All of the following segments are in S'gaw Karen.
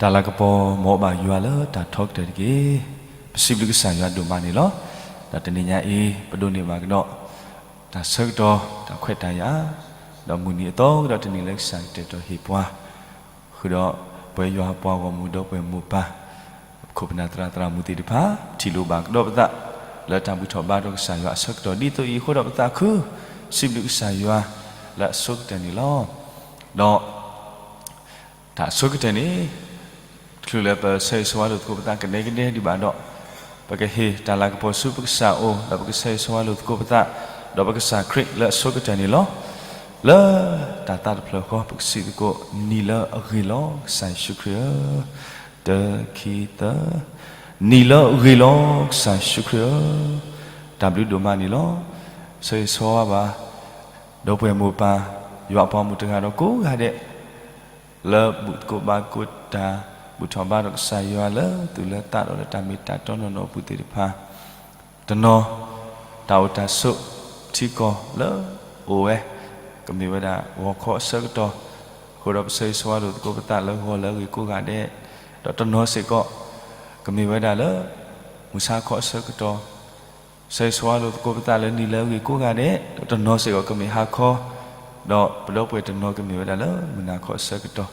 တၢ်လၤကပီၤ မ်အဘၣ်ယွၤလၢတၢ်ထီကတၢၢ်တက့ၢ်. ပစံးဘျုးကစၢ်ယွၤဒိၣ်မးန့ၣ်လီၤ. ဒီးတနံၤညါအံၤ ပဒိးန့ၢ်ဘၣ်ကဒီး တၢ်ဆၢကတီၢ် တၢ်ခွဲးတၢ်ယာ်, ဒီးမုၢ်နံၤအသီကဒီးတနံၤလၢကစၢ်ကတဲာ်ကတီၤဟ့ၣ်ပှၤ ဃုာ်ဒီးပဝဲယွၤအပှၤဂီၢ်မုၢ်ဒီးပှၤမိၢ်ပၢ် ပခိၣ်ပနၢ်သရၣ်သရၣ်မုၣ်သ့ၣ်တဖၣ် ထံၣ်လိာ်ဘၣ်ကဒီးပသး လၢတၢ်ဘူၣ်ထီၣ်ဘါထီၣ်ကစၢ်ယွၤအဆၢကတီၢ် ဒ်သိးအံၤအဃိဒီးပသးခု စံးဘျုးကစၢ်ယွၤလၢအဆိကတၢၢ်န့ၣ်လီၤ. ဒီး တၢ်အဆိကတၢၢ်န့ၣ် တချုးလၢပဆၢဂ့ၤဆၢဝါလိာ်သကိးပသးကဒဲကဒဲဒံးဘၣ်ဒီး ပကဟ့ၣ်တၢ်လၤကပီၤဆူပကစၢ်အအိၣ် ဒီးပကဆၢဂ့ၤဆၢဝါလိာ်သကိးပသး ဒီးပကစၢ်ခရံာ်လၢအဆိကတၢၢ်န့ၣ်လီၤ. လၢတၢ်သးတဖျၢၣ်ဃီ ပကစံးသကိး နံၤလၢအဂ့ၤလီၤ ကစၢ်ယ့ၣ်ၡူးခရံာ်ဧၢ, တၢ ခံ သၢ, နံၤလၢအဂ့ၤလီၤ ကစၢ်ယ့ၣ်ၡူးခရံာ်ဧၢ, တၢ်ဘျုးဒိၣ်မးန့ၣ်လီၤ. ဆၢဂ့ၤဆၢဝါဘၣ် ဒီပုၢ်ဝဲၢ်မိၢ်ပၢ် ယွၤအပှၤဂီၢ်မုၢ်တဂၤဒီးကိးဂၤဒဲး လၢဘူၣ်သကိးဘါသကိးတၢ် ဘူၣ်ထီၣ်ဘါထီၣ်ကစၢ်ယွၤလၢသူၣ်လၢသးဒီးလၢတၢ်မ့ၢ်တၢ်တီနီၢ်နီၢ်အပူၤသ့ၣ်တဖၣ်, တနီၤ တၢ်အိၣ်တၢ်ဆိးထံကီၢ်လၢအိၣ်ဝဲ ကမ့ၢ်ဝဲဒၣ်ဂီၤခီအဆၢကတီၢ်, အဃိဒီးပဆၢဂ့ၤဆၢဝါလိာ်သကိးပသးလၢဂီၤလၢအဂ့ၤကိးဂၤဒဲး, ဒီးတနီၤစ့ၢ်ကီး ကမ့ၢ်ဝဲဒၣ်လၢ မုၢ်ဆါခီအဆၢကတီၢ်, ဆၢဂ့ၤဆၢဝါလိာ်သကိးပသးလၢနံၤလၢအဂ့ၤကိးဂၤဒဲး, ဒီးတနီၤစ့ၢ်ကီးကမ့ၢ်ဟါခီ, ဒီးပဒီပုၢ်ဝဲၢ်တနီၤကမ့ၢ်ဝဲဒၣ်လၢမုၢ်နၤခီအဆၢကတီၢ်,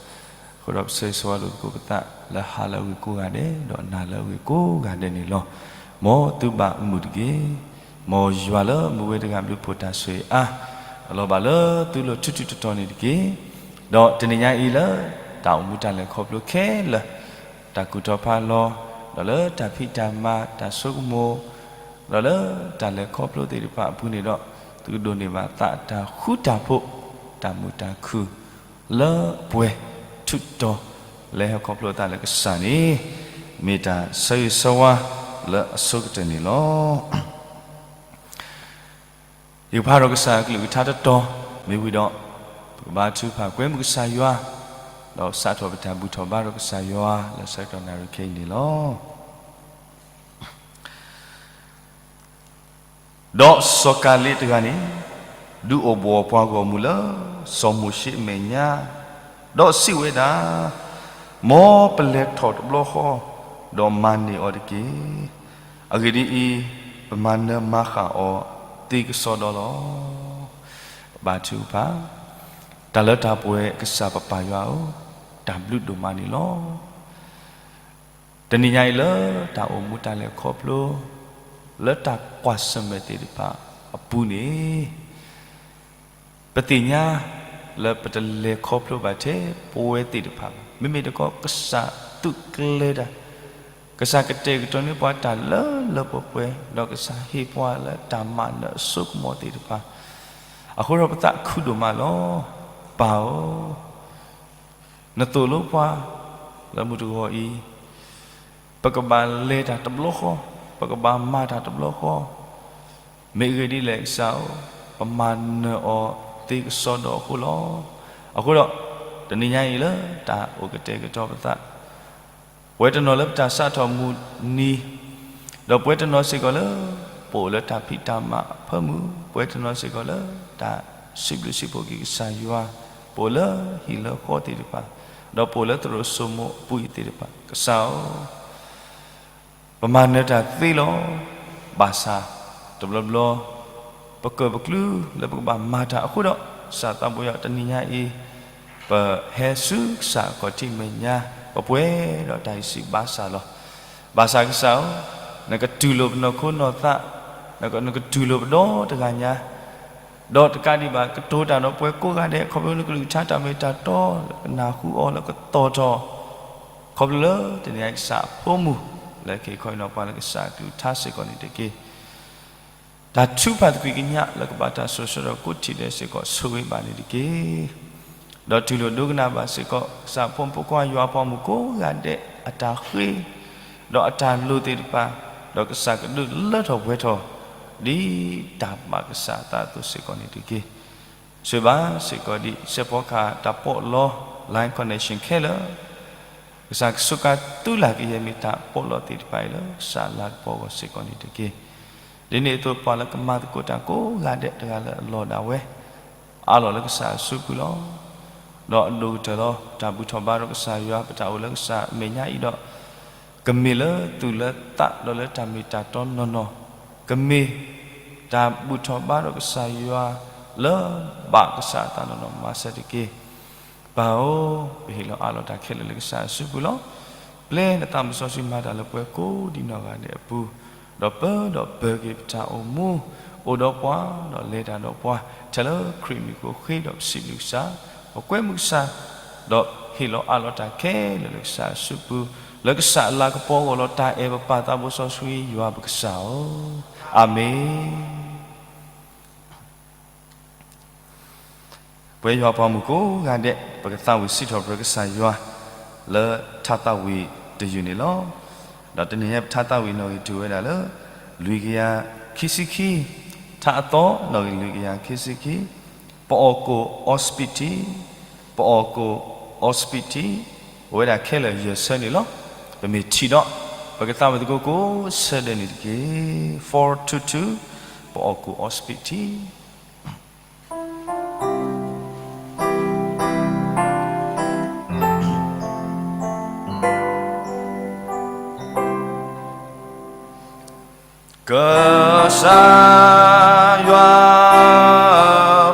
အဃိဒီးပဆၢဂ့ၤဆၢဝါလိာ်သကိးပသးလၢဟါလၢအဂ့ၤကိးဂၤဒဲး ဒီးနၤလၢအဂ့ၤကိးဂၤဒဲးန့ၣ်လီၤ. မ်သုဘၣ်မုာ်တက့ၢ်. မ်ယွၤလၢမူဝဲတဂၤဘျုးဖှိၣ်တၢ်ဆိၣ်ဂ့ၤအါ အလီၤဘၣ်လၢသုလိၤထူထူတီတီန့ၣ်တက့ၢ်. ဒီးတနံၤညါအံၤလၢ တၢ်အိၣ်မူတၢ်လဲၤခီဖျိခဲလၢာ်, တၢ်ကူၣ်ထီၣ်ဖးလီၤ, ဒီးလၢတၢ်ဖံးတၢ်မၤ တၢ်ဆိကမိၣ်, ဒီးလၢတၢ်လဲၤခီဖျိသ့ၣ်တဖၣ်အပူၤန့ၣ်ဒီး, သုကဒိးန့ၢ်ဘၣ်သးတၢ်ဃူတၢ်ဖိး, တၢ်မုာ်တၢ်ခုၣ်, လၢပှဲၤထူးတီၤ လၢဟဲခီဖျိအသးလၢကစၢ်န့ၣ်, မ့ၢ်တၢ်ဆၢဂ့ၤဆၢဝါလၢအဆိကတၢၢ်န့ၣ်လီၤ. ယကဖးဒီးကစၢ်အကလုၢ်ကထါတတီၤ မ့ၢ်ဝံၤဒီး, ပကဘါထုကဖၣ်ကွဲမုာ်ကစၢ်ယွၤ, ဒီးစးထီၣ်ပတၢ်ဘူၣ်ထီၣ်ဘါထီၣ်ကစၢ်ယွၤလၢဆၢကတီၢ်နၣ်ရံၣ်ခဲအံၤန့ၣ်လီၤ. ဒီးစီၤကၤလ့းတဂၤန့ၣ် ဒုးအိၣ်ဘှီၣ်ပှၤဂီၢ်မုၢ်လၢ စီၤမိၤၡ့အမဲာ်ညါ, ဒီးစံးဝဲဒၣ်, မ်ပလဲၤထီၣ်တဘျီဃီ, ဒီးမၤန့ၢ်အီၤတက့ၢ်. အဂ့ၢ်ဒ်အံၤ, ပမၤနၢၤမၤဃၣ်အီၤသ့ကစီဒီလီၤ. ဘါထုကဖၣ်, တၢ်လၢတၢ်ပှဲၤကစၢ်ပပၢ်ယွၤဧၢ, တၢ်ဘျုးဒိၣ်မးန့ၣ်လီၤ. တနံၤညါအံၤလၢတၢ်အိၣ်မူတၢ်လဲၤခီဖျိ လၢတၢ်ကွၢ်ဆၢၣ်မဲာ်သ့ၣ်တဖၣ်အပူၤန့ၣ်, ပသ့ၣ်ညါလၢပတလဲၤခီဖျိဘၣ်ထဲပဝဲသ့ၣ်တဖၣ်ဘၣ်. မ့မ့ၢ်တခီကစၢ်သူးကျဲၤတၢ်, ကစၢ်ကတဲာ်ကတီၤန့ၢ်ပှၤတၢ်လၢလၢပှဲၤပှဲၤ, ဒီးကစၢ်ဟ့ၣ်ပှၤလၢတၢ်မၤနၢၤအစိကမီၤသ့ၣ်တဖၣ်, အဃိဒီးပသးခုဒိၣ်မးလီၤ. ပၢ်ဧၢ, နသိၣ်လိပှၤလၢမုၢ်တဂီၤအံၤ, ပကဘၣ်လဲၤတၢ်တဘျီဃီ, ပကဘၣ်မၤတၢ်တဘျီဃီ, မ့ၢ်အဂ့ၢ်ဒ်လဲၣ်ကစၢ်ဧၢ, ပမၤနၢၤအီၤသ့ကစီဒီအဃိလီၤ. အဃိဒီး, တနံၤညါအံၤလၢတၢ်အိၣ်ကတဲာ်ကတီၤပသး, ပဝဲတနီၤလၢပတၢ်စးထီၣ်မုၢ်နံၤ, ဒီးပဝဲတနီၤစ့ၢ်ကီးလၢ ပအိၣ်လၢတၢ်ဖံးတၢ်မၤအဖၢမုၢ်, ပဝဲတနီၤစ့ၢ်ကီးလၢတၢ်စံးဘျုးစံးဖှိၣ်က့ၤကစၢ်ယွၤ, ပအိၣ်လၢဟံၣ်လၢဃီသ့ၣ်တဖၣ်, ဒီးပအိၣ်လၢသရိာ်စိမိၤအပူၤအံၤသ့ၣ်တဖၣ်, ကစၢ်ဧၢ, ပမၤနၢၤတၢ်သ့လီၤ. ဘၣ်ဆၣ်တဘျီဘျီ ပကၢၣ်ပကျူလၢပကဘၣ်မၤတၢ်အဃိဒီး, ကစၢ်သးဘိယွၤတနံၤညါအံၤ, ပဟဲဆူကစၢ်အခီၣ်ထံးမဲာ်ညါ, ပပှဲၤဒီးတၢ်အံၤစံးဘၣ်ဆၣ်လီၤ. ဘၣ်ဆၣ်ကစၢ်ဧၢ, နကတူၢ်လိာ်ပနီၢ်ခိနီၢ်သး, နကတူၢ်လိာ်ပဒီတဂၤညါ, ဒီးတကးဒံးဘၣ် ကတိၤတၢ်ဒီးပှၤကိးဂၤဒဲး ခီဖျိနကလုၢ်ကထါတၢ်မ့ၢ်တၢ်တီလၢကနၢ်ဟူအီၤလၢကသီၣ်ထီၣ်, ခီဖျိလၢတနံၤညါအံၤကစၢ်အဖိမုၣ် လၢက့ၤခီအံၤနီၢ်ပှၤလၢကစၢ်အကလုၢ်ကထါစ့ၢ်ကီးန့ၣ်တက့ၢ်. တၢ်ထုကဖၣ်သကွံာ်ကညးလၢကဘၣ်တၢ်ဆိၣ်ဂ့ၤဒီးကိးထံၣ်ဒဲးစ့ၢ်ကီးဆိၣ်ဂ့ၤဘၣ်န့ၣ်တက့ၢ်. ဒီးတူၢ်လိာ်ဒိကနၣ်ဘၣ်စ့ၢ်ကီး ကစၢ်အဖိမုၣ်ဖိခွါယွၤအပှၤမုၣ်ကိးဂၤဒဲးအတၢ်ဃ့, ဒီးအတၢ်လိၣ်သ့ၣ်တဖၣ်, ဒီးကစၢ်ကဒုးလၢထီၣ်ပှဲၤထီၣ် ဒ်တၢ်ဘၣ်ကစၢ်အသးအသိးစ့ၢ်ကီးန့ၣ်တက့ၢ်. ဆိၣ်ဂ့ၤဘၣ်စ့ၢ်ကီးဒ်စဲးဖီကဟၣ်တၢ်ပီးလီ line connection ခဲလၢာ် ကစၢ်ကစူးကါသုလၢ်ကယဲၢ်မ့ၢ်တၢ်ပီးလီသ့ၣ်တဖၣ်အံၤလၢကစၢ်အလၤကပီၤအဂီၢ်စ့ၢ်ကီးန့ၣ်တက့ၢ်. ဒ်န့ၣ်အသိးပှၤလၢကမၤသကိးတၢ်ကိးဂၤဒဲးတဂၤလၢအလီၢ်ဒၣ်ဝဲ, အးလီၤလၢကစၢ်အစုပူၤလီၤ. ဒီးအဒိၣ်ကတၢၢ်လီၤ. တၢ်ဘူၣ်ထီၣ်ဘါထီၣ်ကစၢ်ယွၤ ပတၢ်အိၣ်လၢကစၢ်အမဲာ်ညါအံၤဒီး, ကမ့ၢ်လၢသူၣ်လၢသးဒီးလၢတၢ်မ့ၢ်တၢ်တီနီၢ်နီၢ်, ကမ့ၢ်တၢ်ဘူၣ်ထီၣ်ဘါထီၣ်ကစၢ်ယွၤလၢဘၣ်ကစၢ်အသးနီၢ်နီၢ် မၤစၢၤတက့ၢ်. ပၢ်ဧၢ, ပဟ့ၣ်လီၤအးလီၤတၢ်ခဲလၢာ်လၢကစၢ်အစုပူၤလီၤ. ပျဲနသးမုၢ်စီဆှံမၤတၢ်လၢပှၤကိးဒံးနီၢ်ဂၤဒဲးအပူၤ, ဒီးပၢဒီးပၢၤက့ၤပတၢ်အိၣ်မူ, အိၣ်ဒီးပှၤ, ဒီးလဲၤတၢ်ဒီးပှၤ, ထဲလၢခရံာ်မံၤအဃိဒီးပစံးဘျုးကစၢ်, ပကွဲမုာ်ကစၢ်, ဒီးဟ့ၣ်လီၤအးလီၤတၢ်ခဲလၢာ်လၢကစၢ်အစုပူၤ, လၢကစၢ်အလၤကပီၤအဂီၢ်လီၤ. တၢ်အဲၣ်ပပၢ်သးဘိစီဆှံယွၤပကစၢ်ဧၢ, အၤမ့ၣ်. ပဝဲယွၤပှၤမုၣ်ကိးဂၤဒဲး ပကသးဝံၣ်စံးထီၣ်ပတြၢၤကစၢ်ယွၤ လၢထါသးဝံၣ်တယုၢ်န့ၣ်လီၤ. ဒီးတနံၤအံၤပထါသးဝံၣ်နီၣ်ဂံၢ်တုၤဝဲဒၣ်လၢ လွံၢ်ကယၤခံဆံခံ, ထါအသီနီၣ်ဂံၢ်လွံၢ်ကယၤခံဆံခံ, ပအီၣ်ကိၣ်အီစပံးထံ, ပအီၣ်ကိၣ်အီစပံးထံ, အိၣ်ဝဲဒၣ်ခဲလၢာ်ယဲၢ်ဆၢန့ၣ်လီၤ. ပမ့ၢ်ထံၣ်ဒီး ပကသးဝံၣ်သကိးကိးဆၢဒဲးန့ၣ်တက့ၢ်. Four two two, ပအီၣ်ကိၣ်အီစပံးထံ. ကစၢ်ယွၤ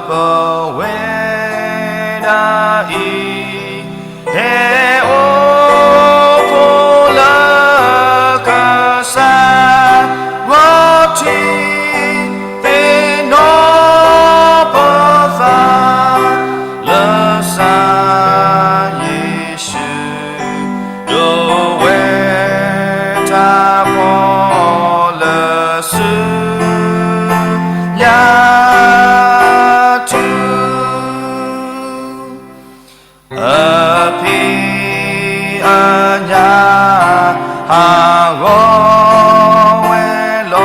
ပဝဲဒၣ်အံၤ ဟဲအိၣ်ဖှိၣ်လၢကစၢ်ယွၤထံ သ့ၣ်နီၣ်ပသး လၢကစၢ်ယ့ၣ်ၡူး ဒိးဝဲတၢ်ဖှီၣ်လၢဆူညါထူ အဖံးအညၣ်ဟးဂီၤဝဲလီၤ.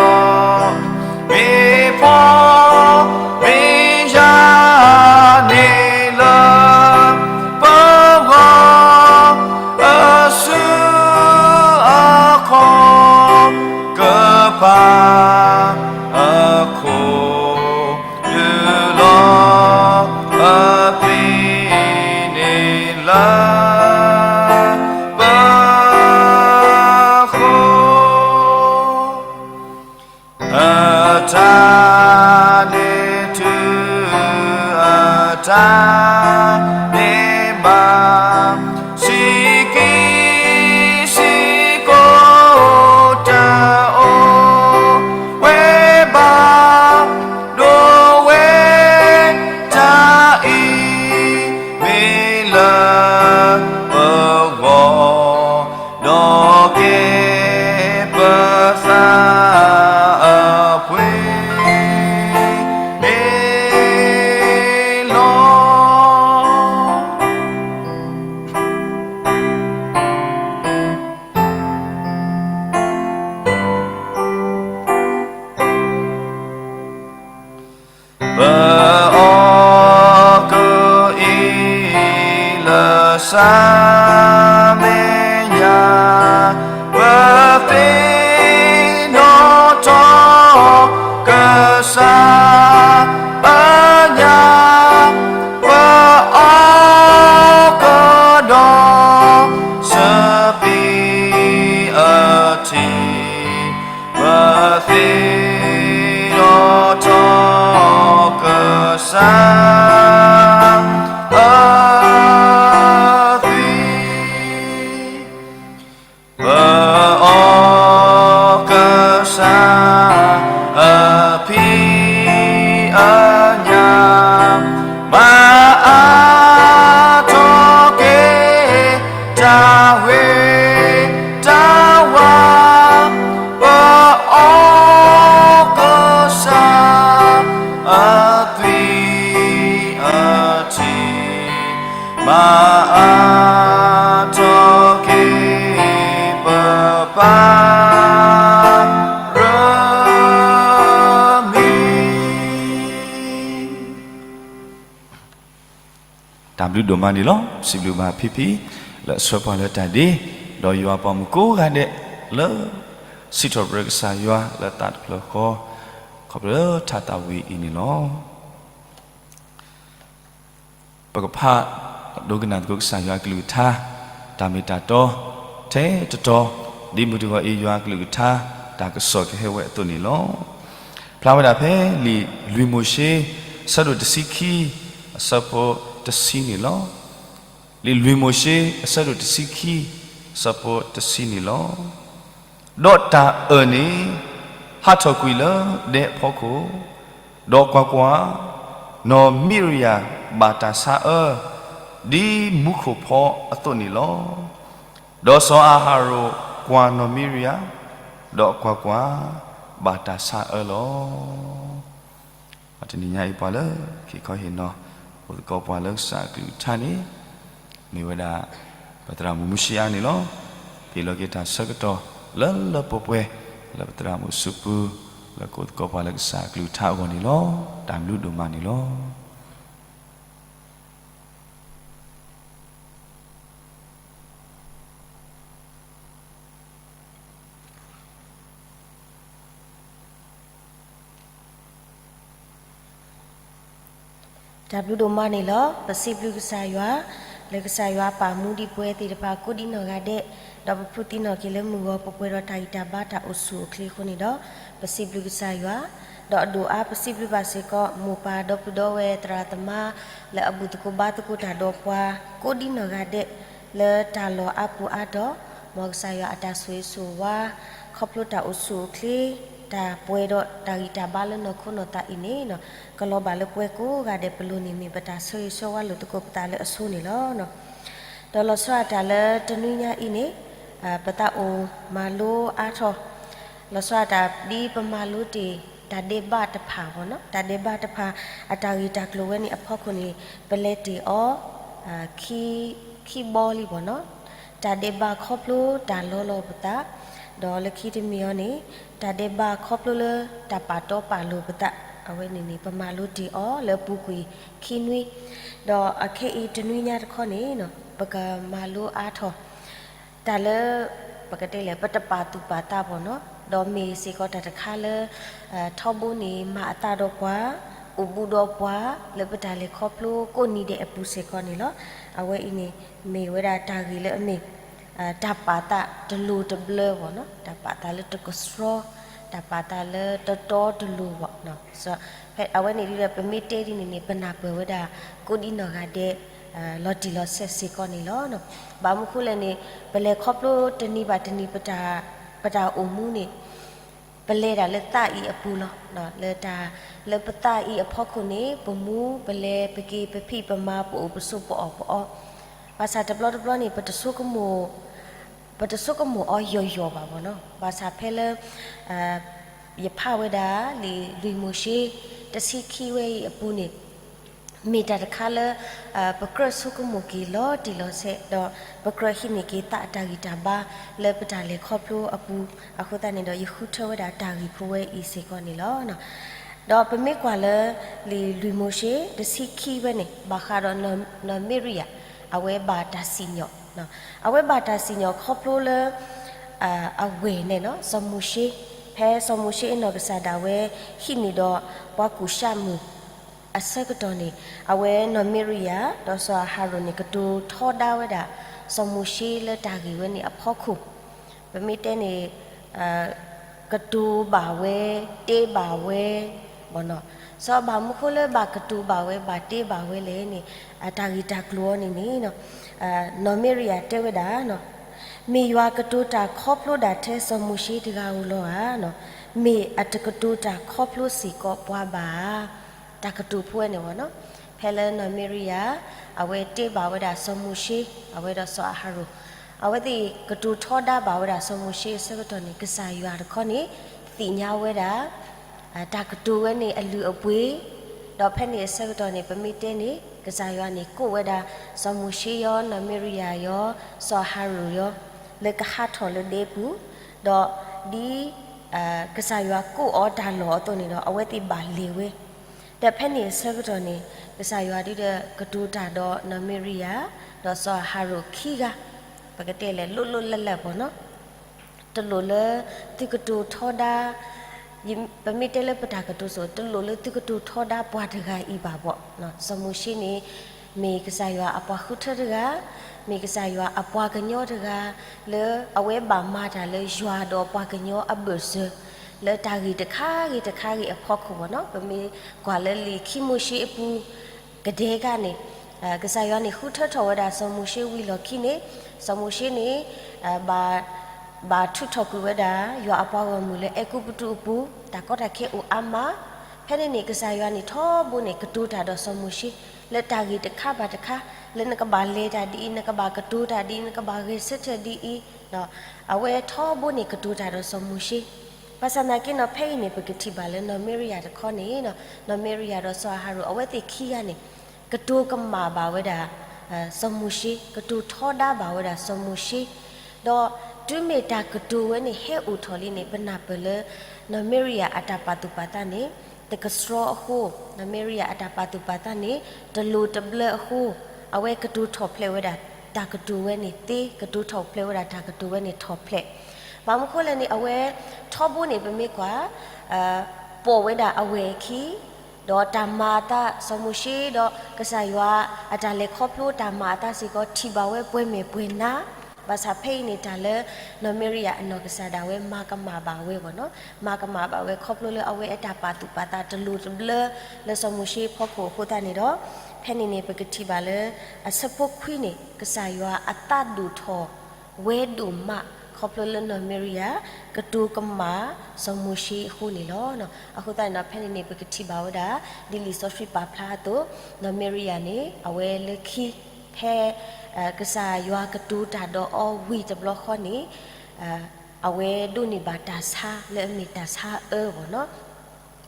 မ့ၢ်ဖှီၣ်မ့ၢ်ယာ်န့ၣ်လၢပဂီၢ် အစုအခီၣ် ကပၤအခိၣ် တုၤလီၤ အသွံၣ်န့ၣ်လၢပဃိ အတၢ်န့ၣ်တုၤအတၢ်န့ၣ်ဘၣ် ဆံးက့ဆံးကိၢ်တအိၣ်ဝဲဘၣ် ဒိးဝဲတၢ်အံၤ မ့ၢ်လၢပဂီၢ် ဒီးကဲပသးအပှ့ၤန့ၣ်လီၤ. ပအီၣ်ကအံၤလၢကစၢ်မဲာ်ညါ, ပသ့ၣ်နီၣ်ထီၣ်ကစၢ်အညၣ်, ပအီကဒီးစပံးအထံ ပသ့ၣ်နီၣ်ထီၣ်ကစၢ်အသွံၣ်, ပအီကစၢ်အဖံးအညၣ်, မၤအါထီၣ်က့ၤ တၢ်ဝ့တၢ်ဝါ, ပအီကစၢ်အသွံၣ်အထံ, မၤအါထီၣ်က့ၤ ပပၢ်ရမံ တၢ်ဘျုးဒိၣ်မးန့ၣ်လီၤ. စံးဘျုးဘၣ်ဖံဖံ လၢအဆှၢပှၤလၢတၢ်ဒ့, ဒီးယွၤပှၤမုၣ်ကိးဂၤဒဲး လၢစံးထီၣ်ပတြၢၤကစၢ်ယွၤလၢသးတဖျၢၣ်ဃီ, ခီဖျိလၢထါသးဝံၣ်အံၤန့ၣ်လီၤ. ပကဖး ဒိကနၣ်သကိးကစၢ်ယွၤအကလုၢ်ကထါ တၢ်မ့ၢ်တၢ်တီ ထဲတတီၤ ဒ်မုၢ်တဂီၤအံၤယွၤအကလုၢ်ကထါ တၢ်ကစီၣ်ကဟဲဝဲအသိးန့ၣ်လီၤ. ဖျါဝဲဒၣ်ဖဲလံာ်လွံၢ်မိၤၡ့ အဆၢဒိၣ်တဆံခံ အဆၢဖိတဆံန့ၣ်လီၤ. လံာ်လွံၢ်မိၤၡ့ အဆၢဒိၣ်တဆံခံ အဆၢဖိတဆံန့ၣ်လီၤ. ဒီးတၢ်အၢၣ်န့ၣ် ဟးထီၣ်ကွံာ်လၢဒဲအဖီခိၣ်, ဒီးကွၢ်ကွၢ်, နီၢ်မံရယၤဘၣ်တၢ်ဆါအၢ ဒ်မူခိၣ်ဖီအသိးန့ၣ်လီၤ. ဒီးစီၤအၤဟရိၣ်ကွၢ်နီၢ်မံရယၤ, ဒီးကွၢ်ကွၢ်, ဘၣ်တၢ်ဆါအၢလီၤ. တနံၤညါအံၤပှၤလၢ ဟ့ၣ်ခီဟ့ၣ်နီၤ အိၣ်သကိးပှၤလၢကစၢ်အကလုၢ်ကထါန့ၣ် မ့ၢ်ဝဲဒၣ် ပသရၣ်မုၣ်မူၡ့အါန့ၣ်လီၤ. ဟ့ၣ်လီၤက့ၤတၢ်ဆၢကတီၢ်လၢလၢပှဲၤပှဲၤ လၢပသရၣ်မုၣ်စူးပူ လၢကအိၣ်သကိးပှၤလၢကစၢ်အကလုၢ်ကထါအဂီၢ်န့ၣ်လီၤ. တၢ်ဘျုးဒိၣ်မးန့ၣ်လီၤ. တၢ်ဘျုးဒိၣ်မးန့ၣ်လီၤ. ပစံးဘျုးကစၢ်ယွၤ လၢကစၢ်ယွၤပာ်မူဒံးပဝဲသ့ၣ်တဖၣ်ကိးဒံနီၢ်ဂၤဒဲး, ဒီးပဖုးသံနီၢ်က့ၤလၢမုၢ်ဂီၤ ပပှဲၤဒီးတၢ်ဂံၢ်တၢ်ဘါတၢ်အိၣ်ဆူၣ်အိၣ်ချ့အဃိန့ၣ်ဒီး ပစံးဘျုးကစၢ်ယွၤ, ဒီးအဒိၣ်အါပစံးဘျုးဘၣ်စ့ၢ်ကီး မိၢ်ပၢ်ဒီပုၢ်ဒီဝဲၢ်သရၣ်သမါ လၢအဘူၣ်သကိးဘါသကိးတၢ်ဒီးပှၤ ကိးဒံနီၢ်ဂၤဒဲး လၢတၢ်လီၢ်အါပူၤအါတီၤ, မ်ကစၢ်ယွၤအတၢ်ဆိၣ်ဂ့ၤဆိၣ်ဝါ ခီဖျိတၢ်အိၣ်ဆူၣ်အိၣ်ချ့ တၢ်ပှဲၤဒီးတၢ်ဂံၢ်တၢ်ဘါလၢနီၢ်ခိနီၢ်သးအံၤန့ၣ် ကလီၤဘၣ်လၢပဝဲကိးဂၤဒဲးပလိၤန့ၣ် မ့ၢ်ပတၢ်ဆၢဂ့ၤဆၢဝါလိာ်သကိးပသးလၢအဆိန့ၣ်လီၤ. ဒီးလီၤဆီဒၣ်တၢ်လၢတနွံညါအံၤန့ၣ် ပသးအိၣ်မၤလိအါထီၣ် လီၤဆီဒၣ်တၢ်ဒ်ပမၤလိတ့ၢ် တၢ်ဒဲးဘးတဖၣ်ဘၣ်နီၤ, တၢ်ဒဲးဘးတဖၣ် အတၢ်ဂ့ၢ်တၢ်ကျိၤဝဲန့ၣ်အဖီခိၣ်န့ၣ် ပလဲၤတ့ၢ်အီၤ ခံဘီလံဘၣ်နီၤ, တၢ်ဒဲးဘးခီဖျိတၢ်လီလီၤပသး, ဒီးလၢခံတမံၤအံၤန့ၣ် တၢ်ဒဲးဘးခီဖျိလၢတၢ်ပာ်တီပာ်လိၤပသး, အဝဲန့ၣ်န့ၣ် ပမၤလိတ့ၢ်အီၤလၢအပူၤကွံာ်ခံနွံ, ဒီးအခဲအံၤတနွံညါတခီန့ၣ် ပကမၤလိအါထီၣ် တၢ်လၢ ပကတဲလဲၣ် ပတပာ်သူၣ်ပာ်သးဘၣ်နီၤ, ဒီးမ့ၢ်စ့ၢ်ကီးတၢ်တခါလၢ ထီဘိန့ၣ် မၤအသးဒီးပှၤ, အိၣ်ဘူးဒီးပှၤ လၢပတၢ်လဲၤခီဖျိကိးနံၤဒဲးအပူၤစ့ၢ်ကီးန့ၣ်လီၤ. အဝဲအံၤန့ၣ် မ့ၢ်ဝဲဒၣ်တၢ်ဂ့ၢ်လၢအမ့ၢ် တၢ်ပာ်သးတလိၤတဘျၢဘၣ်နီၤ, တၢ်ပာ်သးလၢတကဆှီ, တၢ်ပာ်သးလၢတတီတလိၤဘၣ်. ဖဲအဝဲန့ၣ်ဒ်ဒီး ပမ့ၢ်တဲဒ်န့ၣ်န့ၣ် ပနၢ်ပၢၢ်ဝဲဒၣ် ကိးဒံနီၢ်ဂၤဒဲး လီၤတံၢ်လီၤဆဲးစ့ၢ်ကီးန့ၣ်လီၤ. ဘၣ်မနုၤဃိလဲၣ်န့ၣ် ပလဲၤခီဖျိတနံၤဘၣ်တနံၤ ပတၢ်အိၣ်မူန့ၣ် ပလဲၤဒၣ်လၢသးအံၤအပူၤလီၤ. လၢတၢ် လၢပသးအံၤအဖီခိၣ်န့ၣ် ပမူပလဲၤ ပက့ၤပဖံးပမၤ ပအိၣ်ပဆိးပအီၣ်ပအီ, ဘၣ်ဆၣ်တဘျီတဘျီန့ၣ် ပတဆိကမိၣ် ပတဆိကမိၣ်အီၤယီၤယီၤဘၣ်ဘၣ်နီၤ. ဘၣ်ဆၣ်ဖဲလၢ ယဖးဝဲဒၣ် လံာ်လွံၢ်မိၤၡ့ တဆံခံဝဲအံၤအပူၤန့ၣ် မ့ၢ်တၢ်တခါလၢ ပကြၢးဆိကမိၣ်က့ၤလီၤတံၢ်လီၤဆဲး ဒီးပကြၢးဟံးန့ၢ်က့ၤသးအတၢ်ဂံၢ်တၢ်ဘါ လၢပတၢ်လဲၤခီဖျိအပူၤ, အဃိသတးန့ၣ်ဒီး ယဃုထၢဝဲဒၣ်တၢ်ဂ့ၢ်ဖိဝဲအံၤစ့ၢ်ကီးန့ၣ်လီၤ. ဒီးပမ့ၢ်ကွၢ်လၢ လံာ်လွံၢ်မိၤၡ့ တဆံခံဝဲန့ၣ် ဘၣ်ဃးဒီးနီၢ်မံရယၤ အဝဲဘၣ်တၢ်စံၣ်ညီၣ် အဝဲဘၣ်တၢ်စံၣ်ညီၣ်ခီဖျိလၢ အဝဲၢ်န့ၣ်နီၤ စီၤမိၤၡ့, ဖဲစီၤမိၤၡ့အနီၢ်ကစၢ်ဒၣ်ဝဲ ဟံးန့ၢ်ဒီးပှၤကူၣ်ၡးမုၢ်အဆၢကတီၢ်န့ၣ် အဝဲနီၢ်မံရယၤ ဒီးစီၤအၤဟရိၣ်န့ၣ် ကတိၤထီဒါဝဲဒၣ် စီၤမိၤၡ့လၢတၢ်ဂ့ၢ်ဝဲန့ၣ်အဖီခိၣ်, ပမ့ၢ်တဲန့ၣ် ကတိၤဘၣ်ဝဲ, တဲဘၣ်ဝဲ, ဘၣ်နီၤ, စီၤဘၣ်မနုၤဃိလၢဘၣ်ကတိၤဘၣ်ဝဲ ဘၣ်တဲဘၣ်ဝဲလဲၣ်န့ၣ် အတၢ်ဂ့ၢ်တၢ်ကျိၤအံၤန့ၣ်န့ၣ် နီၢ်မံရယၤတဲဝဲဒၣ် မ့ၢ်ယွၤကတိၤတၢ်ခီဖျိဒၣ်ထဲစီၤမိၤၡ့တဂၤဧိၤလီၤဧါ, မ့ၢ်အတကတိၤတၢ်ခီဖျိစ့ၢ်ကီးပှၤဘၣ်ဧါ, တၢ်ကတိၤဖိဝဲန့ၣ်ဘၣ်နီၤ, ဖဲလၢနီၢ်မံရယၤ အဝဲတဲဘၣ်ဝဲဒၣ်စီၤမိၤၡ့ အဝဲဒီးစီၤအၤဟရိၣ်, အဝဲသ့ၣ်ကတိၤထီဒါဘၣ်ဝဲဒၣ်စီၤမိၤၡ့အဆၢကတီၢ်န့ၣ် ကစၢ်ယွၤတခီန့ၣ် သ့ၣ်ညါဝဲဒၣ် တၢ်ကတိၤဝဲန့ၣ်အလုၢ်အပှ့ၤ, ဒီးဖဲန့ၣ်အဆၢကတီၢ်န့ၣ် ပမ့ၢ်တဲန့ၣ် ကစၢ်ယွၤန့ၣ် ကိးဝဲဒၣ် စီၤမိၤၡ့ယီၤ နီၢ်မံရယၤယီၤ စီၤအၤဟရိၣ်ယီၤ လၢကဟးထီၣ်လၢဒဲပူၤ, ဒီးဒ် ကစၢ်ယွၤကိးအီၤတၢ်လီၢ်အသိးန့ၣ်ဒီး အဝဲသ့ၣ်ဘၣ်လဲၤဝဲ, ဒီးဖဲန့ၣ်အဆၢကတီၢ်န့ၣ် ကစၢ်ယွၤဒုးဒီးကတိၤတၢ်ဒီးနီၢ်မံရယၤ ဒီးစီၤအၤဟရိၣ်ခံဂၤ, ပကတဲလဲၣ် လိၣ်လိၣ်လၢ်လၢ်ဘၣ်နီၤ တလိၣ်လၢသုကတိၤထီဒါ, ပမ့ၢ်တဲလၢပတၢ်ကတိၤစိၤ တလိၣ်လၢသုကတိၤထီဒါပှၤတဂၤအံၤဘၣ်ဘၣ်, စီၤမိၤၡ့န့ၣ် မ့ၢ်ကစၢ်ယွၤအပှၤဃုထၢတဂၤ, မ့ၢ်ကစၢ်ယွၤအပှၤကညီတဂၤ, လၢအဝဲဘၣ်မၤတၢ်လၢယွၤဒီးပှၤကညီအဘၢၣ်စၢၤ, လၢတၢ်ဂ့ၢ်တခါဂ့ၤတခါဂ့ၤအဖီခိၣ်ဘၣ်နီၤ. ပမ့ၢ်ကွၢ်လၢလံာ်ခံမိၤၡ့အပူၤ ကဒဲကန့ၣ်, ကစၢ်ယွၤန့ၣ်ဃုထၢထီၣ်ဝဲဒၣ်စီၤမိၤၡ့ဝံၤလီၢ်ခံန့ၣ်, စီၤမိၤၡ့န့ၣ် ဘၣ်ထုးထီၣ်ကွံာ်ဝဲဒၣ် ယွၤအပှၤဂီၢ်မုၢ်လၢအဲၤကူပတူးအပူၤ, တၢ်ကီတၢ်ခဲအိၣ်အါမး, ဖဲန့ၣ်န့ၣ် ကစၢ်ယွၤန့ၣ်ထီဘိန့ၣ် ကတိၤတၢ်ဒီးစီၤမိၤၡ့, လၢတၢ်ဂ့ၢ်တခါဘၣ်တခါ, လၢနကဘၣ်လဲၤတၢ်ဒ်အံၤ, နကဘၣ်ကတိၤတၢ်ဒ်အံၤ, နကဘၣ်ဂဲၤဆၢထၢၣ်ဒ်အံၤ, အဝဲထီဘိန့ၣ်ကတိၤတၢ်ဒီးစီၤမိၤၡ့. ဘၣ်ဆၣ်သနာ်က့နီၤ ဖဲအံၤန့ၣ်ပကထံၣ်ဘၣ်လၢနီၢ်မံရယၤတခီန့ၣ်, နီၢ်မံရယၤဒီးစီၤအၤဟရိၣ် အဝဲသ့ၣ်ခံဂၤန့ၣ် ကတိၤကမၣ်ဘၣ်ဝဲဒၣ် စီၤမိၤၡ့, ကတိၤထီဒါဘၣ်ဝဲဒၣ်စီၤမိၤၡ့, ဒီးတုၤမ့ၢ်တၢ်ကတိၤဝဲန့ၣ်ဟဲအိၣ်ထီၣ်လံန့ၣ် ပနၢ်ပၢၢ်လၢ နီၢ်မံရယၤအတၢ်ပာ်သူၣ်ပာ်သးန့ၣ် တကဆှီအဃိ, နီၢ်မံရယၤအတၢ်ပာ်သူၣ်ပာ်သးန့ၣ် တလိၤတဘျၢအဃိ, အဝဲကတိၤထီၣ်ဖျဲးဝဲဒၣ်တၢ်ကတိၤဝဲန့ၣ်သ့, ကတိၤထီၣ်ဖျဲးဝဲဒၣ်တၢ်ကတိၤဝဲန့ၣ်ထီၣ်ဖျဲး. ဘၣ်မနုၤဃိလဲၣ်န့ၣ် အဝဲထီဘိန့ၣ် ပမ့ၢ်ကွၢ် ပိာ်ဝဲဒၣ်အဝဲၢ်အခံ, ဒီးတၢ်မၤအသး စီၤမိၤၡ့ ဒီးကစၢ်ယွၤအတၢ်လဲၤခီဖျိတၢ်မၤအသးစ့ၢ်ကီး ထံၣ်ဘၣ်ဝဲပှဲၤမဲာ်ပှဲၤနါ, ဘၣ်ဆၣ်ဖဲအံၤန့ၣ် တၢ်လၢနီၢ်မံရယၤအနီၢ်ကစၢ်ဒၣ်ဝဲမၤကမၣ်ဘၣ်ဝဲဘၣ်နီၤ, မၤကမၣ်ဘၣ်ဝဲခီဖျိလၢအဝဲအတၢ်ပာ်သူၣ်ပာ်သးတလိၤတဘျၢ လၢစီၤမိၤၡ့အဖီခိၣ်အဃိသတးန့ၣ်ဒီး, ဖဲန့ၣ်န့ၣ် ပကထံၣ်ဘၣ်လၢ အဆၢဖိခွံန့ၣ် ကစၢ်ယွၤအသးဒိၣ်ထီၣ် ဝဲဒိၣ်မး ခီဖျိလၢနီၢ်မံရယၤ ကတိၤကမၣ်စီၤမိၤၡ့အဃိန့ၣ်လီၤ. အဃိသတးန့ၣ်ဒီး ဖဲန့ၣ်န့ၣ် ပကထံၣ်ဘၣ်ဝဲဒၣ် ဒ်လံာ်စီဆှံပာ်ဖျါအသိး, နီၢ်မံရယၤန့ၣ် အဝဲလၢခံ ဖဲ ကစၢ်ယွၤကတိၤတၢ်ဒီးအီၤဝံၤတဘျီဃီန့ၣ် အဝဲဒိးန့ၢ်ဘၣ်တၢ်ဆါလၢအမ့ၢ်တၢ်ဆါအၢဘၣ်နီၤ.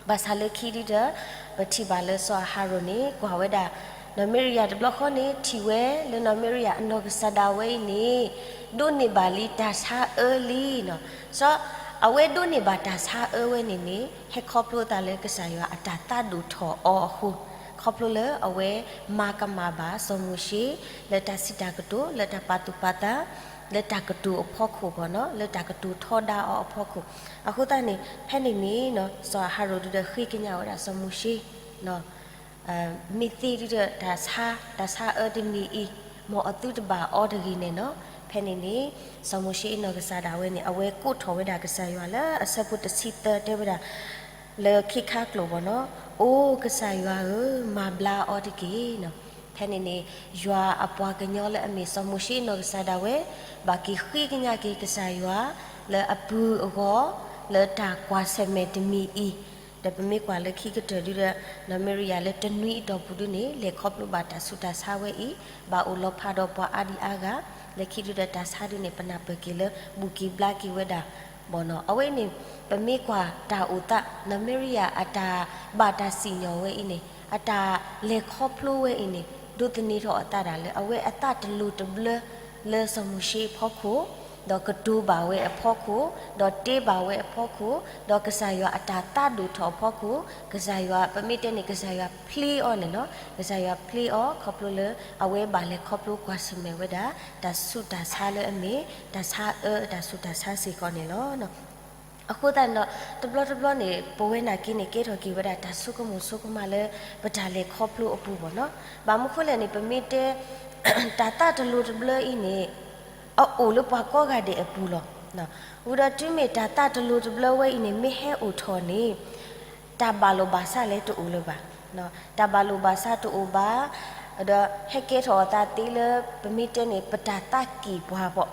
ဘၣ်ဆၣ်လၢခံဒုဒီး ပထံၣ်ဘၣ်လၢစီၤအၤဟရိၣ်န့ၣ် ကွၢ်ဝဲဒၣ် နီၢ်မံရယၤတဘျီဃီန့ၣ် ထံၣ်ဝဲလၢနီၢ်မံရယၤအနီၢ်ကစၢ်ဒၣ်ဝဲအံၤန့ၣ် ဒိးန့ၢ်ဘၣ်လံတၢ်ဆါအၢလံနီၤ. စီၤ အဝဲဒိးန့ၢ်ဘၣ်တၢ်ဆါအၢဝဲန့ၣ်န့ၣ် ဟဲခီဖျိသးလၢကစၢ်ယွၤအတၢ်သးဒိၣ်ထီၣ်အီၤအဃိ, ခီဖျိလၢအဝဲမၤကမၣ်ဘၣ်စီၤမိၤၡ့ လၢတၢ်စံးတၢ်ကတိၤ လၢတၢ်ပာ်သူၣ်ပာ်သး လၢတၢ်ကတိၤအဖီခိၣ်ဘၣ်နီၤ, လၢတၢ်ကတိၤထီဒါအီၤအဖီခိၣ်. အဃိသတးန့ၣ် ဖဲန့ၣ်န့ၣ် စီၤအၤဟရိၣ်ဒုဒီးဃ့ကညးဝဲဒၣ်စီၤမိၤၡ့ မ့ၢ်သ့ဒုဒီး တၢ်ဆါ တၢ်ဆါအၢတမံၤအံၤ မ်အသုတဘၣ်အီတဂ့ၤန့ၣ်နီၤ. ဖဲန့ၣ်န့ၣ် စီၤမိၤၡ့အနီၢ်ကစၢ်ဒၣ်ဝဲန့ၣ် အဝဲကိးထီၣ်ဝဲဒၣ်ကစၢ်ယွၤလၢအဆၢဖိတဆံသၢတဲဝဲဒၣ် လၢခံခါကျိာ်ဘၣ်နီၤ, အိကစၢ်ယွၤဧၢ, မၤဘျါအီၤတက့ၢ်နီၤ. ဖဲန့ၣ်န့ၣ် ယွၤအပှၤကညီလၢအမ့ၢ်စီၤမိၤၡ့အနီၢ်ကစၢ်ဒၣ်ဝဲ ဘၣ်က့ၤဃ့ကညးက့ၤကစၢ်ယွၤ လၢအပူၤအဂီၢ် လၢတၢ်ကွၢ်ဆၢၣ်မဲာ်တမံၤအံၤ, ဒီးပမ့ၢ်ကွၢ်လၢခံကတၢၢ်ဒုဒီး နီၢ်မံရယၤလၢတနွံအတီၢ်ပူၤဒုန့ၣ် လဲၤခီဖျိဘၣ်တၢ်ဆူးတၢ်ဆါဝဲအံၤ, ဘၣ်အိၣ်လီၤဖးဒီးပှၤအါဒံအါဂၤ, လၢခံဒုဒီးတၢ်ဆါဒုန့ၣ် ပနၢ်ပၢၢ်က့ၤလၢ ဘူၣ်က့ၤဘျါက့ၤဝဲဒၣ်ဘၣ်နီၤ. အဝဲန့ၣ် ပမ့ၢ်ကွၢ်တၢ်အိၣ်သး နီၢ်မံရယၤအတၢ်ဘၣ်တၢ်စံၣ်ညီၣ်ဝဲအံၤန့ၣ် အတၢ်လဲၤခီဖျိဝဲအံၤန့ၣ် ဒိးသန့ၤထီၣ်အသးဒၣ်လၢ အဝဲအသးတလိၤတဘျၢ လၢစီၤမိၤၡ့အဖီခိၣ် ဒီးကတိၤဘၣ်ဝဲအဖီခိၣ်, ဒီးတဲဘၣ်ဝဲအဖီခိၣ်, ဒီးကစၢ်ယွၤအတၢ်သးဒိၣ်ထီၣ်အဖီခိၣ်, ကစၢ်ယွၤ ပမ့ၢ်တဲန့ၣ် ကစၢ်ယွၤဖျ့အီၤန့ၣ်လီၤ. ကစၢ်ယွၤဖျ့အီၤခီဖျိလၢ အဝဲဘၣ်လဲၤခီဖျိကွၢ်ဆၢၣ်မဲာ်ဝဲဒၣ် တၢ်ဆူးတၢ်ဆါလၢအမ့ၢ် တၢ်ဆါအၢအတၢ်ဆူးတၢ်ဆါစ့ၢ်ကီးန့ၣ်လီၤ. အဃိသတးန့ၣ်ဒီး တဘျီတဘျီန့ၣ် ပဝဲနာ်က့န့ၣ် ကဲထီၣ်က့ၤဝဲဒၣ်တၢ်ဆိကမိၣ်ဆိကမးလၢ ပတၢ်လဲၤခီဖျိအပူၤဘၣ်နီၤ. ဘၣ်မနုၤဃိလဲၣ်န့ၣ် ပမ့ၢ်တဲ တၢ်သးတလိၤတဘျၢအံၤန့ၣ် အအိၣ်လၢပှၤကိးဂၤဒဲးအပူၤလီၤ. ဝံၤဒီးတုၤမ့ၢ်တၢ်သးတလိၤတဘျၢဝဲအံၤန့ၣ် မ့ၢ်ဟဲအိၣ်ထီၣ်န့ၣ် တၢ်ဘၣ်လိာ်ဘၣ်စးလဲၣ်တအိၣ်လၢၤဘၣ်. တၢ်ဘၣ်လိာ်ဘၣ်စးတအိၣ်ဘၣ်, ဒီးဟဲကဲထီၣ်အသးသ့လၢ ပမ့ၢ်တဲန့ၣ် ပတၢ်သးကံၢ်ပှၤဘၣ်.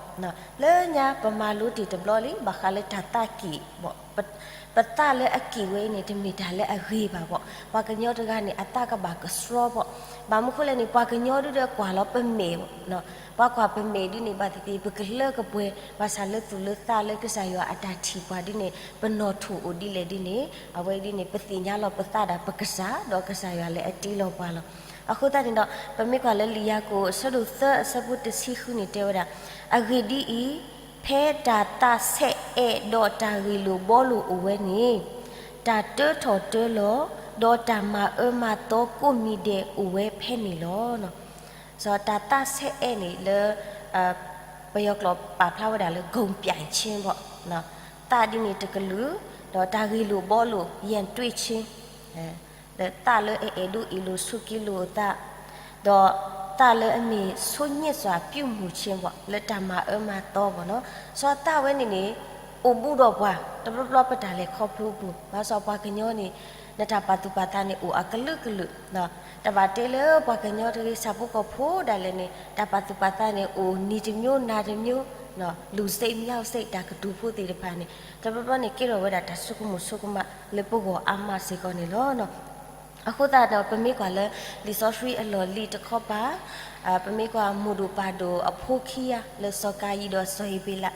လၢညါပမၤလိတ့ၢ်တဘျီလံ ဘၣ်ဃးလၢတၢ်သးကံၢ်ဘၣ်. ပသးလၢအကံၢ်ဝဲအံၤန့ၣ် တမ့ၢ်တၢ်လၢအဂ့ၤဘၣ်ဘၣ်. ပှၤကညီတဂၤန့ၣ် အသးကဘၣ်ကဆှီဘၣ်. ဘၣ်မနုၤဃိလဲၣ်န့ၣ် ပှၤကညီဒုဒီးကွၢ်လီၤပမဲာ်ဘၣ်. ပှၤကွၢ်ပမဲာ်ဒုန့ၣ် ဘၣ်သ့ၣ်သ့ၣ် ပကလၢကပှဲၤ ဘၣ်ဆၣ်လၢသူၣ်လၢသးလၢကစၢ်ယွၤအတၢ်ထံၣ်ပှၤဒုန့ၣ် ပနီၣ်ထိၣ်အိၣ်ဒ်လဲၣ်ဒ်န့ၣ် အဝဲဒ်န့ၣ် ပသ့ၣ်ညါလီၤပသးဒၣ်ပကစၢ် ဒီးကစၢ်ယွၤလၢအတ့လီၤပှၤလီၤ. အဃိသတးန့ၣ်ဒီး ပမ့ၢ်ကွၢ်လၢလံာ်ယၤကိာ် အဆၢဒိၣ်သၢ အဆၢဖိတဆံဃုန့ၣ်တဲဝဲဒၣ်, အဂ့ၢ်ဒ်အံၤ, ဖဲတၢ်သးဆဲးအဲးဒီးတၢ်ဂ့ၢ်လိာ်ဘှီလိာ်အိၣ်ဝဲန့ၣ်, တၢ်တၢထီၣ်တၢလီၤ, ဒီးတၢ်မၤအၢမၤသီကိးမံၤဒဲးအိၣ်ဝဲဖဲန့ၣ်လီၤ. စီၤတၢ်သးဆဲးအဲးန့ၣ်လၢ ပယီၤကျိာ်ပာ်ဖျါဝဲဒၣ်လၢ ဂုဏ်ပြိုင်ခြင်းဘၣ်, သးဒ်န့ၣ်တကလုာ်, ဒီးတၢ်ဂ့ၢ်လိာ်ဘှီလိာ် ရင်တွင်းခြင်း, ဒီးသးလၢအအဲၣ်ဒိးအ့ၣ်လိာ်ဆိးက့လိာ်အသး, ဒီးတၢ်လၢအမ့ၢ်ဆိၣ်ညိၣ်စွာပြုမှုခြင်း လၢတၢ်မၤအၢမၤသီဘၣ်နီၤ, စီၤသးဝဲန့ၣ်န့ၣ် အိၣ်ဘူးဒီးပှၤ တဘျီဘျီပတၢ်လဲၤခီဖျိအပူၤ, ဘၣ်ဆၣ်ပှၤကညီန့ၣ် နတၢ်ပာ်သူၣ်ပာ်သးန့ၣ်အိၣ်အကလုာ်ကလုာ်, တဘၣ်တဲလၢပှၤကညီတဂ့ၤ ဆၣ်ဖိကီၢ်ဖိဒၣ်လဲာ်န့ၣ် တၢ်ပာ်သူၣ်ပာ်သးန့ၣ်အိၣ်နံၤတမျိုးနၤတမျိုး, လူၤစိတ်မြောက်စိတ် တၢ်ကတိၤဖိသ့ၣ်တဖၣ်န့ၣ် တဘျီဘျီန့ၣ်ကဲထီၣ်ဝဲဒၣ်တၢ်ဆိကမိၣ်ဆိကမးလၢပဂီၢ်အါမးစ့ၢ်ကီးန့ၣ်လီၤ. အဃိသတးဒီး ပမ့ၢ်ကွၢ်လၢ လံာ်စီဆှံအလီၢ်လံၤတခီပၤ, ပမ့ၢ်ကွၢ်မိၢ်ဒိၣ်ပၢ်ဒိၣ်အဖိခံဂၤလၢစီၤကၤယံၣ်ဒီးစီၤဧ့ၤဘ့လး,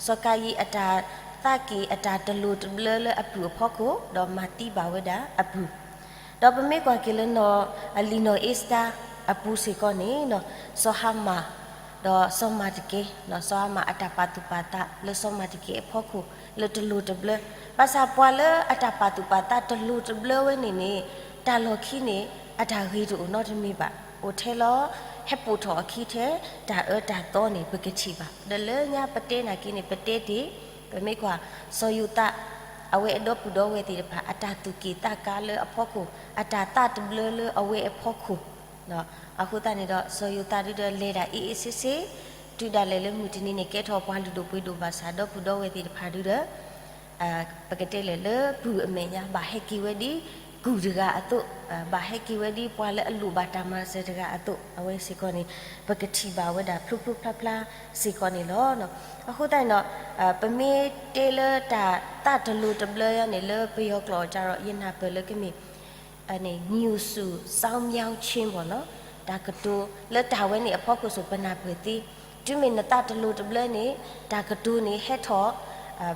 စီၤကၤယံၣ်အတၢ်သးက့ၤအတၢ်တလိၤတဘျၢလၢအပုၢ်အဖီခိၣ် ဒီးမၤသံဘၣ်ဝဲဒၣ်အပုၢ် ဒီးပမ့ၢ်ကွၢ်က့ၤလၢနီၢ် အလံာ်နီၢ်အ့စတၢအပူၤစ့ၢ်ကီးန့ၣ် စီၤဟၤမၣ် ဒီးစီၤမၤတကဲ, စီၤဟၤမၣ်အတၢ်ပာ်သူၣ်ပာ်သးလၢစီၤမၤတကဲအဖီခိၣ်လၢတလိၤတဘျၢ, ဘၣ်ဆၣ်ပှၤလၢအတၢ်ပာ်သူၣ်ပာ်သးတလိၤတဘျၢဝဲန့ၣ်န့ၣ် တၢ်လီၢ်ခံန့ၣ် အတၢ်ဂ့ၤတအိၣ်နီတမံၤဘၣ်, အိၣ်ထဲလီၤ ဟဲပိာ်ထီၣ်အခံထဲ တၢ်အၢတၢ်သီန့ၣ် ပကထံၣ်ဘၣ်. ဒီးလၢညါပတဲနာ်က့န့ၣ် ပတဲတ့ၢ်, ပမ့ၢ်ကွၢ် စီၤယိၤသး အဝဲအဒီပုၢ်ဒီဝဲၢ်သ့ၣ်တဖၣ် အတၢ်သူၣ်က့ၣ်သးကါလၢအဖီခိၣ် အတၢ်သးတဘျၢလၢအဝဲအဖီခိၣ်, အဃိသတးန့ၣ်ဒီး စီၤယိၤသးဒုဒီးလဲၤဒၣ်အ့ၣ်အ့ၣ်ဆ့ဆ့, တုၤဒၣ်လဲာ်လၢမုၢ်တနံၤန့ၣ် ကဲထီၣ်ပှၤလုၢ်ဒိၣ်ပှ့ၤဒိၣ်ဘၣ်ဆၣ် ဒီပုၢ်ဒီဝဲၢ်သ့ၣ်တဖၣ်ဒုဒီး ပကတဲလဲၣ်လၢပုၢ်အမဲာ်ညါ ဘၣ်ဟဲက့ၤဝဲဒ်ကုၢ်တဂၤအသိး, ဘၣ်ဟဲက့ၤဝဲဒ်ပှၤလၢအလိၣ်ဘၣ်တၢ်မၤစၢၤတဂၤအသိး, အဝဲစ့ၢ်ကီးန့ၣ် ပကထံၣ်ဘၣ်ဝဲဒၣ်ဖျိဖျိဖျါဖျါစ့ၢ်ကီးန့ၣ်လီၤ. အဃိသတးန့ၣ်ဒီး ပမ့ၢ်တဲလၢတၢ်သးတလိၤတဘျၢယါန့ၣ် လၢပယီၤကျိာ်တၢ်ဒီး ယနၢ်ပၢၢ်လၢကမ့ၢ် ငြိမ်စုစောင့်မျှော်ခြင်း ဘၣ်နီၤ, တၢ်ကတိၤလၢတၢ်ဝဲန့ၣ်အဖီခိၣ်စိၤ ပနၢ်ပၢၢ်သ့, တုၤမ့ၢ်နသးတလိၤတဘျၢန့ၣ် တၢ်ကတိၤန့ၣ်ဟဲထီၣ်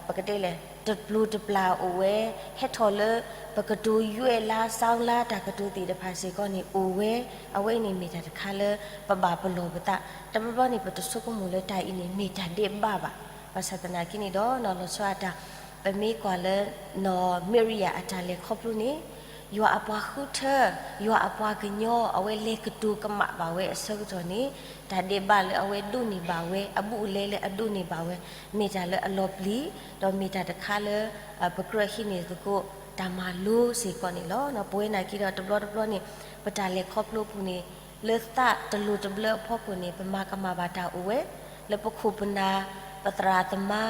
ပကတဲလဲၣ် တပျိၤတပျၢ်အိၣ်ဝဲ, ဟဲထီၣ်လၢ ပကတိၤယွဲၢ်လါ စီလါ တၢ်ကတိၤသ့ၣ်တဖၣ်စ့ၢ်ကီးန့ၣ်အိၣ်ဝဲ, အဝဲအံၤန့ၣ်မ့ၢ်တၢ်တခါလၢ ပဘၣ်ပလီၢ်ပသး, တဘျီဘျီန့ၣ် ပတဆိကမိၣ်လၢတၢ်အံၤန့ၣ် မ့ၢ်တၢ်ဒဲးဘးဘၣ်, ဘၣ်ဆၣ်သနာ်က့န့ၣ်ဒီး နီၢ်လီၤဆီအတၢ် ပမ့ၢ်ကွၢ်လၢ နီၢ်မ့ရံယၤအတၢ်လဲၤခီဖျိန့ၣ် ယွၤအပှၤဃုထၢ, ယွၤအပှၤကညီ အဝဲလဲၤကတိၤကမၣ်ဘၣ်ဝဲအဆၢကတီၢ်န့ၣ် တၢ်ဒဲးဘးလၢအဝဲဒိးန့ၢ်ဘၣ်ဝဲ အဘူးအလဲလၢအဒိးန့ၢ်ဘၣ်ဝဲ မ့ၢ်တၢ်လၢအလီၤပျံၤ, ဒီးမ့ၢ်တၢ်တခါလၢ ပကြၢးဟံးန့ၢ်သကိး တၢ်မၤလိစ့ၢ်ကီးန့ၣ်လီၤ. ပဝဲနာ်က့ဒီးတဘျီတဘျီန့ၣ် ပတၢ်လဲၤခီဖျိအပူၤန့ၣ် လၢသးတလိၤတဘျၢအဖီခိၣ်န့ၣ် ပမၤကမၣ်ဘၣ်တၢ်အိၣ်ဝဲ လၢပခိၣ်ပနၢ် ပသရၣ်သမါ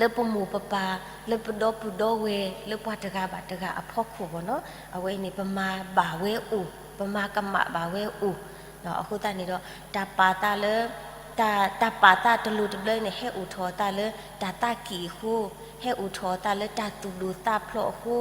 လၢပမိၢ်ပပၢ် လၢပဒီပုၢ်ဒီဝဲၢ် လၢပှၤတဂၤဘၣ်တဂၤအဖီခိၣ်ဘၣ်နီၤ, အဝဲအံၤန့ၣ် ပမၤဘၣ်ဝဲအိၣ်, ပမၤကမၣ်ဘၣ်ဝဲအိၣ်, အဃိသတးန့ၣ်ဒီး တၢ်ပာ်သးလၢ တၢ် တၢ်ပာ်သးတလိၤတဘျၢန့ၣ် ဟဲအိၣ်ထီၣ်အသးလၢတၢ်သးကံၢ်အဃိ, ဟဲအိၣ်ထီၣ်အသးလၢတၢ်သူၣ်ဒိၣ်သးဖျိးအဃိ,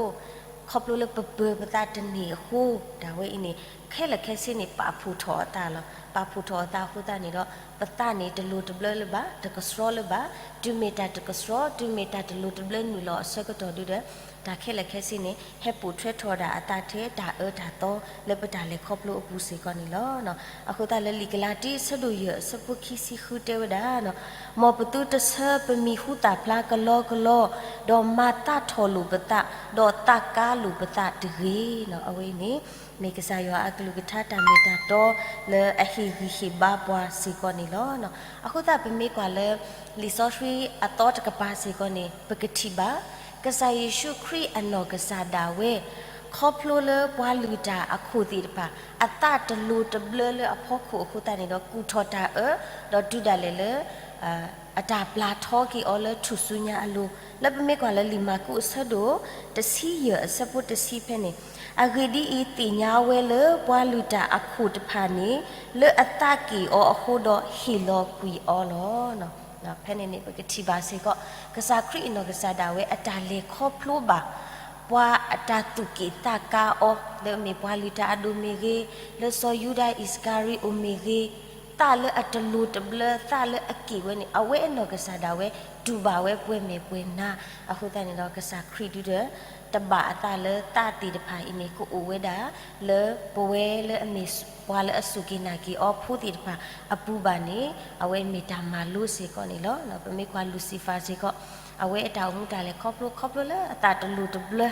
ခီဖျိလၢပပၢၤပသးတန့ၢ်အဃိ, တၢ်ဝဲအံၤန့ၣ် ခဲလၢာ်ခဲဆ့န့ၣ် ပာ်ဖှိၣ်ထီၣ်အသးလီၤ. ပာ်ဖှိၣ်ထီၣ်အသးအဃိသတးန့ၣ်ဒီး ပသးန့ၣ်တလိၤတဘျၢလၢၤဘၣ်, တကဆှီလၢၤဘၣ်, တုၤမ့ၢ်တၢ်တကဆှီ, တုၤမ့ၢ်တၢ်တလိၤတဘျၢနုာ်လီၤအဆၢကတီၢ်ဒုဒီး တၢ်ခဲလၢာ်ခဲဆ့န့ၣ် ဟဲပိာ်ထွဲထီၣ်ဒၣ်အသးထဲတၢ်အၢတၢ်သီလၢပတၢ်လဲၤခီဖျိအပူၤစ့ၢ်ကီးန့ၣ်လီၤ. အဃိသတးလၢလံာ်ကလၤတံ အဆၢဒိၣ်ယဲၢ် အဆၢဖိခံဆံဃုတဲဝဲဒၣ် မ်ပသုတဆၢပမံၤဟူသၣ်ဖျါကလီကလီ, ဒီးမၤသးထီၣ်လိာ်ပသး, ဒီးသးကါလိာ်ပသးတဂ့ၤ. အဝဲအံၤန့ၣ် မ့ၢ်ကစၢ်ယွၤအကလုၢ်ကထါတၢ်မ့ၢ်တၢ်တီလၢအဟ့ၣ်ဂံၢ်ဟ့ၣ်ဘါပှၤစ့ၢ်ကီးန့ၣ်လီၤ. အဃိသတးပမ့ၢ်ကွၢ်လၢ လံာ်စီဆှံအသီတကပၤစ့ၢ်ကီးန့ၣ် ပကထံၣ်ဘၣ် ကစၢ်ယ့ၣ်ၡူးခရံာ်အနီၢ်ကစၢ်ဒၣ်ဝဲ ခီဖျိလၢပှၤလုၢ်တၢ်အခိၣ်သ့ၣ်တဖၣ် အသးတလိၤတဘျၢလၢအဖီခိၣ်အဃိသတးန့ၣ်ဒီး ကူၣ်ထီၣ်တၢ်အၢ ဒီးတုၤဒၣ်လဲာ်လၢ အတၢ်ပျၢ်ထီက့ၤအီၤလၢထူၣ်စုညါအလိၤ, လၢပမ့ၢ်ကွၢ်လၢလံာ်မၢ်ကူးအဆၢဒိၣ် တဆံယဲၢ်အဆၢဖိတဆံဖဲန့ၣ်, အဂ့ၢ်ဒ်အံၤ, သ့ၣ်ညါဝဲလၢပှၤလုၢ်တၢ်အခိၣ်တဖၣ်န့ၣ် လၢအသးက့ၣ်အီၤအဃိဒီးဟ့ၣ်လီၤကွံာ်အီၤလီၤ. ဖဲန့ၣ်န့ၣ် ပကထံၣ်ဘၣ်စ့ၢ်ကီး ကစၢ်ခရံာ်အနီၢ်ကစၢ်ဒၣ်ဝဲအတၢ်လဲၤခီဖျိဘၣ် ပှၤအတၢ်သူၣ်က့ၣ်သးကါအီၤ လၢအမ့ၢ်ပှၤလုၢ်တၢ်အဒိၣ်မ့ၢ်ဂ့ၤ, လၢစီၤယူဒၤအံၣ်စကၤရံအိၣ်မ့ၢ်ဂ့ၤ, သးလၢအတလိၤတဘျၢ သးလၢအက့ၣ်ဝဲန့ၣ် အဝဲအနီၢ်ကစၢ်ဒၣ်ဝဲ တူၢ်ဘၣ်ဝဲပှဲၤမဲာ်ပှဲၤနါ, အဃိသတးန့ၣ်ဒီး ကစၢ်ခရံာ်ဒုဒီး တဘၣ်အသးလၢသးသ့ၣ်တဖၣ်အံၤန့ၣ် ကအိၣ်ဝဲဒၣ်လၢပဝဲလၢအမ့ၢ်ပှၤလၢအစူၢ်က့ၤနာ်က့ၤအီၤဖိသ့ၣ်တဖၣ်အပူၤဘၣ်န့ၣ် အဝဲမ့ၢ်တၢ်မၤလိစ့ၢ်ကီးန့ၣ်လီၤ. ပမ့ၢ်ကွၢ်လူၤစံဖၣ်စ့ၢ်ကီး အဝဲအတၢ်အိၣ်မူတၢ်လဲၤခီဖျိ ခီဖျိလၢအသးတလိၤတဘျၢ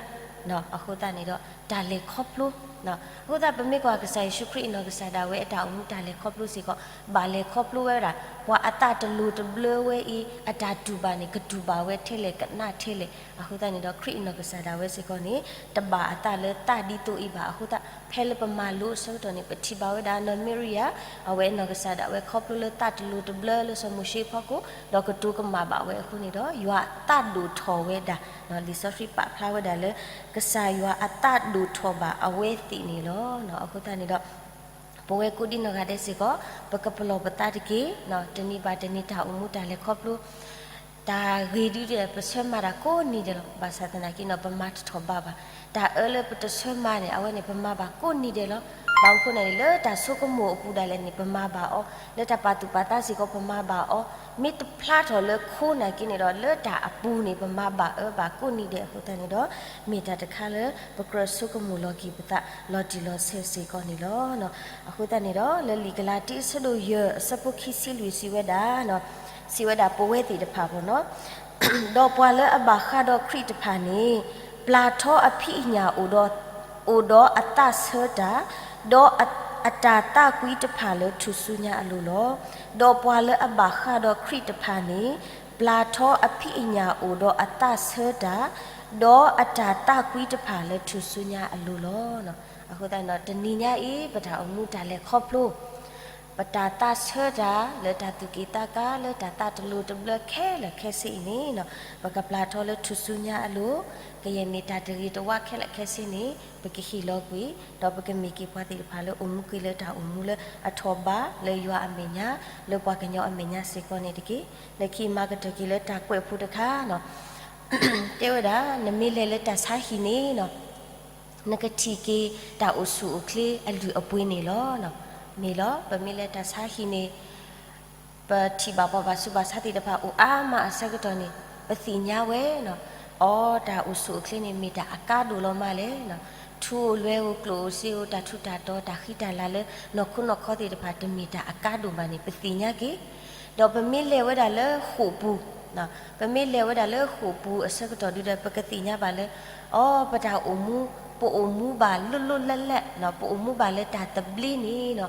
အဃိသတးန့ၣ်ဒီး တၢ်လဲၤခီဖျိ အဃိသတး ပမ့ၢ်ကွၢ်ကစၢ်ယ့ၣ်ၡူးခရံာ်အနီၢ်ကစၢ်ဒၣ်ဝဲအတၢ်အိၣ်မူတၢ်လဲၤခီဖျိစ့ၢ်ကီး ဘၣ်လဲၤခီဖျိဝဲဒၣ် ပှၤအသးတလိၤတဘျၢဝဲအံၤ အတၢ်တူၢ်ဘၣ်န့ၣ် ကတူၢ်ဘၣ်ဝဲထဲလဲၣ် ကနၣ်ထဲလဲၣ်. အဃိသတးန့ၣ်ဒီး ခရံာ်အနီၢ်ကစၢ်ဒၣ်ဝဲစ့ၢ်ကီးန့ၣ် တဘၣ်အသးလၢသးဒ်သိးအံၤဘၣ်. အဃိသတး ဖဲလၢပမၤလိအဆၢကတီၢ်န့ၣ် ပထံၣ်ဘၣ်ဝဲဒၣ်နီၢ်မံရယၤ အဝဲနီၢ်ကစၢ်ဒၣ်ဝဲခီဖျိလၢသးတလိၤတဘျၢလၢစီၤမိၤၡ့အဖီခိၣ် ဒီးကတိၤကမၣ်ဘၣ်ဝဲအဃိန့ၣ်ဒီး ယွၤအသးဒိၣ်ထီၣ်ဝဲဒၣ်, လံာ်စီဆှံပာ်ဖျါဝဲဒၣ်လၢ ကစၢ်ယွၤအသးဒိၣ်ထီၣ်ဘၣ်အဝဲသ့ၣ်န့ၣ်လီၤ. အဃိသတးန့ၣ်ဒီး ပဝဲကိးဒံနီၢ်ဂၤဒဲးစ့ၢ်ကီး ပကပလီၢ်ပသးတက့ၢ်. တနံၤဘၣ်တနံၤတၢ်အိၣ်မူတၢ်လဲၤခီဖျိ တၢ်ဂ့ၤဒုဒီး ပဆၢမၤတၢ်ကိးနံၤဒဲးလီၤ. ဘၣ်ဆၣ်သနာ်က့နီၤ ပမၤတထီၣ်ဘးဘၣ်. တၢ်အၢလၢပတဆၢမၤန့ၣ် အဝဲန့ၣ် ပမၤဘၣ်ကိးနံၤဒဲးလီၤ. ဘၣ်မနုၤအဃိန့ၣ် လၢတၢ်ဆိကမိၣ်အပူၤဒၣ်လဲာ်န့ၣ် ပမၤဘၣ်အီၤ, လၢတၢ်ပာ်သူၣ်ပာ်သးစ့ၢ်ကီး ပမၤဘၣ်အီၤ, မ့ၢ်တဖျါထီၣ်လၢခိနာ်က့န့ၣ်ဒီး လၢတၢ်အပူၤန့ၣ် ပမၤဘၣ်အၢဘၣ်ကိးနံၤဒဲးအဃိသတးန့ၣ်ဒီး မ့ၢ်တၢ်တခါလၢ ပကြၢးဆိကမိၣ်လီၤက့ၤပသး လီၤတံၢ်လီၤဆဲးစ့ၢ်ကီးန့ၣ်လီၤ. အဃိသတးန့ၣ်ဒီး လၢလံာ်ကလၤတံ အဆၢဒိၣ်ယဲၢ် အဆၢဖိခံဆံလွံၢ်စံးဝဲဒၣ်, စံးဝဲဒၣ်ပဝဲသ့ၣ်တဖၣ်ဘၣ်နီၤ, ဒီးပှၤလၢအဘၣ်ဃးဒီးခရံာ်တဖၣ်န့ၣ် ပျၢ်ထီအဖံးအညၣ်အိၣ်ဒီး, အိၣ်ဒီးအသးဆၢတၢ်, ဒီးအတၢ်သးကွံတဖၣ်လၢထူၣ်စုညါအလိၤလီၤ. ဒီးပှၤလၢအဘၣ်ဃးဒီးခရံာ်တဖၣ်န့ၣ် ပျၢ်ထီအဖံးအညၣ်အိၣ်ဒီးအသးဆၢတၢ်, ဒီးအတၢ်သးကွံတဖၣ်လၢထူၣ်စုညါအလိၤလီၤ. အဃိသတးန့ၣ်ဒီး တနံၤညါအံၤ ပတၢ်အိၣ်မူတၢ်လဲၤခီဖျိ ပတၢ်သးဆၢတၢ် လၢတၢ်သူၣ်က့ၣ်သးကါ လၢတၢ်သးတလိၤတဘျၢခဲလၢာ်ခဲဆ့အံၤန့ၣ် ပကပျၢ်ထီလၢထူၣ်စုညါအလိၤ, ကယဲၢ်မ့ၢ်တၢ်တဂ့ၤတဝါခဲလၢာ်ခဲဆ့န့ၣ် ပကဟ့ၣ်လီၤကွံာ်, ဒီးပကမ့ၢ်က့ၤပှၤသ့ၣ်တဖၣ်လၢအိၣ်မူကွံာ်လၢတၢ်အိၣ်မူလၢအထီၣ်ဘးလၢယွၤအမဲာ်ညါ, လၢပှၤကညီအမဲာ်ညါစ့ၢ်ကီးန့ၣ်တက့ၢ်. လၢခံမၤကတၢၢ်က့ၤလၢတၢ်ကွဲးဖိတခါနီၤ တဲဝဲဒၣ် နမ့ၢ်လဲၤလၢတၢ်ဆါဟံၣ်န့ၣ်နီၤ နကထံၣ်က့ၤတၢ်အိၣ်ဆူၣ်အိၣ်ချ့အလုၢ်အပှ့ၤန့ၣ်လီၤ. မ့ၢ်လီၤ ပမ့ၢ်လဲၤတၢ်ဆါဟံၣ်န့ၣ် ပထံၣ်ဘၣ်ပှၤဘၣ်ဆူးဘၣ်ဆါသ့ၣ်တဖၣ်အိၣ်အါမးအဆၢကတီၢ်န့ၣ် ပသ့ၣ်ညါဝဲနီၤ, အီ တၢ်အိၣ်ဆူၣ်အိၣ်ချ့န့ၣ် မ့ၢ်တၢ်အကါဒိၣ်လီၤမးလဲၣ်နီၤ, ထူအိၣ်လွဲအိၣ် ကျိၣ်အိၣ်စ့အိၣ် တၢ်ထူးတၢ်တီၤ တၢ်ဃံတၢ်လၤလၢနီၢ်ခိနီၢ်ခီသ့ၣ်တဖၣ် တမ့ၢ်တၢ်အကါဒိၣ်ဘၣ်န့ၣ် ပသ့ၣ်ညါက့ၤ ဒီးပမ့ၢ်လဲၤဝဲဒၣ်လၢဃိာ်ပူၤ, ပမ့ၢ်လဲၤဝဲဒၣ်လၢဃိာ်ပူၤအဆၢကတီၢ်ဒုဒီး ပကသ့ၣ်ညါဘၣ်လၢ အီ ပတၢ်အိၣ်မူ ပအိၣ်မူဘၣ်လိၣ်လိၣ်လၢ်လၢ်, ပအိၣ်မူဘၣ်လၢတၢ်သဘျ့န့ၣ်နီၤ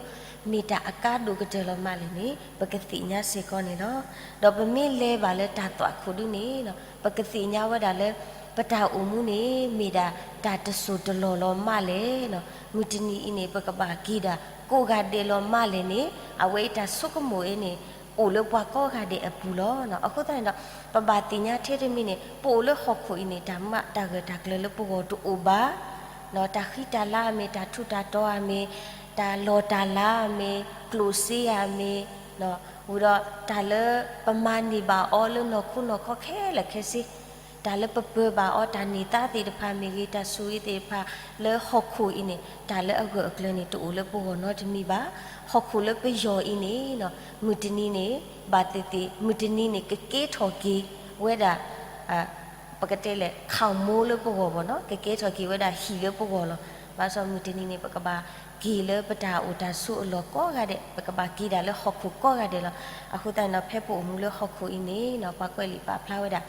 မ့ၢ်တၢ်အကါဒိၣ်ကတၢၢ်လီၤမးလဲၣ်န့ၣ် ပကသ့ၣ်ညါစ့ၢ်ကီးန့ၣ်လီၤ. ဒီးပမ့ၢ်လဲၤဘၣ်လၢတၢ်သွၣ်ခိၣ်ဒုန့ၣ်နီၤ ပကသ့ၣ်ညါဝဲဒၣ်လၢ ပတၢ်အိၣ်မူန့ၣ် မ့ၢ်ဒၣ်တၢ်တစိၢ်တလီၢ်လီၤမးလဲၣ်နီၤ, မုၢ်တနံၤအံၤန့ၣ် ပကဘၣ်က့ၤဒၣ်ကိးဂၤဒဲးလီၤမးလဲၣ်န့ၣ် အဝဲအံၤတၢ်ဆိကမိၣ်အံၤန့ၣ် အိၣ်လၢပှၤကိးဂၤဒဲးအပူၤလီၤ. အဃိသတးန့ၣ်ဒီး ပဘၣ်သ့ၣ်ညါထဲတမံၤန့ၣ် ပအိၣ်လၢဟီၣ်ခိၣ်အံၤန့ၣ် တၢ်မၤတၢ်ဂၢၢ်တၢ်ကျၢၤလၢပဂီၢ်တအိၣ်ဘၣ်, တၢ်ဃံတၢ်လၤအမ့ၢ် တၢ်ထူးတၢ်တီၤအမ့ၢ် တၢ်လီၢ်တၢ်လၤအမ့ၢ် ကျိၣ်စ့အမ့ၢ် ဝံၤဒီးတၢ်လၢပမၤန့ၢ်ဘၣ်အီၤလၢနီၢ်ခိနီၢ်ခီခဲလၢာ်ခဲဆ့, တၢ်လၢပပၢၤဘၣ်အီၤ တၢ်န့ၢ်သါသ့ၣ်တဖၣ်မ့ၢ်ဂ့ၤ တၢ်ဆိၣ်ဂ့ၤသ့ၣ်တဖၣ်လၢဟီၣ်ခိၣ်အံၤန့ၣ် တၢ်လၢအဂၢၢ်အကျၢၤန့ၣ် တအိၣ်လၢပဂီၢ်နီတမံၤဘၣ်. ဟီၣ်ခိၣ်လၢပယီၤအံၤန့ၣ် မုၢ်တနံၤန့ၣ် ဘၣ်သ့ၣ်သ့ၣ် မုၢ်တနံၤန့ၣ် ကကဲထီၣ်က့ၤဝဲဒၣ် ပကတဲလဲၣ် ခီၣ်မိလၢပဂီၢ်ဘၣ်နီၤ ကကဲထီၣ်က့ၤဝဲဒၣ်ဟံၣ်လၢပဂီၢ်လီၤ. ဘၣ်ဆၣ်မုၢ်တနံၤန့ၣ် ပကဘၣ်က့ၤလၢပတၢ်အိၣ်တၢ်ဆိးအလီၢ်ကိးဂၤဒဲး ပကဘၣ်က့ၤဒၣ်လၢဟီၣ်ခိၣ်ကိးဂၤဒဲးလီၤ. အဃိသတးန့ၣ်ဒီး ဖဲပအိၣ်မူလၢဟီၣ်ခိၣ်အံၤန့ၣ် ပှၤကွဲးလံာ်ပာ်ဖျါဝဲဒၣ်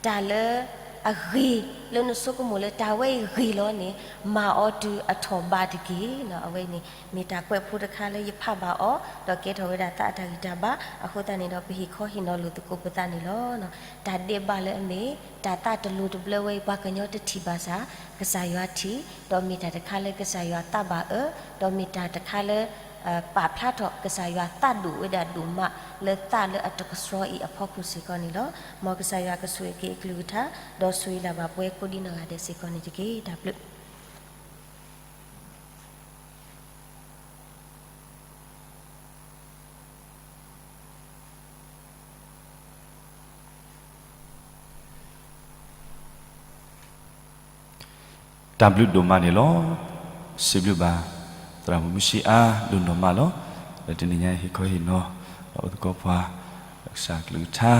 တၢ်လၢအဂ့ၤ လၢနဆိကမိၣ်လၢတၢ်ဝဲအံၤဂ့ၤလီၤန့ၣ် မၤအီၤတုၤအထီၣ်ဘးတက့ၢ်. အဝဲန့ၣ် မ့ၢ်တၢ်ကွဲးဖိတခါလၢယဖးဘၣ်အီၤ ဒီးကဲထီၣ်ဝဲဒၣ်သးအတၢ်ဂံၢ်တၢ်ဘါ အဃိသတးန့ၣ်ဒီး ပဟ့ၣ်ခီဟ့ၣ်နီၤလိာ်သကိးပသးန့ၣ်လီၤ. တၢ်ဒဲးဘးလၢအမ့ၢ် တၢ်သးတလိၤတဘျၢဝဲအံၤ ပှၤကညီတထံၣ်ဘၣ်ဆၣ် ကစၢ်ယွၤထံၣ်, ဒီးမ့ၢ်တၢ်တခါလၢကစၢ်ယွၤသးဘၣ်အၢ, ဒီးမ့ၢ်တၢ်တခါလၢ ပာ်ဖျါထီၣ်ကစၢ်ယွၤသးဒိၣ်ဝဲဒၣ်ဒိၣ်မးလၢသးလၢအတကဆှီအံၤအဖီခိၣ်စ့ၢ်ကီးန့ၣ်လီၤ. မ်ကစၢ်ယွၤကဆိၣ်ဂ့ၤက့ၤအကလုၢ်ကထါ ဒီးဆိၣ်ဂ့ၤလၢ်ဘၣ်ပဝဲကိးဒံနီၢ်ဂၤဒဲးစ့ၢ်ကီးန့ၣ်တက့ၢ်. တၢ်ဘျုး တၢ်ဘျုးဒိၣ်မးန့ၣ်လီၤ. စံးဘျုးဘၣ် သရၣ်မုၣ်မုၢ်ဆံအါဒိၣ်နီၢ်မးလီၤ. လၢတနံၤညါဟ့ၣ်ခီဟ့ၣ်နီၤ ဒီးအိၣ်သကိးပှၤ ကစၢ်ကလုၢ်ကထါ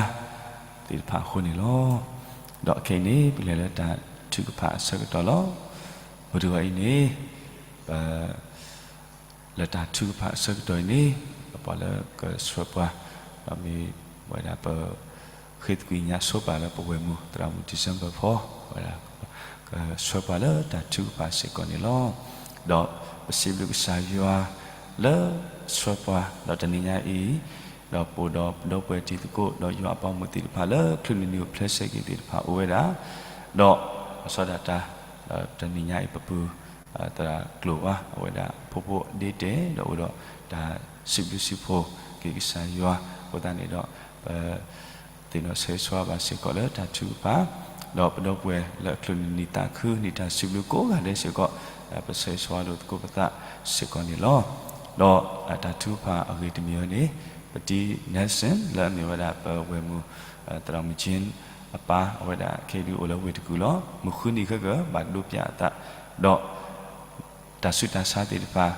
သ့ၣ်တဖၣ်အဃိန့ၣ်လီၤ. ဒီးခဲအံၤန့ၣ် ပလဲၤလၢတၢ်ထုကဖၣ်အဆၢကတီၢ်လီၤ. ပတုၤဝဲအံၤန့ၣ် ပ လၢတၢ်ထုကဖၣ်အဆၢကတီၢ်အံၤန့ၣ် ပပှၤလၢကဆှၢပှၤ ဒီးမ့ၢ်ဝဲဒၣ်ပ ဃ့သကွံာ်ညါဆိပာ်လၢပဝဲၢ်မုၢ် သရၣ်မုၣ် December ဖီ ဝဲဒၣ် ကဆှၢပှၤလၢတၢ်ထုကဖၣ်စ့ၢ်ကီးန့ၣ်လီၤ. ဒီးပစံးဘျုးကစၢ်ယွၤလၢဆှၢပှၤ ဒီးတနံၤညါအံၤ ဒီးပအိၣ်ဒီးပဒီပုၢ်ဝဲၢ်တံၤသကိး ဒီးယွၤအပှၤဂီၢ်မုၢ်သ့ၣ်တဖၣ်လၢ ချုးနံၤနံၤအိၣ်ဖျဲၣ်ဆဲးက့ၤသ့ၣ်တဖၣ်အိၣ်ဝဲဒၣ်, ဒီးအစီဒၣ်တၢ် ဒီးတနံၤညါအံၤပပုၢ် သရၣ်ကျိၤဝါ အဝဲဒၣ်ဖိဖိဒ့တဲာ် ဒီးအိၣ်ဒီးတၢ်စံးဘျုးစံးဖှိၣ်က့ၤကစၢ်ယွၤအဃိသတးန့ၣ်ဒီး ပ သ့ၣ်နီၣ်ဆၢဂ့ၤဆၢဝါဘၣ်စ့ၢ်ကီးလၢတၢ်ထုကဖၣ်, ဒီးပဒီပုၢ်ဝဲၢ်လၢအချုးန့ၢ်နံၣ်သးခု နံၣ်တၢ်စံးဘျုးကိးဂၤဒဲးစ့ၢ်ကီး ပဆၢဂ့ၤဆၢဝါလိာ်သကိးပသးစ့ၢ်ကီးန့ၣ်လီၤ. ဒီးတၢ်ထုကဖၣ်အဂ့ၢ်တမံၤအံၤန့ၣ် ပတံ Nelson လၢအမ့ၢ်ဝဲဒၣ်ပဝဲၢ်မုၢ် သရၣ်မုၣ်ကၠ့အပၢ် အဝဲဒၣ်ခဲအံၤဒုးအိၣ်လၢဝ့ၢ်တကူၣ်လီၤ. မုၢ်ဃုနံၤခဲကဘၣ်ဒိးပၠးအသး ဒီး တၢ်ဆူးတၢ်ဆါသ့ၣ်တဖၣ်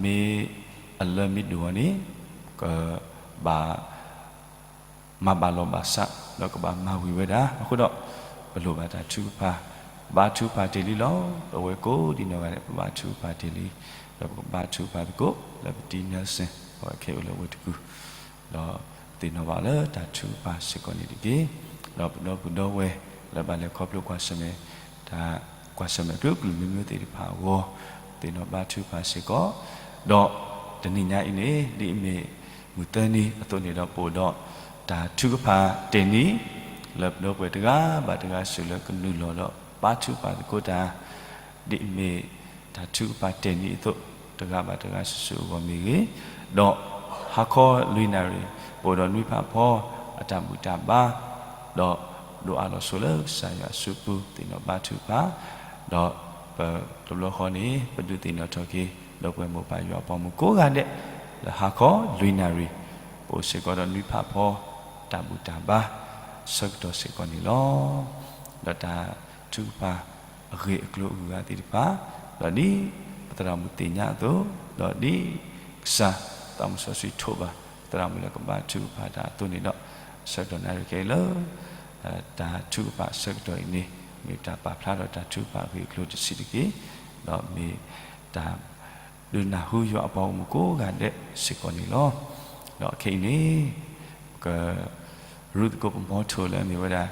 မ့ၢ်အလၢမ့ၢ်ဒိၣ်အီၤန့ၣ် ကဘၣ် မၤဘၣ်လီၤဘၣ်စး ဒီးကဘၣ်မၤဝံၤဝဲဒၣ်. အဃိဒီး ပလိၣ်ဘၣ်တၢ်ထုကဖၣ်, ဘါထုကဖၣ်တ့ၢ်လံလီၤ. ပဝဲကိးဒံနီၢ်ဂၤဒဲး ပဘါထုကဖၣ်တ့ၢ်လံ, ဒီးပကဘါထုကဖၣ်သကိး လၢပတံ Nelson အဝဲခဲအံၤအိၣ်လၢဝ့ၢ်တကူၣ် ဒီးသ့ၣ်နီၣ်ဘၣ်လၢတၢ်ထုကဖၣ်စ့ၢ်ကီးန့ၣ်တက့ၢ်. ဒီးပဒီပုၢ်ဒီဝဲၢ်လၢဘၣ်လဲၤခီဖျိကွၢ်ဆၢၣ်မဲာ် တၢ်ကွၢ်ဆၢၣ်မဲာ်ကျိၤကျိၤမ့ၢ်မ့ၢ်သ့ၣ်တဖၣ်အဂီၢ် သ့ၣ်နီၣ်ဘါထုကဖၣ်စ့ၢ်ကီး, ဒီးတနံၤညါအံၤန့ၣ် ဒ်အမ့ၢ်မုၢ်သၢနံၤအသိးန့ၣ်ဒီး ပအိၣ်ဒီးတၢ်ထုကဖၣ်တ့ၢ်နံၤ လၢပဒီပုၢ်ဝဲၢ်တဂၤဘၣ်တဂၤစ့ၢ်လၢကနုာ်လီၤဒီးဘါထုကဖၣ်သကိးတၢ် ဒ်အမ့ၢ်တၢ်ထုကဖၣ်တ့ၢ်နံၤအသိး တဂၤဘၣ်တဂၤစုာ်စုာ်အဂီၢ်မ့ၢ်ဂ့ၤ, ဒီးဟါခီလွံၢ်နၣ်ရံၣ် ပအိၣ်ဒီးနွံဖးဖီအတၢ်ဘူၣ်တၢ်ဘါ, ဒီးဒိးအးလီၤဆိလၢကစၢ်ယွၤအစုပူၤ သ့ၣ်နီၣ်ဘါထုကဖၣ်, ဒီးပတဘျီဃီန့ၣ် ပဒုးသ့ၣ်နီၣ်ထီၣ်က့ၤ ဒီပုၢ်ဝဲၢ်မိၢ်ပၢ်ယွၤအပှၤမုၣ်ကိးဂၤဒဲး လၢဟါခီလွံၢ်နၣ်ရံၣ် ပအိၣ်စ့ၢ်ကီးဒီးနွံဖးဖီတၢ်ဘူၣ်တၢ်ဘါ ဆၢကတီၢ်စ့ၢ်ကီးန့ၣ်လီၤ. ဒီးတၢ်ထုကဖၣ်အဂ့ၢ်အကျိၤအဂုၤအဂၤသ့ၣ်တဖၣ်, ဒီးဒ်ပသရၣ်မုၣ်သ့ၣ်ညါအသိး, ဒီးဒ်ကစၢ်သးမုၢ်စီဆှံထိးဘၣ် ပသရၣ်မုၣ်လၢကဘါထုကဖၣ်တၢ်အသိးန့ၣ်ဒီး, ဆၢကတီၢ်နၣ်ရံၣ်ခဲအံၤလၢ တၢ်ထုကဖၣ်ဆၢကတီၢ်အံၤန့ၣ် မ့ၢ်တၢ်ပာ်ဖျါဒီးတၢ်ထုကဖၣ်အဂ့ၢ်အကျိၤတဆံးတက့ၢ်, ဒီးမ့ၢ်တၢ် ဒုးနၢ်ဟူယွၤအပှၤဂီၢ်မုၢ်ကိးဂၤဒဲးစ့ၢ်ကီးန့ၣ်လီၤ. ဒီးခဲအံၤန့ၣ် ပက ရူၢ်သကိးပမီထိလၢအမ့ၢ်ဝဲဒၣ်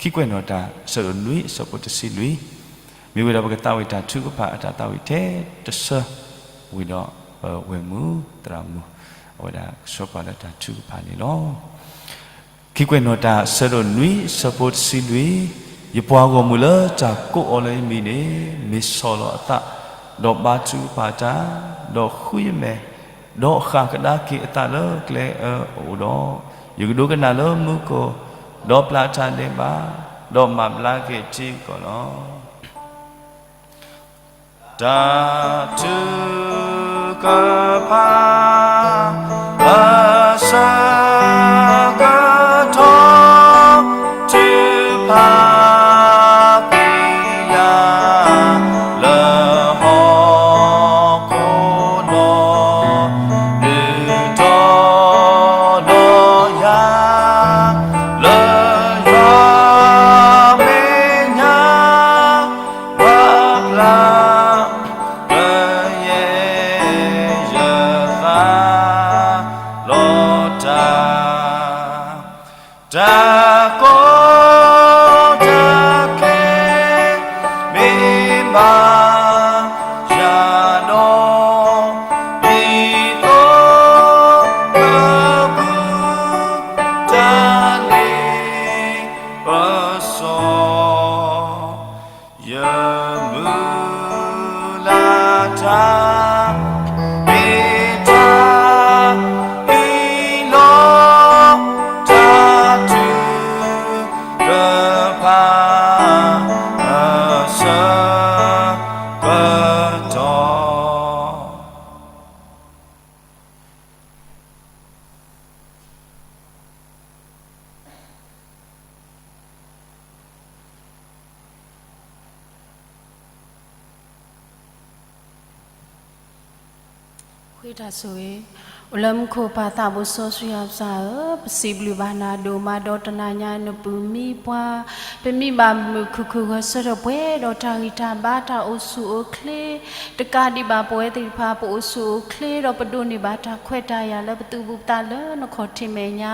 ခံကွဲးနီၣ်တၢ် အဆၢဒိၣ်နွံ အဆၢဖိတဆံလွံၢ်, မ့ၢ်ဝဲဒီးပကသးဝံၣ်တၢ်ထုကဖၣ်အတၢ်သးဝံၣ်ထဲတဆၢ ဝံၤဒီးပဝဲၢ်မုၢ်သရၣ်မုၣ် အဝဲဒၣ်ကဆှၢပှၤလၢတၢ်ထုကဖၣ်န့ၣ်လီၤ. ခံကွဲးနီၣ်တၢ် အဆၢဒိၣ်နွံ အဆၢဖိတဆံလွံၢ်, ယပှၤဂီၢ်မုၢ်လၢတၢ်ကိးအီၤလၢယမံၤန့ၣ် မ့ၢ်ဆီၣ်လီၤအသး, ဒီးဘါထုကဖၣ်တၢ်, ဒီးဃုယမဲာ်, ဒီးဃၣ်ကဒါက့ၤအသးလၢကျဲအၢအအိၣ်ဒီး, ယကဒိကနၣ်လၢမူခိၣ်, ဒီးပျၢ်တၢ်ဒဲးဘး, ဒီးမၤဘျါက့ၤထံကီၢ်လီၤ. တၢ်ထုကဖၣ် အဆၢကတီၢ် ထုကဖၣ်သ့ၣ်ညါ လၢဟီၣ်ခိၣ်ဒီး နုာ်ထီၣ်ဒီးယၤ လၢယွၤမဲာ်ညါ ပှၤဖျါ လၢယဲယသး လီၤတၢ် တၢ်ကီတၢ်ခဲ မ့ၢ်ဘၣ်ယၤဒီး ဒ်သိးကပူၤ တၢ်လ့ပစီ ယမုၢ်လၢ်တၢ် မ့ၢ်တၢ်အံၤလီၤ. တၢ်ထုကဖၣ် အဆၢကတီၢ် ဃ့တၢ်ဆိၣ်ဂ့ၤ, အိၣ်လၢမူခိၣ်ပၢ်သးဘိစီဆှံယွၤပၢ်ဧၢ, ပစံးဘျုးဘၣ်နၤဒိၣ်မး ဒီးတနၤညါနပုၢ်မံပှၤ ပမံဘၣ်မုာ်ခုၣ်ခုၣ်ဂီၤဆၢထၢၣ်ပှဲၤဒီးတၢ်ဂံၢ်တၢ်ဘါ တၢ်အိၣ်ဆူၣ်အိၣ်ချ့ တကးဒံးဘၣ်ပဝဲသ့ၣ်တဖၣ် ပအိၣ်ဆူၣ်အိၣ်ချ့ဒီးပဒိးန့ၢ်ဘၣ်တၢ်ခွဲးတၢ်ယာ်လၢပသူၣ်ပူၤသးလၢနခီၣ်ထံးမဲာ်ညါ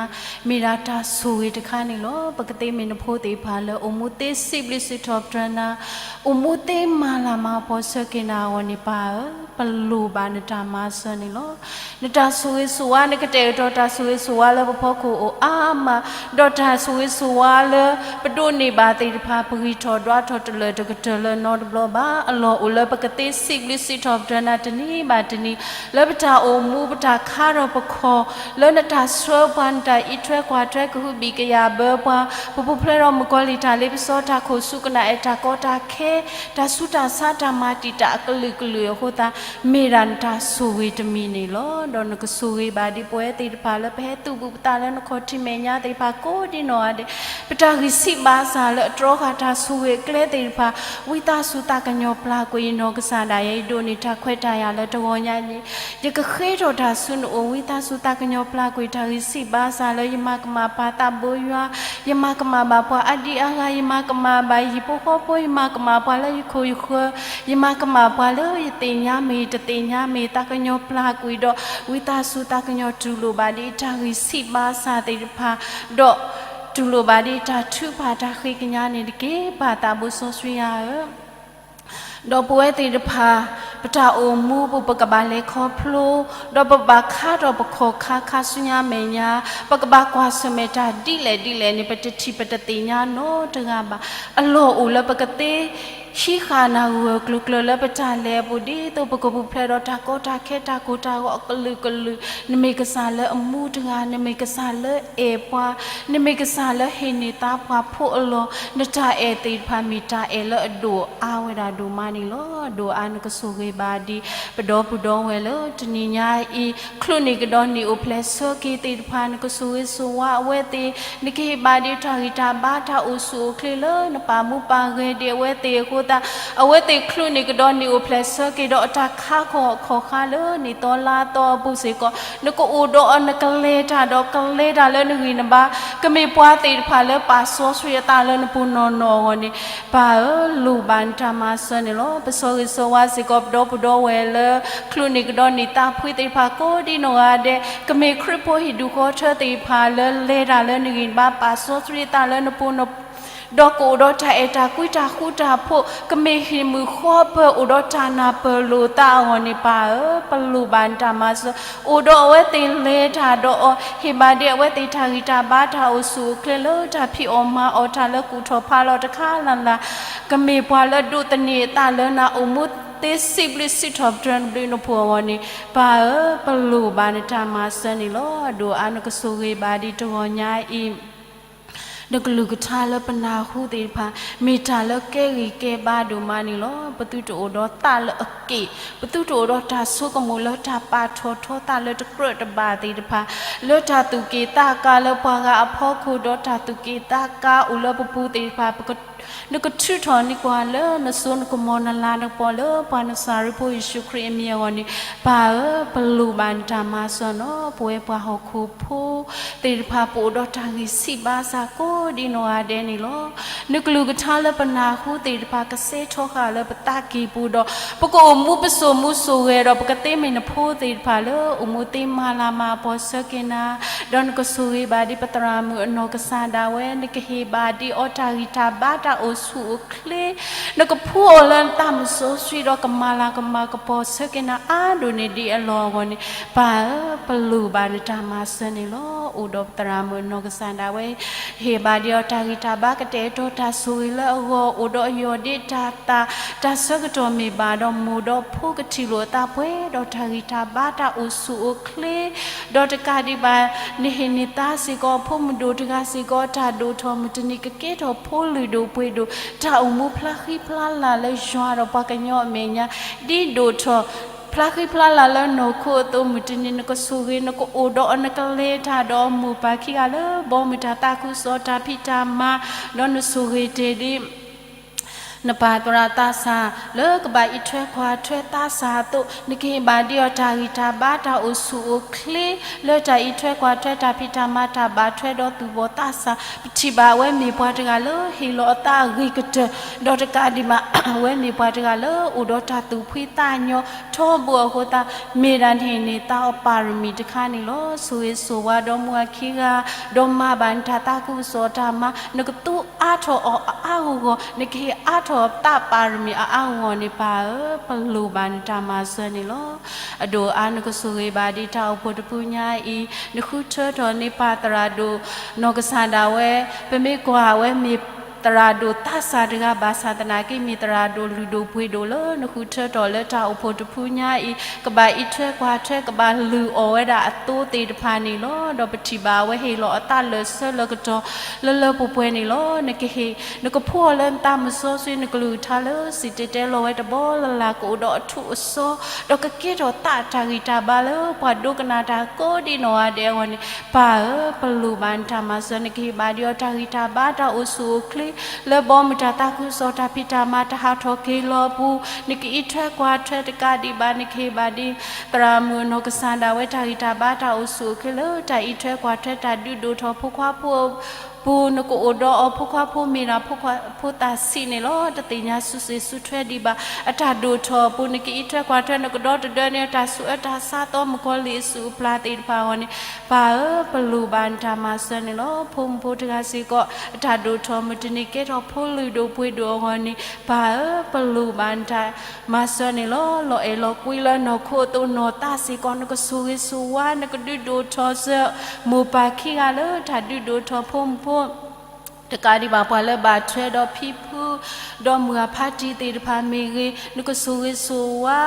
မ့ၢ်ဒၣ်တၢ်ဆိၣ်ဂ့ၤတခါန့ၣ်လီၤ. ပကသ့မ့ၢ်နဖိသ့ၣ်တဖၣ်လၢအိၣ်မူသ့စံးဘျုးစံးထီၣ်ပတြၢၤနၤ, အိၣ်မူသ့မၤလၤမၤကပီၤဆၢက့ၤနၤအဂီၢ်န့ၣ် ပၢ်ဧၢ, ပလိၣ်ဘၣ်နတၢ်မၤစၢၤန့ၣ်လီၤ. နတၢ်ဆိၣ် တၢ်ဆိၣ်ဂ့ၤဆိၣ်ဝါ နကတဲာ်ကတီၤတၢ်ဆိၣ်ဂ့ၤဆိၣ်ဝါလၢပဖီခိၣ်အိၣ်အါမး, ဒီးတၢ်ဆိၣ်ဂ့ၤဆိၣ်ဝါလၢပဒိးန့ၢ်ဘၣ်သ့ၣ်တဖၣ် ပဂံၢ်ထီၣ်ဒွးထီၣ်တလၢာ်တကတၢၢ်လၢနီတဘျီဘၣ်. အလီၢ်အိၣ်လၢပကသ့စံးဘျုးစံးထီၣ်ပတြၢၤနၤတနံၤဘၣ်တနံၤ လၢပတၢ်အိၣ်မူ ပတၢ်ခါထီၣ်ပခီၣ် လၢနတၢ်ဆှၢပှၤ နတၢ်အံးထွဲကွၢ်ထွဲ ကဟုဘံၣ်ကယာ်ဘၢပှၤ, ပပူၤဖျဲးဒီးမုၣ်ကီၤလံၢ်တၢ်လ့ပစီ တၢ်ခိၣ်ဆူကနၣ်အဲၣ်တၢ်ကီတၢ်ခဲ တၢ်ဆူးတၢ်ဆါ တၢ်မၤတံာ်တာ်အကလုာ်ကလုာ်အဃိသတး မ့ၢ်ဒၣ်နတၢ်ဆိၣ်ဂ့ၤတမံၤန့ၣ်လီၤ. ဒီးနကဆိၣ်ဂ့ၤဘၣ်ဒ်ပဝဲသ့ၣ်တဖၣ်လၢပဟဲသူၣ်ဘူးပသးလၢနခီၣ်ထံးမဲာ်ညါသ့ၣ်တဖၣ်ကိးဒံနီၢ်ဂၤဒဲး, ပတၢ်ဂံၢ်ဆံးဘါစၢ်လၢအတြီဃာ်တၢ်ဆိၣ်ဂ့ၤအကျဲသ့ၣ်တဖၣ်, ဝံသးစူၤသးကညီၤပျၢ်ကွံာ်နီၢ်ကစၢ်ဒၣ်ယဲ ယဒိးန့ၢ်တၢ်ခွဲးတၢ်ယာ်လၢတဂီၤညါအံၤ ယကဃ့ထီၣ်တၢ်ဆူနအိၣ် ဝံသးစူၤသးကညီၤပျၢ်ကွံာ်တၢ်ဂံၢ်ဆံးဘါစၢ်လၢယမၤကမၣ်ပှၤသးဘိယွၤ, ယမၤကမၣ်ဘၣ်ပှၤအါဒံအါဂၤ, ယမၤကမၣ်ဘၣ်ယဟံၣ်ဖိဃီဖိ, ယမၤကမၣ်ပှၤလၢယခိၣ်ယဃၢၤ, ယမၤကမၣ်ပှၤလၢယသ့ၣ်ညါမ့ၢ်တသ့ၣ်ညါမ့ၢ် သးကညီၤပျၢ်ကွံာ်ဒီး ဝံသးစူၤသးကညီၤတူၢ်လိာ်ဘၣ်ဒ်တၢ်ဂံၢ်ဆံးဘါစၢ်သ့ၣ်တဖၣ်, ဒီးတူၢ်လိာ်ဘၣ်ဒ်တၢ်ထုကဖၣ်တၢ်ဃ့ကညးန့ၣ်တက့ၢ်. ပၢ်သးဘိစီဆှံယၤဧၢ ဒီးပဝဲသ့ၣ်တဖၣ် ပတၢ်အိၣ်မူပူၤ ပကဘၣ်လဲၤခီဖျိ, ဒီးပဘၣ်ခါထီၣ်ပခီၣ်ခါခါဆူညါမဲာ်ညါ, ပကဘၣ်ကွၢ်ဆၢၣ်မဲာ်တၢ်ဒ်လဲၣ်ဒ်လဲၣ်န့ၣ် ပတထံၣ်ပတသ့ၣ်ညါနီတဂၤဘၣ်. အလီၢ်အိၣ်လၢပကသ့ ဟံးဃာ်နၢ်ဂၢၢ်ကျၢၤကျၢၤလၢပတၢ်လဲၤအပူၤ ဒ်သိးပကပူၤဖျဲးဒီးတၢ်ကီတၢ်ခဲ တၢ်ကိၢ်တၢ်ဂီၤအကလုာ်ကလုာ်, နမ့ၢ်ကစၢ်လၢအမူတဂၤ, နမ့ၢ်ကစၢ်လၢအဲၣ်ပှၤ, နမ့ၢ်ကစၢ်လၢဟ့ၣ်န့ၢ်သါပှၤဖိအလီၢ်, နတၢ်အဲၣ်သ့ၣ်တဖၣ်မ့ၢ်တၢ်အဲၣ်လၢအဒိၣ်အါဝဲဒၣ်ဒိၣ်မးန့ၣ်လီၤ. ဒိၣ်အါနကဆိၣ်ဂ့ၤဘၣ်ဒ် ပဒီပုၢ်ဒီဝဲၢ်လၢတနံၤညါအံၤ ချုးန့ၢ်ကဒီးန့ၢ်အိၣ်ဖျဲၣ်ဆၢက့ၤသ့ၣ်တဖၣ် နကဆိၣ်ဂ့ၤဆိၣ်ဝါအဝဲသ့ၣ်, နကဟ့ၣ်ဘၣ်ဒ်တၢ်ဂံၢ်တၢ်ဘါတၢ်အိၣ်ဆူၣ်အိၣ်ချ့လၢနပာ်မူပာ်ဂဲၤဒံးအဝဲသ့ၣ်အဃိသတး, အဝဲသ့ၣ်ချုးန့ၢ်ကဒီးန့ၢ်အိၣ်ဖျဲၣ်ဆၢက့ၤဒီးအတၢ်ခါခီၣ်ခီၣ်ဃါလၢနံၣ်သီလါသီအပူၤစ့ၢ်ကီး နကအိၣ်ဒီးအီၤ နကလဲၤတၢ်ဒီးကလဲၤတၢ်လၢနဂံၢ်နဘါ, ကမ့ၢ်ပှၤသ့ၣ်တဖၣ်လၢပာ်စီဆှံအသးလၢနပူၤနီၢ်နီၢ်အဂီၢ်န့ၣ်, ပၢ်ဧၢ, လိၣ်ဘၣ်နတၢ်မၤစၢၤန့ၣ်လီၤ. ပဆိၣ်ဂ့ၤဆိၣ်ဝါစ့ၢ်ကီး ပဒီပုၢ်ဒီဝဲၢ်လၢ ချုးန့ၢ်ကဒီးန့ၢ်သးဖှံသ့ၣ်တဖၣ်ကိးဒံနီၢ်ဂၤဒဲး, ကမ့ၢ်ခရံာ်ဖိဟံၣ်ဒူၣ်ဃီထၢသ့ၣ်တဖၣ်လၢလဲၤတၢ်လၢနဂံၢ်နဘါ ပာ်စီဆှံအသးလၢနပူၤ ဒီးကအိၣ်ဒီးတၢ်အဲၣ်တၢ်ကွံတၢ်ဃူတၢ်ဖိး, ကမ့ၢ်ဟံၣ်မုာ်ဃီပၢၤ အိၣ်ဒီးတၢ်နၢ်ပၢၢ်လိာ်သးအဂီၢ်န့ၣ် ပၢ်ဧၢ, ပလိၣ်ဘၣ်နတၢ်မၤစၢၤ, အိၣ်ဒီးအဝဲသ့ၣ်လဲၤတၢ်ဒီးအီၤ, ဟ့ၣ်ဘၣ်ဒ်အဝဲသ့ၣ်တၢ်ဂံၢ်တၢ်ဘါတၢ်အိၣ်ဆူၣ်အိၣ်ချ့လၢတၢ်ဖံးအီၣ်မၤအီၣ်တၢ်လၢကူၣ်ထီၣ်ဖးလီၤတခါလၢ်လၢ်, ကမ့ၢ်ပှၤလၢဒိးသန့ၤအသးလၢနအိၣ်မူသ့စံးဘျုးစံးထီၣ်ပတြၢၤနဘျုးနဖှိၣ်အဂီၢ်န့ၣ်, ပၢ်ဧၢ, ပလိၣ်ဘၣ်နတၢ်မၤစၢၤန့ၣ်လီၤ. ဒိၣ်အါနကဆိၣ်ဂ့ၤဘၣ်ဒ်တဂီၤညါအံၤ နကလုၢ်ကထါလၢပနၢ်ဟူသ့ၣ်တဖၣ် မ့ၢ်တၢ်လၢကဲဂံၢ်ကဲဘါဒိၣ်မးန့ၣ်လီၤ. ပသုတအိၣ်ဒီးသးလၢအက့ၣ်, ပသုတအိၣ်ဒီးတၢ်ဆိကမိၣ်လၢတၢ်ပာ်ထီၣ်ထီသးလၢတကြၢးတဘၣ်သ့ၣ်တဖၣ်, လၢတၢ်သူၣ်က့ၣ်သးကါလၢပှၤဂၤအဖီခိၣ် ဒီးတၢ်သူၣ်က့ၣ်သးကါအိၣ်လၢပပူၤသ့ၣ်တဖၣ်, နကထုးထီၣ်န့ၢ်ပှၤလၢနစိနကမီၤ နလၤနကပီၤလၢပှၤနစၤရ့းဖိယ့ၣ်ၡူးခရံာ်အမံၤအဂီၢ်န့ၣ်, ပၢ်ဧၢ, ပလိၣ်ဘၣ်နတၢ်မၤစၢၤန့ၣ်လီၤ. ပဝဲပှၤဟီၣ်ခိၣ်ဖိ သ့ၣ်တဖၣ် ပအိၣ်ဒီးတၢ်ဂံၢ်ဆံးဘါစၢ်ကိးဒံနီၢ်ဂၤဒဲးန့ၣ်လီၤ. နကလုၢ်ကထါလၢပနၢ်ဟူသ့ၣ်တဖၣ် ကစဲထီဃာ်လၢပသးကံၢ်ပူၤဒီး ပကအိၣ်မူပစိာ်မူစိာ်ဂဲၤဒီး ပကသ့မ့ၢ်နဖိသ့ၣ်တဖၣ်လၢ အိၣ်မူသ့မၤလၤမၤကပီၤဆၢက့ၤနၤ, ဒီးနကဆိၣ်ဂ့ၤဘၣ်ဒ်ပသရၣ်မုၣ်အနီၢ်ကစၢ်ဒၣ်ဝဲ, နကဟ့ၣ်ဘၣ်ဒ်အီၤတၢ်ဂံၢ်တၢ်ဘါတၢ်အိၣ်ဆူၣ်အိၣ်ချ့ နကဖှူအီၤလၢနသးမုၢ်စီဆှံဒီး ကမၤလၤကမၤကပီၤဆၢက့ၤနၤအါဒိၣ်န့ၢ်ဒ်အလီၢ်အဂီၢ်န့ၣ်, ပၢ်ဧၢ, ပလိၣ်ဘၣ်နတၢ်မၤစၢၤန့ၣ်လီၤ. အိၣ်ဒီးပသရၣ်မုၣ်အနီၢ်ကစၢ်ဒၣ်ဝဲ, ဟ့ၣ်ဘၣ်ဒ်အီၤတၢ်ဂံၢ်တၢ်ဘါ ကတဲာ်ကတီၤတၢ်ဆိၣ်ဂ့ၤလၢအဂီၢ်, အိၣ်ဒီးအယီၢ်ဒ့တၢ်သၣ်, တၢ်ဆၢကတီၢ်မ့ၢ်ဘၣ်ဒီး မိၢ်ဒီးဖိကထံၣ်လိာ်အသးပှဲၤဒီးတၢ်ဂံၢ်တၢ်ဘါ တၢ်အိၣ်ဆူၣ်အိၣ်ချ့ ဒီးတကးဒံးဘၣ် နဟ့ၣ်န့ၢ်သါစ့ၢ်ကီး အဖိမုၣ်ဒိၣ်တဂၤစ့ၢ်ကီး တၢ်ဒိၣ်ထီၣ်မုၢ်တနံၤ ကကဲထီၣ်ဖိလုၢ်ဒိၣ်ပှ့ၤဒိၣ် တၢ်အိၣ်မူဖျါဃံဖျါလၤလၢယွၤဒီးပှၤကညီအမဲာ်ညါ ဒ်ဒိၣ်ထီၣ် ဖျါဃံဖျါလၤလၢနီၢ်ခိအသိး မုၢ်တနံၤ နကဆိၣ်ဂ့ၤ နကအိၣ်ဒီးအီၤ နကလဲၤတၢ်ဒီးအမိၢ်ပၢ်ခံဂၤလၢ ဘီမုၢ်တၢ်သးခုကစီၣ်တၢ်ဖံးတၢ်မၤ ဒီးနဆိၣ်ဂ့ၤတ့ၢ်ဒံး နပၢ်သရၣ်သးစၢ် လၢကဘၣ်အံးထွဲကွၢ်ထွဲသးစၢ်အသိး နကဟ့ၣ်ဘၣ်ဒံးအီၤ တၢ်ဂံၢ်တၢ်ဘါ တၢ်အိၣ်ဆူၣ်အိၣ်ချ့ လၢတၢ်အံးထွဲကွၢ်ထွဲ တၢ်ဖံးတၢ်မၤ တၢ်ဘၣ်ထွဲဒီးသူၣ်ဘီၣ်သးစၢ် ပထံၣ်ဘၣ်အဝဲမ့ၢ်ပှၤတဂၤလၢ ဟ့ၣ်လီၤအသးအဂ့ၤကတၢၢ် ဒီးတကးဒံးဘၣ် အဝဲမ့ၢ်ပှၤတဂၤလၢ အိၣ်ဒီးတၢ်သူၣ်ဖှံသးညီထီဘိအဃိသတး မ့ၢ်ဒၣ်နဟ့ၣ်န့ၢ်သါအီၤ ပါရမီ တခါန့ၣ်လီၤ. ဆိၣ်ဂ့ၤဆိၣ်ဝါဒီးမုၢ်အခံဂၤ ဒီးမၤဘၣ်နတၢ်သးခုကစီၣ်တၢ်မၤ နကသူအါထီၣ်အီၤအအါဂီၢ်ဂီၢ် နကဟ့ၣ်အါ ထီၣ်သးပၣ်ရမံၤအါအါဂီၢ်ဂီၢ်န့ၣ် ပၢ်ဧၢ, ပလိၣ်ဘၣ်နတၢ်မၤစၢၤန့ၣ်လီၤ. အဒိၣ်အါ နကဆိၣ်ဂ့ၤဘၣ်ဒံးတၢ်အိၣ်ဖှိၣ်တဖုညါအံၤ, နဃုထၢထီၣ်န့ၢ်ပၢ်သရၣ်ဒိၣ်နီၢ်ကစၢ်ဒၣ်ဝဲ, ပမ့ၢ်ကွၢ်ဝဲမ့ၢ်သရၣ်ဒိၣ်သးစၢ်တဂၤ ဘၣ်ဆၣ်သနာ်က့ မ့ၢ်သရၣ်ဒိၣ်လုၢ်ဒိၣ်ပှ့ၤဒိၣ်လၢနဃုထၢထီၣ်လၢတၢ်အိၣ်ဖှိၣ်တဖုညါအံၤ, ကဘၣ်အံးထွဲကွၢ်ထွဲ ကဘၣ်လုၢ်အီၣ်ဝဲဒၣ်အသိသ့ၣ်တဖၣ်န့ၣ်လီၤ. ဒီးပထံၣ်ဘၣ်အဝဲဟ့ၣ်လီၤအသးလၢာ်ဆၢလၢာ်ကတီၢ်လၢလၢပှဲၤပှဲၤန့ၣ်လီၤ. နကဟ့ၣ် နကဖှီၣ်လၢနသးမုၢ်စီဆှံ နကလုၢ်ကထါလၢစံၣ်တဲၤတဲလီၤဝဲတဘီလၢ်လၢ် ကအိၣ်ဒီးအထူးအစီ, ဒီးကကဲထီၣ်သးအတၢ်ဂံၢ်တၢ်ဘါလၢပှၤဒိကနၣ်တၢ်ကိးဒံနီၢ်ဂၤဒဲးအဂီၢ်န့ၣ်, ပၢ်ဧၢ, ပလိၣ်ဘၣ်နတၢ်မၤစၢၤ, နကဟ့ၣ်ဘၣ်ဒံးအီၤတၢ်ဂံၢ်တၢ်ဘါ တၢ်အိၣ်ဆူၣ်အိၣ်ချ့ လၢဘီမုၢ်တၢ်သးခုကစီၣ်တၢ်ဖံးတၢ်မၤတၢ်ဟးထီၣ်က့ၤလီၤအပူၤ, နကအံးထွဲကွၢ်ထွဲတကးဒံးဘၣ်, နကဟ့ၣ်ဘၣ်ဒံး သရၣ်မုၣ်အနီၢ်ကစၢ်ဒၣ်ဝဲတၢ်ဂံၢ်တၢ်ဘါ တၢ်အိၣ်ဆူၣ်အိၣ်ချ့လၢတၢ်အံးထွဲကွၢ်ထွဲတၢ်ဒုးဒိၣ်ထီၣ်ဖိခွါဖိအပူၤ, နကအိၣ်ဒီးအီၤဖိခွါဖိမ့ၢ်ဒၣ်ဖိခွါဖိသးဆံးန့ၣ်လီၤ. တသ့ၣ်ညါစုစ့ၣ်စုထွဲဒံးဘၣ် အတၢ်ဒိၣ်ထီၣ်အပူၤ နကအံးထွဲကွၢ်ထွဲ နကဒီတဒၢန့ၢ်တၢ်ဆူးအၢတၢ်ဆါသီ မုၣ်ကီၤလံၢ်အစုၣ်အပျၢ်သ့ၣ်တဖၣ်အဂီၢ်န့ၣ်, ပၢ်ဧၢ, ပလိၣ်ဘၣ်နတၢ်မၤစၢၤန့ၣ်လီၤ. ဖိမုၣ်ဖိတဂၤစ့ၢ်ကီး အတၢ်ဒိၣ်ထီၣ်မုၢ်တနံၤကဲထီၣ်ဖိလုၢ်ဒိၣ်ပှ့ၤဒိၣ်အဂီၢ်န့ၣ်, ပၢ်ဧၢ, ပလိၣ်ဘၣ်နတၢ်မၤစၢၤန့ၣ်လီၤ. လီၤအဲၣ်လီၤကွံလၢနီၢ်ခိအသိးနီၢ်သးစ့ၢ်ကီး နကဆိၣ်ဂ့ၤဆိၣ်ဝါ နကဒုးဒိၣ်ထီၣ်စၢၤ မိၢ်ပၢ်ခံဂၤလၢတၢ်ဒုးဒိၣ်ထီၣ်ဖိမုၣ်ဖိ တကးဒံးဘၣ်ပှၤလၢဘၣ်ထွဲဒီးဖံဖု ဒီးမုၢ်အဖါတံၢ်သ့ၣ်တဖၣ်မ့ၢ်ဂ့ၤ, နကဆိၣ်ဂ့ၤဆိၣ်ဝါ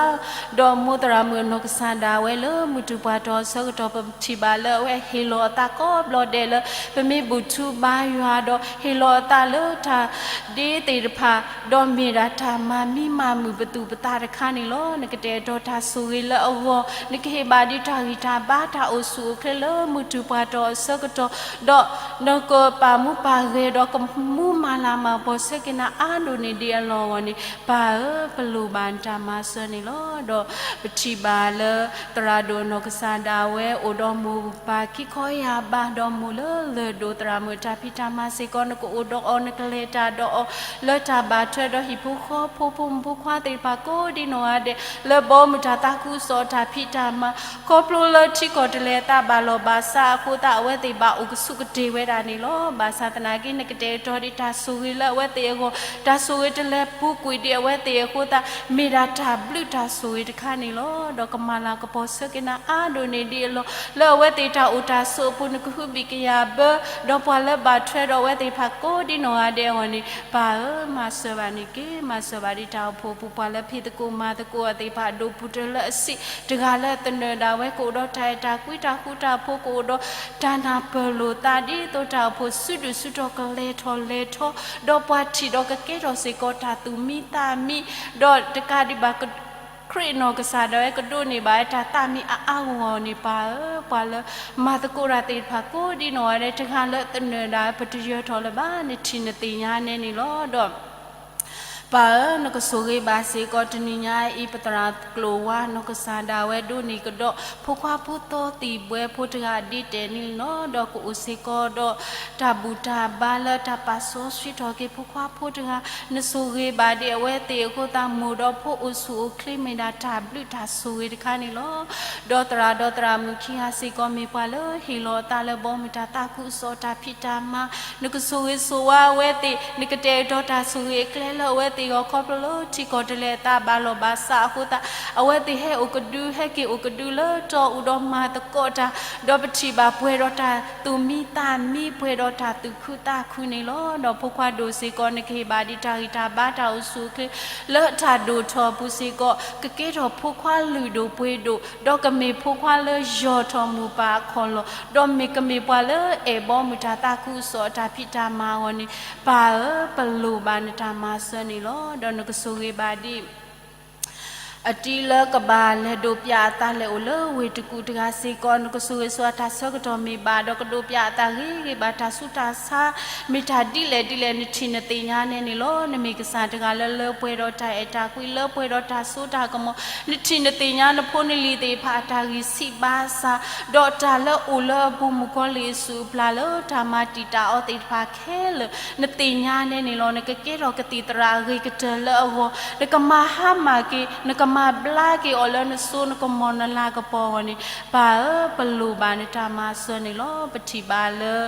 ဒီးမိၢ်သရၣ်မုၣ်အနီၢ်ကစၢ်ဒၣ်ဝဲလၢမုၢ်တူၢ်ပှၤတီၤအဆၢကတီၢ် ပထံၣ်ဘၣ်လၢအဝဲဟ့ၣ်လီၤအသးကိးဘျီဒဲးလၢ ပမ့ၢ်ဘူၣ်ထူဘါယွၤဒီးဟ့ၣ်လီၤအသးလၢတၢ်ဒ့သ့ၣ်တဖၣ် ဒီးမ့ၢ်ဒၣ်တၢ်မၤမံမၤမုာ်ပသူၣ်ပသးတခါန့ၣ်လီၤ. နကတဲာ်ကတီၤတၢ်ဆိၣ်ဂ့ၤလၢအဂီၢ်, နကဟ့ၣ်ဘၣ်ဒံးတၢ်ဂံၢ်တၢ်ဘါတၢ်အိၣ်ဆူၣ်အိၣ်ချ့လၢမုၢ်တူၢ်ပှၤတီၤအဆၢကတီၢ်, ဒီးနကပာ်မူပာ်ဂဲၤဒီးကမူမၤလၤမၤကပီၤဆၢက့ၤနၤအါဒိၣ်န့ၢ်ဒံးအလီၢ်အဂီၢ်န့ၣ်, ပၢ်ဧၢ, ပလိၣ်ဘၣ်နတၢ်မၤစၢၤန့ၣ်လီၤ. ဒီးပထံၣ်ဘၣ်လၢသရၣ်ဒိၣ်အနီၢ်ကစၢ်ဒၣ်ဝဲ အိၣ်ဒီးမိၢ်ပၢ်ခံခီယၢ်ဘး ဒီးမိၢ်လၢလၢၢ်ဒိၣ်သရၣ်မုၣ်တၢ်ဖံးတၢ်မၤစ့ၢ်ကီး နကအိၣ်ဒီးအီၤ နကလဲၤတၢ်ဒီးအီၤ လၢတၢ်ဘၣ်ထွဲဒီးဟံၣ်ဖိဃီဖိ ဖိမုၣ်ဖိခွါသ့ၣ်တဖၣ်ကိးဒံနီၢ်ဂၤဒဲး လၢဘီမုၢ်တၢ်သးခုကစီၣ်တၢ်ဖံးတၢ်မၤ ခီဖျိလၢထံကီၢ်တလဲၤအသးဘၣ်လီၢ်ဘၣ်စးအဃိသတး အဝဲသ့ၣ်ဘၣ်အိၣ်ကဆူးကတ့ၢ်ဝဲဒၣ်န့ၣ်လီၤ. ဘၣ်ဆၣ်သနာ်က့ နကတဲာ်ကတီၤဒံးတၢ်ဆိၣ်ဂ့ၤလၢအဝဲသ့ၣ်အဂီၢ်, တၢ်ဆိၣ်ဂ့ၤတလဲၤပူၤကွံာ်ဒံးအဝဲသ့ၣ်အဃိသတး မ့ၢ်ဒၣ်တၢ်ဘျုးတၢ်ဆိၣ်ဂ့ၤတခါန့ၣ်လီၤ. ဒီးကမၤလၤကပီၤဆၢက့ၤနၤအါဒိၣ်န့ၢ်ဒံးအလီၢ်, လၢအဝဲသ့ၣ်တၢ်အိၣ်တၢ်ဆိးအပူၤ နကဟုဘံၣ်ကယာ်ဘၢ, ဒီးပှၤလၢဘၣ်ထွဲဒီးအဝဲသ့ၣ်တဖၣ်ကိးဒံနီၢ်ဂၤဒဲးအဂီၢ်န့ၣ်, ပၢ်ဧၢ, မၤစၢၤဘၣ်န့ၣ်က့ၤ, မၤစၢၤဘၣ်ဒံးတၢ်အိၣ်ဖှိၣ်အပူၤ ပှၤလၢဖံးသကိးမၤသကိးအီၤသ့ၣ်တဖၣ် ဒိၣ်ပူၤတၢၢ်လၢအဆံးတဂၤလၢသနၢၣ်ဒၣ်ဝဲ ကအိၣ်ဒီးတၢ်အဲၣ်တၢ်ကွံ တၢ်ဃူတၢ်ဖိး ကအိၣ်ဒီးတၢ်နၢ်ပၢၢ်လိာ်သး ဒ်သိးတၢ်အိၣ်ဖှိၣ်စုဒုၣ်စုတီၤကလဲၤထီၣ်လဲၤထီ, ဒီးပှၤထံၣ်ဒီးကကဲထီၣ်စ့ၢ်ကီးတၢ်သူၣ်မံသးမံ, ဒီးတကးဒံးဘၣ် ခရံာ်အနီၢ်ကစၢ်ဒၣ်ဝဲကဒိးန့ၢ်ဘၣ်ဝဲတၢ်သးမံအါအါဂီၢ်ဂီၢ်န့ၣ် ပၢ်ဧၢ, ပှၤလၢမၤသကိးတၢ်သ့ၣ်တဖၣ်ကိးဒံနီၢ်ဂၤဒဲး တဂၤလၢသနၢၣ်ဒၣ်ဝဲ ပတယၢၤထီၣ်လၢၤဘၣ်, နထံၣ်နသ့ၣ်ညါနဲန့ၣ်လီၤ. ဒီး ပၢ်ဧၢ, နကဆိၣ်ဂ့ၤဘၣ်စ့ၢ်ကီးတနံၤညါအံၤ ပသရၣ်ကျိာ်ဝါနီၢ်ကစၢ်ဒၣ်ဝဲ ဒိးန့ၢ်ကဒီး ဖိခွါဖိသီသံၣ်ဘှဲဖိတဂၤဒ်တဲာ်န့ၣ်လီၤ. ဒီးကအိၣ်စ့ၢ်ကီးဒီးတၢ်ဘူၣ်တၢ်ဘါလၢတၢ်ပာ်စီဆှံထီၣ်က့ၤဖိခွါဖိတဂၤ, နဆိၣ်ဂ့ၤဘၣ်ဒံးအဝဲသ့ၣ်အဃိသတး မိၢ်ဒီးဖိအိၣ်ဆူၣ်အိၣ်ချ့ မ့ၢ်ဒၣ်တၢ်ဘျုးတၢ်ဆိၣ်ဂ့ၤတခါန့ၣ်လီၤ. ဒီးသရၣ်ဒီးသရၣ်မုၣ်ခံဂၤစ့ၢ်ကီး မ့ၢ်ပှၤလၢဟ့ၣ်လီၤအသးလၢဘီမုၢ်တၢ်သးခုကစီၣ်တၢ်ဖံးတၢ်မၤ, နကဆိၣ်ဂ့ၤဆိၣ်ဝါအဝဲသ့ၣ်, နကတဲာ်ကတီၤတၢ်ဆိၣ်ဂ့ၤအကျဲလၢအဝဲသ့ၣ်အဂီၢ် ခီဖျိလၢထံကီၢ်တလဲၤအသးဘၣ်လီၢ်ဘၣ်စးအဃိသတး အဝဲသ့ၣ်ဟဲအိၣ်ကဒု ဟဲက့ၤအိၣ်ကဒုလၢတီအူဒီးမၤသကိးတၢ်, ဒီးပထံၣ်ဘၣ်ပှဲၤဒီးတၢ်သူၣ်မံသးမံ ပှဲၤဒီးတၢ်သူၣ်ခုသးခုန့ၣ်လီၤ. ဒီးဖိခွါဒိၣ်စ့ၢ်ကီး နကဟ့ၣ်ဘၣ်ဒံးတၢ်ဂံၢ်တၢ်ဘါတၢ်အိၣ်ဆူၣ်အိၣ်ချ့ လၢတၢ်ဒိၣ်ထီၣ်အပူၤစ့ၢ်ကီး ကကဲထီၣ်ဖိခွါလုၢ်ဒိၣ်ပှ့ၤဒိၣ်, ဒီးကမ့ၢ်ဖိခွါလၢယီၢ်ထီၣ်မိၢ်ပၢ်အခီၣ်လီၢ်, ဒီးမ့ၢ်ကမ့ၢ်ပှၤလၢအဲၣ်ဘီမုၢ်တၢ်သးခုကစီၣ်အတၢ်ဖံးတၢ်မၤအဂီၢ်န့ၣ်, ပၢ်ဧၢ, ပလိၣ်ဘၣ်နတၢ်မၤစၢၤန့ၣ်လီၤ. ဒီးနကဆိၣ်ဂ့ၤဘၣ်ဒံး အတံၤလၢကဘၣ်လဲၤဒိးပျၢ်အသးလဲၤအိၣ်လၢဝ့ၢ်တကူၣ်တဂၤစ့ၢ်ကီး နကဆိၣ်ဂ့ၤဆိၣ်ဝါတၢ်ဆၢကတီၢ်မ့ၢ်ဘၣ် ဒီးကဒိးပျၢ်အသးဂ့ၤဂ့ၤဘၣ် တၢ်ဆူးတၢ်ဆါ မ့ၢ်တၢ်ဒ်လဲၣ်ဒ်လဲၣ် နထံၣ်နသ့ၣ်ညါနဲန့ၣ်လီၤ. နမ့ၢ်ကစၢ်တဂၤလၢလၢပှဲၤဒီးတၢ်အဲၣ်တၢ်ကွံ လၢပှဲၤဒီးတၢ်စိတၢ်ကမီၤ, နထံၣ်နသ့ၣ်ညါနဖိနလံၤသ့ၣ်တဖၣ်အတၢ်ဂံၢ်ဆံးဘါစၢ်, ဒီးတၢ်လၢအိၣ်လၢအပူၤမုၣ်ကီၤလံၢ်အစုၣ်အပျၢ်လၢတၢ်မၤတံာ်တာ်အီၤသ့ၣ်တဖၣ်ခဲလၢာ် နသ့ၣ်ညါနဲန့ၣ်လီၤ. နကကဲထီၣ်ကသံၣ်သရၣ်အဂ့ၤကတၢၢ်လၢအဂီၢ်, နကမၤဟါမၢ်က့ၤ နက မၤဘျါက့ၤအီၤလၢနစိနကမီၤနလၤကပီၤအဂီၢ်န့ၣ်, ပၢ်ဧၢ, ပလိၣ်ဘၣ်နတၢ်မၤစၢၤန့ၣ်လီၤ. ပထံၣ်ဘၣ်လၢ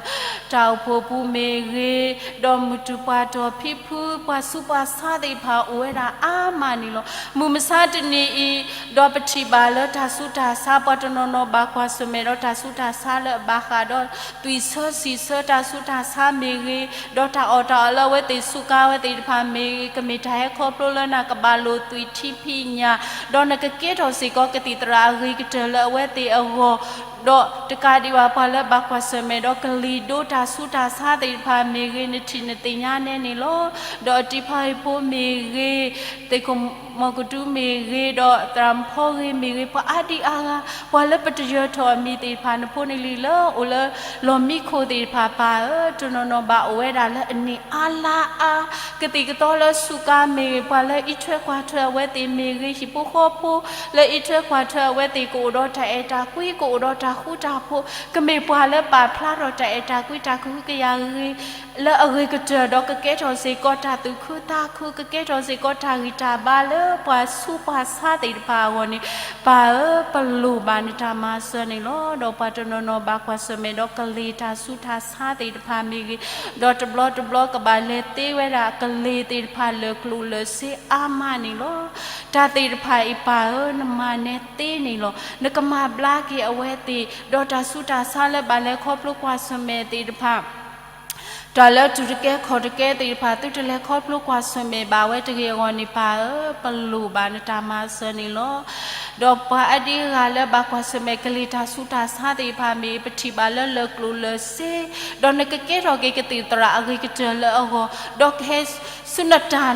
တၢ်အိၣ်ဖှိၣ်ပူၤမ့ၢ်ဂ့ၤ, ဒီးမုၢ်တူၢ်ပှၤတီၢ်ဖံဖု ပှၤဆူးပှၤဆါသ့ၣ်တဖၣ်အိၣ်ဝဲဒၣ်အါမးန့ၣ်လီၤ. မုၢ်မဆါတနံၤအံၤ, ဒီးပထံၣ်ဘၣ်လၢတၢ်ဆူးတၢ်ဆါ ပှၤတနီၤနီၤဘၣ်ကွၢ်ဆၢၣ်မဲာ်ဒီးတၢ်ဆူးတၢ်ဆါလၢအဘၣ်ဃးဒီး သွံၣ်ဆၢစံာ်ဆၢတၢ်ဆူးတၢ်ဆါမ့ၢ်ဂ့ၤ, ဒီးတၢ်အီၣ်တၢ်အီလၢအဝဲသ့ၣ်စူးကါဝဲသ့ၣ်တဖၣ်မ့ၢ်ဂ့ၤ, ကမ့ၢ်တၢ်ဟဲခီဖျိလၢနၤကဘၣ်လိၣ်သွံၣ်ထံဖံးညၣ်, ဒီးနကကဲထီၣ်စ့ၢ်ကီးကသံၣ်သရၣ်အဂ့ၤကတၢၢ်လၢအဝဲသ့ၣ်အဂီၢ်, ဒီးတကးဒံးဘၣ်ပှၤလၢဘၣ်ကွၢ်ဆၢၣ်မဲာ်ဒီးကလံၤဒိတၢ်ဆူးတၢ်ဆါသ့ၣ်တဖၣ်မ့ၢ်ဂ့ၤ, နထံၣ်နသ့ၣ်ညါနဲန့ၣ်လီၤ. ဒီးအတံၤဖါဟံၣ်ဖိမ့ၢ်ဂ့ၤ, သုးခိၣ်မီၤကဒူမ့ၢ်ဂ့ၤ, ဒီးသရၣ်မုၣ်ဖီဂ့ၤမ့ၢ်ဂ့ၤ, ပှၤအါဒံအါဂၤ, ပှၤလၢပတယၢၤထီၣ်အမံၤသ့ၣ်တဖၣ် နဖိနလံၤလၢအိၣ်လၢလီၢ်မံခိၣ်သ့ၣ်တဖၣ် ပၢ်ဧၢ, တနီၤနီၤဘၣ်အိၣ်ဝဲဒၣ်လၢအန့ၢ်အါလါအါ, ကသံၣ်ကသီလၢစူးကါမ့ၢ်ဂ့ၤ, ပှၤလၢအံးထွဲကွၢ်ထွဲအဝဲသ့ၣ်မ့ၢ်ဂ့ၤ, ဟံၣ်ဖိဃီဖိလၢအံးထွဲကွၢ်ထွဲအဝဲသ့ၣ် ကအိၣ်ဒီးတၢ်အဲၣ်တၢ်ကွံ, ကအိၣ်ဒီးတၢ်ဃူတၢ်ဖိး, ကမ့ၢ်ပှၤလၢပာ်ဖျါထီၣ်တၢ်အဲၣ်တၢ်ကွံတၢ်ကဟုကယာ်ဂ့ၤ လၢအဂ့ၤကတၢၢ်ဒီး ကကဲထီၣ်စ့ၢ်ကီးတၢ်သူၣ်ခုသးခု, ကကဲထီၣ်စ့ၢ်ကီးတၢ်ဂံၢ်တၢ်ဘါလၢပှၤဆူးပှၤဆါသ့ၣ်တဖၣ်အဂီၢ်န့ၣ်, ပၢ်ဧၢ, ပလိၣ်ဘၣ်နတၢ်မၤစၢၤန့ၣ်လီၤ. ဒီးပှၤတနီၤနီၤဘၣ်ကွၢ်ဆၢၣ်မဲာ်ဒီးကလံၤတၢ်ဆူးတၢ်ဆါသ့ၣ်တဖၣ်မ့ၢ်ဂ့ၤ, ဒီးတဘျီတဘျီကဘၣ်လဲၤသ့ဝဲဒၣ်ကလံၤသ့ၣ်တဖၣ်လၢာ်ကျိၣ်လၢာ်စ့အါမးန့ၣ်လီၤ. တၢ်သ့ၣ်တဖၣ်အံၤ ပၢ်ဧၢ, နမၤနဲသ့န့ၣ်လီၤ. နကမၤဘျါက့ၤအဝဲသ့ၣ်, ဒီးတၢ်ဆူးတၢ်ဆါလၢဘၣ်လဲၤခီဖျိကွၢ်ဆၢၣ်မဲာ်သ့ၣ်တဖၣ် တၢ်လၢတူၢ်တကဲခီၣ်တကဲသ့ၣ်တဖၣ် သုတလဲၤခီဖျိကွၢ်ဆၢၣ်မဲာ်ဘၣ်ဝဲတဂ့ၤအဂီၢ်န့ၣ် ပၢ်ဧၢ, ပလိၣ်ဘၣ်နတၢ်မၤစၢၤန့ၣ်လီၤ. ဒီးပှၤအါဒံအါဂၤလၢဘၣ်ကွၢ်ဆၢၣ်မဲာ်ကလံၤတၢ်ဆူးတၢ်ဆါသ့ၣ်တဖၣ်မ့ၢ် ပထံၣ်ဘၣ်လၢလၢာ်ကျိၣ်လၢာ်စ့, ဒီးနကကဲထီၣ်က့ၤကသံၣ်သရၣ်အဂ့ၤကတၢၢ်လၢအဂီၢ်, ဒီးကဟဲ ဆူနတၢ်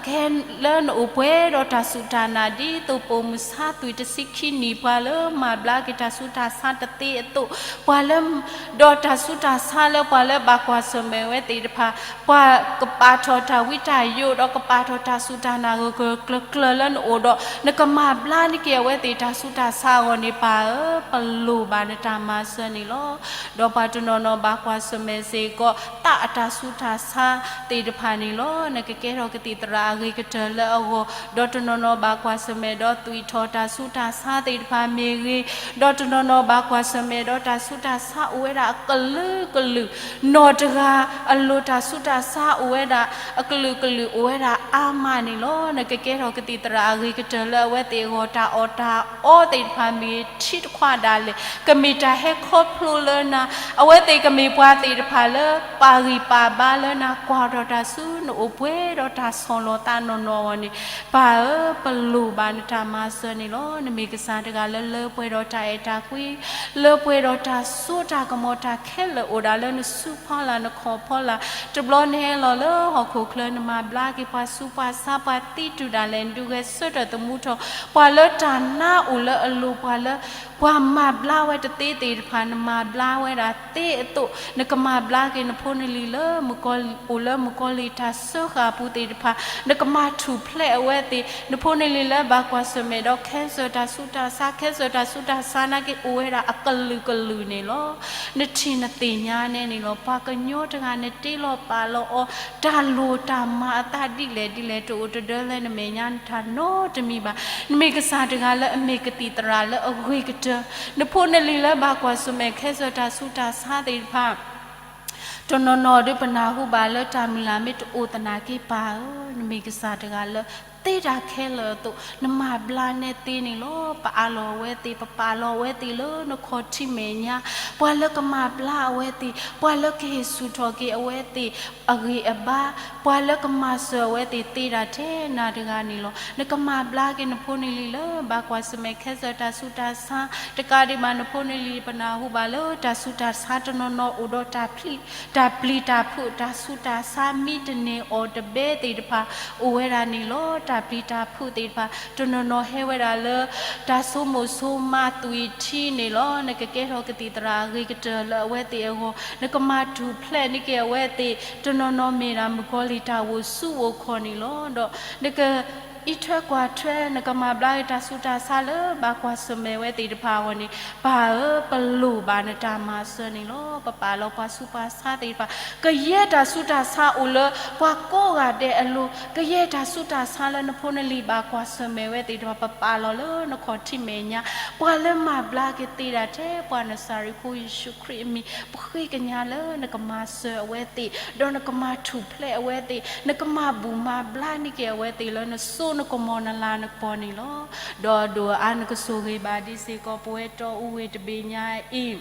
ကဟဲလၢနအိၣ်ပှဲၤဒီးတၢ်စူၢ်တၢ်နာ်ဒ်သိးပိာ်မုၣ်ဆါသွံၣ်တဆံခံနံၣ် ပှၤလၢမၤဘျါက့ၤတၢ်ဆူးတၢ်ဆါတသ့အသိး, ပှၤလၢ ဒီးတၢ်ဆူးတၢ်ဆါလၢပှၤလၢဘၣ်ကွၢ်ဆၢၣ်မဲာ်ဝဲသ့ၣ်တဖၣ်, ပှၤကပာ်ထီၣ်တၢ်ဝံတၢ်ယိး ဒီးကပာ်ထီၣ်တၢ်စူၢ်တၢ်နာ်ဂၢၢ်ဂၢၢ်ကျၢၤကျၢၤလၢနအိၣ်ဒီး နကမၤဘျါန့ၢ်က့ၤအဝဲသ့ၣ်တၢ်ဆူးတၢ်ဆါအဂီၢ်န့ၣ် ပၢ်ဧၢ, ပလိၣ်ဘၣ်နတၢ်မၤစၢၤန့ၣ်လီၤ. ဒီးပှၤတနီၤနီၤဘၣ်ကွၢ်ဆၢၣ်မဲာ်စ့ၢ်ကီး သးအတၢ်ဆူးတၢ်ဆါသ့ၣ်တဖၣ်န့ၣ်လီၤ. နကကဲထီၣ်ကသံၣ်သရၣ်အဂ့ၤကတၢၢ်လၢအဂီၢ်, ဒီးတနီၤနီၤဘၣ်ကွၢ်ဆၢၣ်မဲာ်ဒီးသွံၣ်ထီၣ်တၢ်ဆူးတၢ်ဆါသ့ၣ်တဖၣ်မ့ၢ်ဂ့ၤ, ဒီးတနီၤနီၤဘၣ်ကွၢ်ဆၢၣ်မဲာ်ဒီးတၢ်ဆူးတၢ်ဆါအိၣ်ဝဲဒၣ်အကလုာ်ကလုာ်, နီၢ်တဂၤအလိၤတၢ်ဆူးတၢ်ဆါအိၣ်ဝဲဒၣ်အကလုာ်ကလုာ်အိၣ်ဝဲဒၣ်အါမးန့ၣ်လီၤ. နကကဲထီၣ်ကသံၣ်သရၣ်အဂ့ၤကတၢၢ်လၢအဝဲသ့ၣ်အဂီၢ် တၢ်အီၣ်တၢ်အီသ့ၣ်တဖၣ်မ့ၢ်ဂ့ၤ ထံတခွးဒၣ်လဲာ် ကမ့ၢ်တၢ်ဟဲခီဖျိလၢနၤ, အဝဲသ့ၣ်ကမ့ၢ်ပှၤသ့ၣ်တဖၣ်လၢပာ်ဂံၢ်ပာ်ဘါလၢနၤ ကွၢ်ထီၣ်တၢ်ဆူနအိၣ်ပှဲၤဒီးတၢ်ဆီၣ်လီၤသးနီၢ်နီၢ်အဂီၢ်န့ၣ်, ပၢ်ဧၢ, ပလိၣ်ဘၣ်နတၢ်မၤစၢၤန့ၣ်လီၤ. နမ့ၢ်ကစၢ်တဂၤလၢလၢပှဲၤဒီးတၢ်အဲၣ်တၢ်ကွံ, လၢပှဲၤဒီးတၢ်စိတၢ်ကမီၤ တၢ်ခဲလၢာ်အိၣ်ဒၣ်လၢနစုဖီလာ်နခီၣ်ဖီလာ်, တဘျီနဟဲလီၤလၢဟီၣ်ခိၣ်ချၢ နမၤဘျါက့ၤပှၤဆူးပှၤဆါ ပှၤသံတုၤဒၣ်လဲာ် နဒုးဂဲၤဆၢထၢၣ်သမူထီၣ် ပှၤလၢတၢ်နါအိၣ်လၢအလိၤ ပှၤလၢ ပှၤမၤဘျါဝဲတသ့သ့ၣ်တဖၣ် နမၤဘျါဝဲဒၣ်သ့အသိး, နကမၤဘျါက့ၤနဖိနလံၤလၢ အိၣ်လၢမုၣ်ကီၤလံၢ်တၢ်စၢဃာ်အပူၤသ့ၣ်တဖၣ်, နကမၤထူၣ်ဖျဲးအဝဲသ့ၣ်, နဖိနလံၤလၢဘၣ်ကွၢ်ဆၢၣ်မဲာ်ဒီး cancer တၢ်ဆူးတၢ်ဆါ, cancer တၢ်ဆူးတၢ်ဆါနာ်က့အိၣ်ဝဲဒၣ်အကလုာ်ကလုာ်န့ၣ်လီၤ. နထံၣ်နသ့ၣ်ညါနဲန့ၣ်လီၤ. ပှၤကညီတဂၤ နတ့လီၤပာ်လီၤအီၤ တၢ်လိၣ်တၢ်မၤအသးဒ်လဲၣ်ဒ်လဲၣ် တအိၣ်တဒၢလၢနမဲာ်ညါနထၢ်နီတမံၤဘၣ်. နမ့ၢ်ကစၢ်တဂၤလၢအမ့ၢ်ကသံၣ်သရၣ်လၢအဂ့ၤကတၢၢ်, နဖိနလံၤလၢဘၣ်ကွၢ်ဆၢၣ်မဲာ် cancer တၢ်ဆူးတၢ်ဆါသ့ၣ်တဖၣ် တနီၤနီၤဒီးပနၢ်ဟူဘၣ်လၢတၢ်မုၢ်လၢ်မ့ၢ်တအိၣ်သနာ်က့ ပၢ်ဧၢ, နမ့ၢ်ကစၢ်တဂၤလၢ သ့တၢ်ခဲလၢာ်အသိး နမၤဘျါနဲသ့န့ၣ်လီၤ. ပအၢၣ်လီၤအဝဲသ့ၣ်, ပပာ်လီၤအဝဲသ့ၣ်လၢနခီၣ်ထံးမဲာ်ညါ, ပှၤလၢကမၤဘျါအဝဲသ့ၣ်, ပှၤလၢကဟ့ၣ်ဆူၣ်ထီၣ်က့ၤအဝဲသ့ၣ် အဂံၢ်အဘါ, ပှၤလၢကမၤစၢၤအဝဲသ့ၣ်သ့ဒၣ်ထဲနၤတဂၤန့ၣ်လီၤ. နကမၤဘျါက့ၤနဖိနလံၤလၢ ဘၣ်ကွၢ်ဆၢၣ်မဲာ် cancer တၢ်ဆူးတၢ်ဆါ, တကးဒံးဘၣ်နဖိနလံၤ ပနၢ်ဟူဘၣ်လၢတၢ်ဆူးတၢ်ဆါတနီၤနီၤအိၣ်ဒီး တၢ်ပျံၤတၢ်ဖုး တၢ်ဆူးတၢ်ဆါ မံတန့ၢ်အီၣ်တဘဲသ့ၣ်တဖၣ် အိၣ်ဝဲဒၣ်န့ၣ်လီၤ. တၢ်ပျံၤတၢ်ဖုးသ့ၣ်တဖၣ် တနီၤနီၤဟဲဝဲဒၣ်လၢ တၢ်ဆိကမိၣ်ဆိကမးသွံၣ်ထံန့ၣ်လီၤ. နကကဲထီၣ်ကသံၣ်သရၣ်အဂ့ၤကတၢၢ်လၢအဝဲသ့ၣ်အဂီၢ်, နကမၤထူၣ်ဖျဲးန့ၢ်က့ၤအဝဲသ့ၣ်, တနီၤနီၤမ့ၢ်ဒၣ်မုၣ်ကီၤလံၢ်တၢ်အိၣ်ဆူၣ်အိၣ်ခီၣ်န့ၣ်လီၤ. ဒီးနက အံးထွဲကွၢ်ထွဲ နကမၤဘျါက့ၤတၢ်ဆူးတၢ်ဆါလၢဘၣ်ကွၢ်ဆၢၣ်မဲာ်ဝဲသ့ၣ်တဖၣ်အဂီၢ်န့ၣ်, ပၢ်ဧၢ, ပလိၣ်ဘၣ်နတၢ်မၤစၢၤန့ၣ်လီၤ. ပပာ်လီၤပှၤဆူးပှၤဆါသ့ၣ်တဖၣ်, ကယဲၢ်တၢ်ဆူးတၢ်ဆါအိၣ်လၢပှၤကိးဂၤဒဲးအလိၤ, ကယဲၢ်တၢ်ဆူးတၢ်ဆါလၢနဖိနလံၤဘၣ်ကွၢ်ဆၢၣ်မဲာ်ဝဲသ့ၣ်တဖၣ် ပပာ်လီၤလၢနခီၣ်ထံးမဲာ်ညါ, ပှၤလၢမၤဘျါက့ၤသ့ဒၣ်ထဲပှၤနစၤရ့းဖိယ့ၣ်ၡူးခရံာ်အမံၤ, ပဃ့ကညးလၢနကမၤစၢၤအဝဲသ့ၣ်, ဒီးနကမၤထူၣ်ဖျဲးအဝဲသ့ၣ်, နကမၤဘူၣ်မၤဘျါန့ၢ်က့ၤအဝဲသ့ၣ်လၢနစိနကမီၤနလၤနကပီၤန့ၣ်လီၤ. ဒီးဒိၣ်အါနကဆိၣ်ဂ့ၤဘၣ်ဒ်စ့ၢ်ကီး ပဝဲတီအူဝ့ၢ်တဘ့ၣ်ညါအံၤ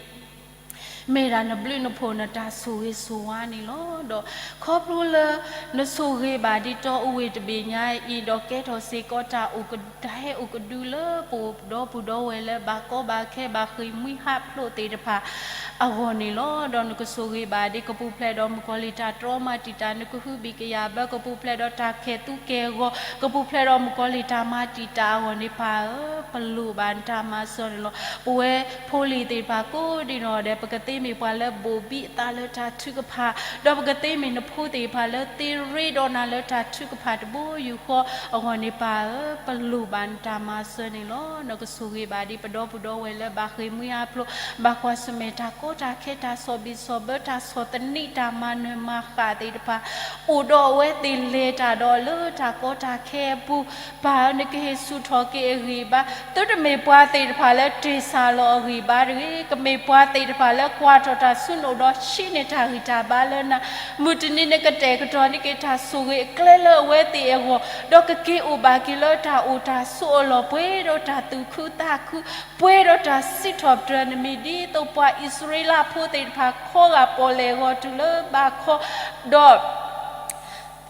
မ့ၢ်ဒၣ်နဘျုးနဖှိၣ်နတၢ်ဆိၣ်ဂ့ၤဆိၣ်ဝါန့ၣ်လီၤ. ဒီးခီဖျိလၢနဆိၣ်ဂ့ၤဘၣ်ဒ်တီအူဝ့ၢ်တဘ့ၣ်ညါအံၤ, ဒီးကဲထီၣ်စ့ၢ်ကီးတၢ်အိၣ်က, တၢ်ဟဲအိၣ်ကဒုလၢပဒီပုၢ်ဒီဝဲၢ်လၢဘၣ်ကီဘၣ်ခဲဘၣ်ဃ့ၢ်မှံဟးဖျိးသ့ၣ်တဖၣ်အဂီၢ်န့ၣ်လီၤ. ဒီးနကဆိၣ်ဂ့ၤဘၣ်ဒ်ကပူၤဖျဲးဒီးမုၣ်ကီၤလံၢ်တၢ်တြီမၤတံာ်တာ်, နကဟုဘံၣ်ကယာ်ဘၢကပူၤဖျဲးဒီးတၢ်ခဲၣ်သူကဲၢ်ဂီၤ, ကပူၤဖျဲးဒီးမုၣ်ကီၤလံၢ်တၢ်မၤတံာ်တာ်အဂီၢ်န့ၣ် ပၢ်ဧၢ, ပလိၣ်ဘၣ်နတၢ်မၤစၢၤန့ၣ်လီၤ. ပဝဲဖိလံၤသ့ၣ်တဖၣ်ကိးဒံနီၢ်ဒဲး ပကသ့မ့ၢ်ပှၤလၢဘိၣ်ဘံၣ်အသးလၢတၢ်ထုကဖၣ်, ဒီးပကသ့မ့ၢ်နဖိသ့ၣ်တဖၣ်လၢသ့ရ့ဒီးနၤလၢတၢ်ထုကဖၣ်တဘိယူၢ်ဃီအဂီၢ်န့ၣ် ပၢ်ဧၢ, ပလိၣ်ဘၣ်နတၢ်မၤစၢၤန့ၣ်လီၤ. နကဆိၣ်ဂ့ၤဘၣ်ဒ်ပဒီပုၢ်ဒီဝဲၢ်လၢဘၣ်ဃ့ၢ်မှံဟးဖျိး, ဘၣ်ကွၢ်ဆၢၣ်မဲာ်တၢ်ကီတၢ်ခဲ တၢ်ဆီၣ်ဘံၣ်ဆီၣ်ဘၢ တၢ်ဆီၣ်သနံး တၢ်မၤနၢၤမၤဃၣ်သ့ၣ်တဖၣ် အိၣ်ဒီးအဝဲသ့ၣ်လဲၤတၢ်ဒီးလၢတၢ်ကီတၢ်ခဲအပူၤ, ပၢ်ဧၢ, နကဟ့ၣ်ဆူၣ်ထီၣ်က့ၤအဂံၢ်အဘါ, သုတမ့ၢ်ပှၤသ့ၣ်တဖၣ်လၢတ့ၢ်စၢ်လီၤအဂံၢ်အဘါတဂ့ၤ, ကမ့ၢ်ပှၤသ့ၣ်တဖၣ်လၢကွၢ်ထီၣ်တၢ်ဆူနအိၣ်ဒီး ဟံးန့ၢ်တၢ်ဂံၢ်တၢ်ဘါလၢနၤ, မုၢ်တနံၤနကတဲာ်ကတီၤန့ၢ်က့ၤတၢ်ဆိၣ်ဂ့ၤအကျဲလၢအဝဲသ့ၣ်အဂီၢ်, ဒီးကက့ၤအိၣ်ဘၣ်က့ၤလၢတၢ်အိၣ်တၢ်ဆိးအလီၢ် ပှဲၤဒီးတၢ်သူၣ်ခုသးခု, ပှဲၤဒီးတၢ်စံးထီၣ်ပတြၢၤနမံၤ ဒ်သိးပှၤအံၣ်စရ့လးဖိသ့ၣ်တဖၣ် ခီဂာ်ပီၣ်လဲၣ်ဂီၤတုၤလၢဘၣ်ခီ, ဒီး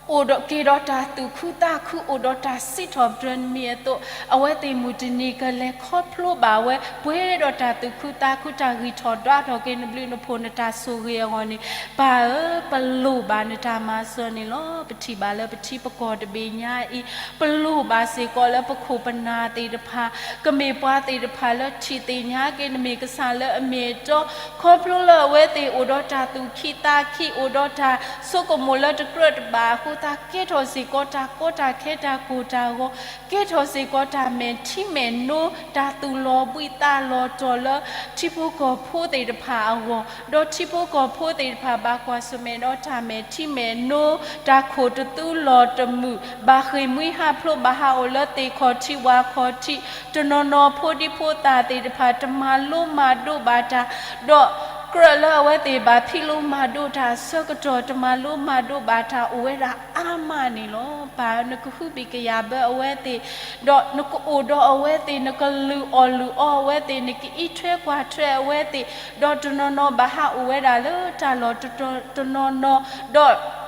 အိၣ်ဒီးက့ၤဒီးတၢ်သူၣ်ခုသးခု အိၣ်ဒီးတၢ်စံးထီၣ်ပတြၢၤနမံၤအသိး, အဝဲသ့ၣ်မုၢ်တနံၤကလဲၤခီဖျိဘၣ်ဝဲ ပှဲၤဒီးတၢ်သူၣ်ခုသးခု တၢ်ဂံၢ်ထီၣ်ဒွးထီၣ်က့ၤနဘျုးနဖှိၣ်နတၢ်ဆိၣ်ဂ့ၤအဂီၢ်န့ၣ်, ပၢ်ဧၢ, ပလိၣ်ဘၣ်နတၢ်မၤစၢၤန့ၣ်လီၤ. ပထံၣ်ဘၣ်လၢပထံပကီၢ်တဘ့ၣ်ညါအံၤ, ပလိၣ်ဘၣ်စ့ၢ်ကီးလၢပခိၣ်ပနၢ်သ့ၣ်တဖၣ်, ကမ့ၢ်ပှၤသ့ၣ်တဖၣ်လၢထံၣ်သ့ၣ်ညါက့ၤနမ့ၢ်ကစၢ်လၢအမ့ၢ်အတီ, ခီဖျိလၢအဝဲသ့ၣ်အိၣ်ဒီးတၢ်သူၣ်ခံသးခံ အိၣ်ဒီးတၢ်ဆိကမိၣ်လၢတကြၢးတဘၣ်အဃိသတး ကဲထီၣ်စ့ၢ်ကီးတၢ်ကီတၢ်ခဲတၢ်ကိၢ်တၢ်ဂီၤ, ကဲထီၣ်စ့ၢ်ကီးတၢ်မဲာ်ထံမဲာ်နိ တၢ်သူၣ်လီၤဘှံးသးလီၤတီၤလၢထံဖိကီၢ်ဖိသ့ၣ်တဖၣ်အဂီၢ်, ဒီးထံဖိကီၢ်ဖိသ့ၣ်တဖၣ်ဘၣ်ကွၢ်ဆၢၣ်မဲာ်ဒီးတၢ်မဲာ်ထံမဲာ်နိ, တၢ်ခိၣ်တသူလီၤတမုာ်, ဘၣ်ဃ့ၢ်မှံဟးဖျိး ဘၣ်ဟးအိၣ်လၢသ့ၣ်ခီၣ်ထံးဝၣ်ခီၣ်ထံး, တနီၤနီၤဖိဒံဖိသၣ်သ့ၣ်တဖၣ် တမၤလိမၤဒိးဘၣ်တၢ်, ဒီးကြၢးလၢအဝဲသ့ၣ်ဘၣ်ဖံးလိမၤဒိးတၢ်အဆၢကတီၢ် တမၤလိမၤဒိးဘၣ်တၢ်အိၣ်ဝဲဒၣ်အါမးန့ၣ်လီၤ. ပၢ်ဧၢ, နကဟုဘံၣ်ကယာ်ဘၢအဝဲသ့ၣ်, ဒီးနကအိၣ်ဒီးအဝဲသ့ၣ်, နကလုၢ်အီၣ်လုၢ်အီအဝဲသ့ၣ်, နကအံးထွဲကွၢ်ထွဲအဝဲသ့ၣ်, ဒီးတနီၤနီၤဘၣ်ဟးအိၣ်ဝဲဒၣ်လၢတၢ်လီၢ်တနီၤနီၤ, ဒီး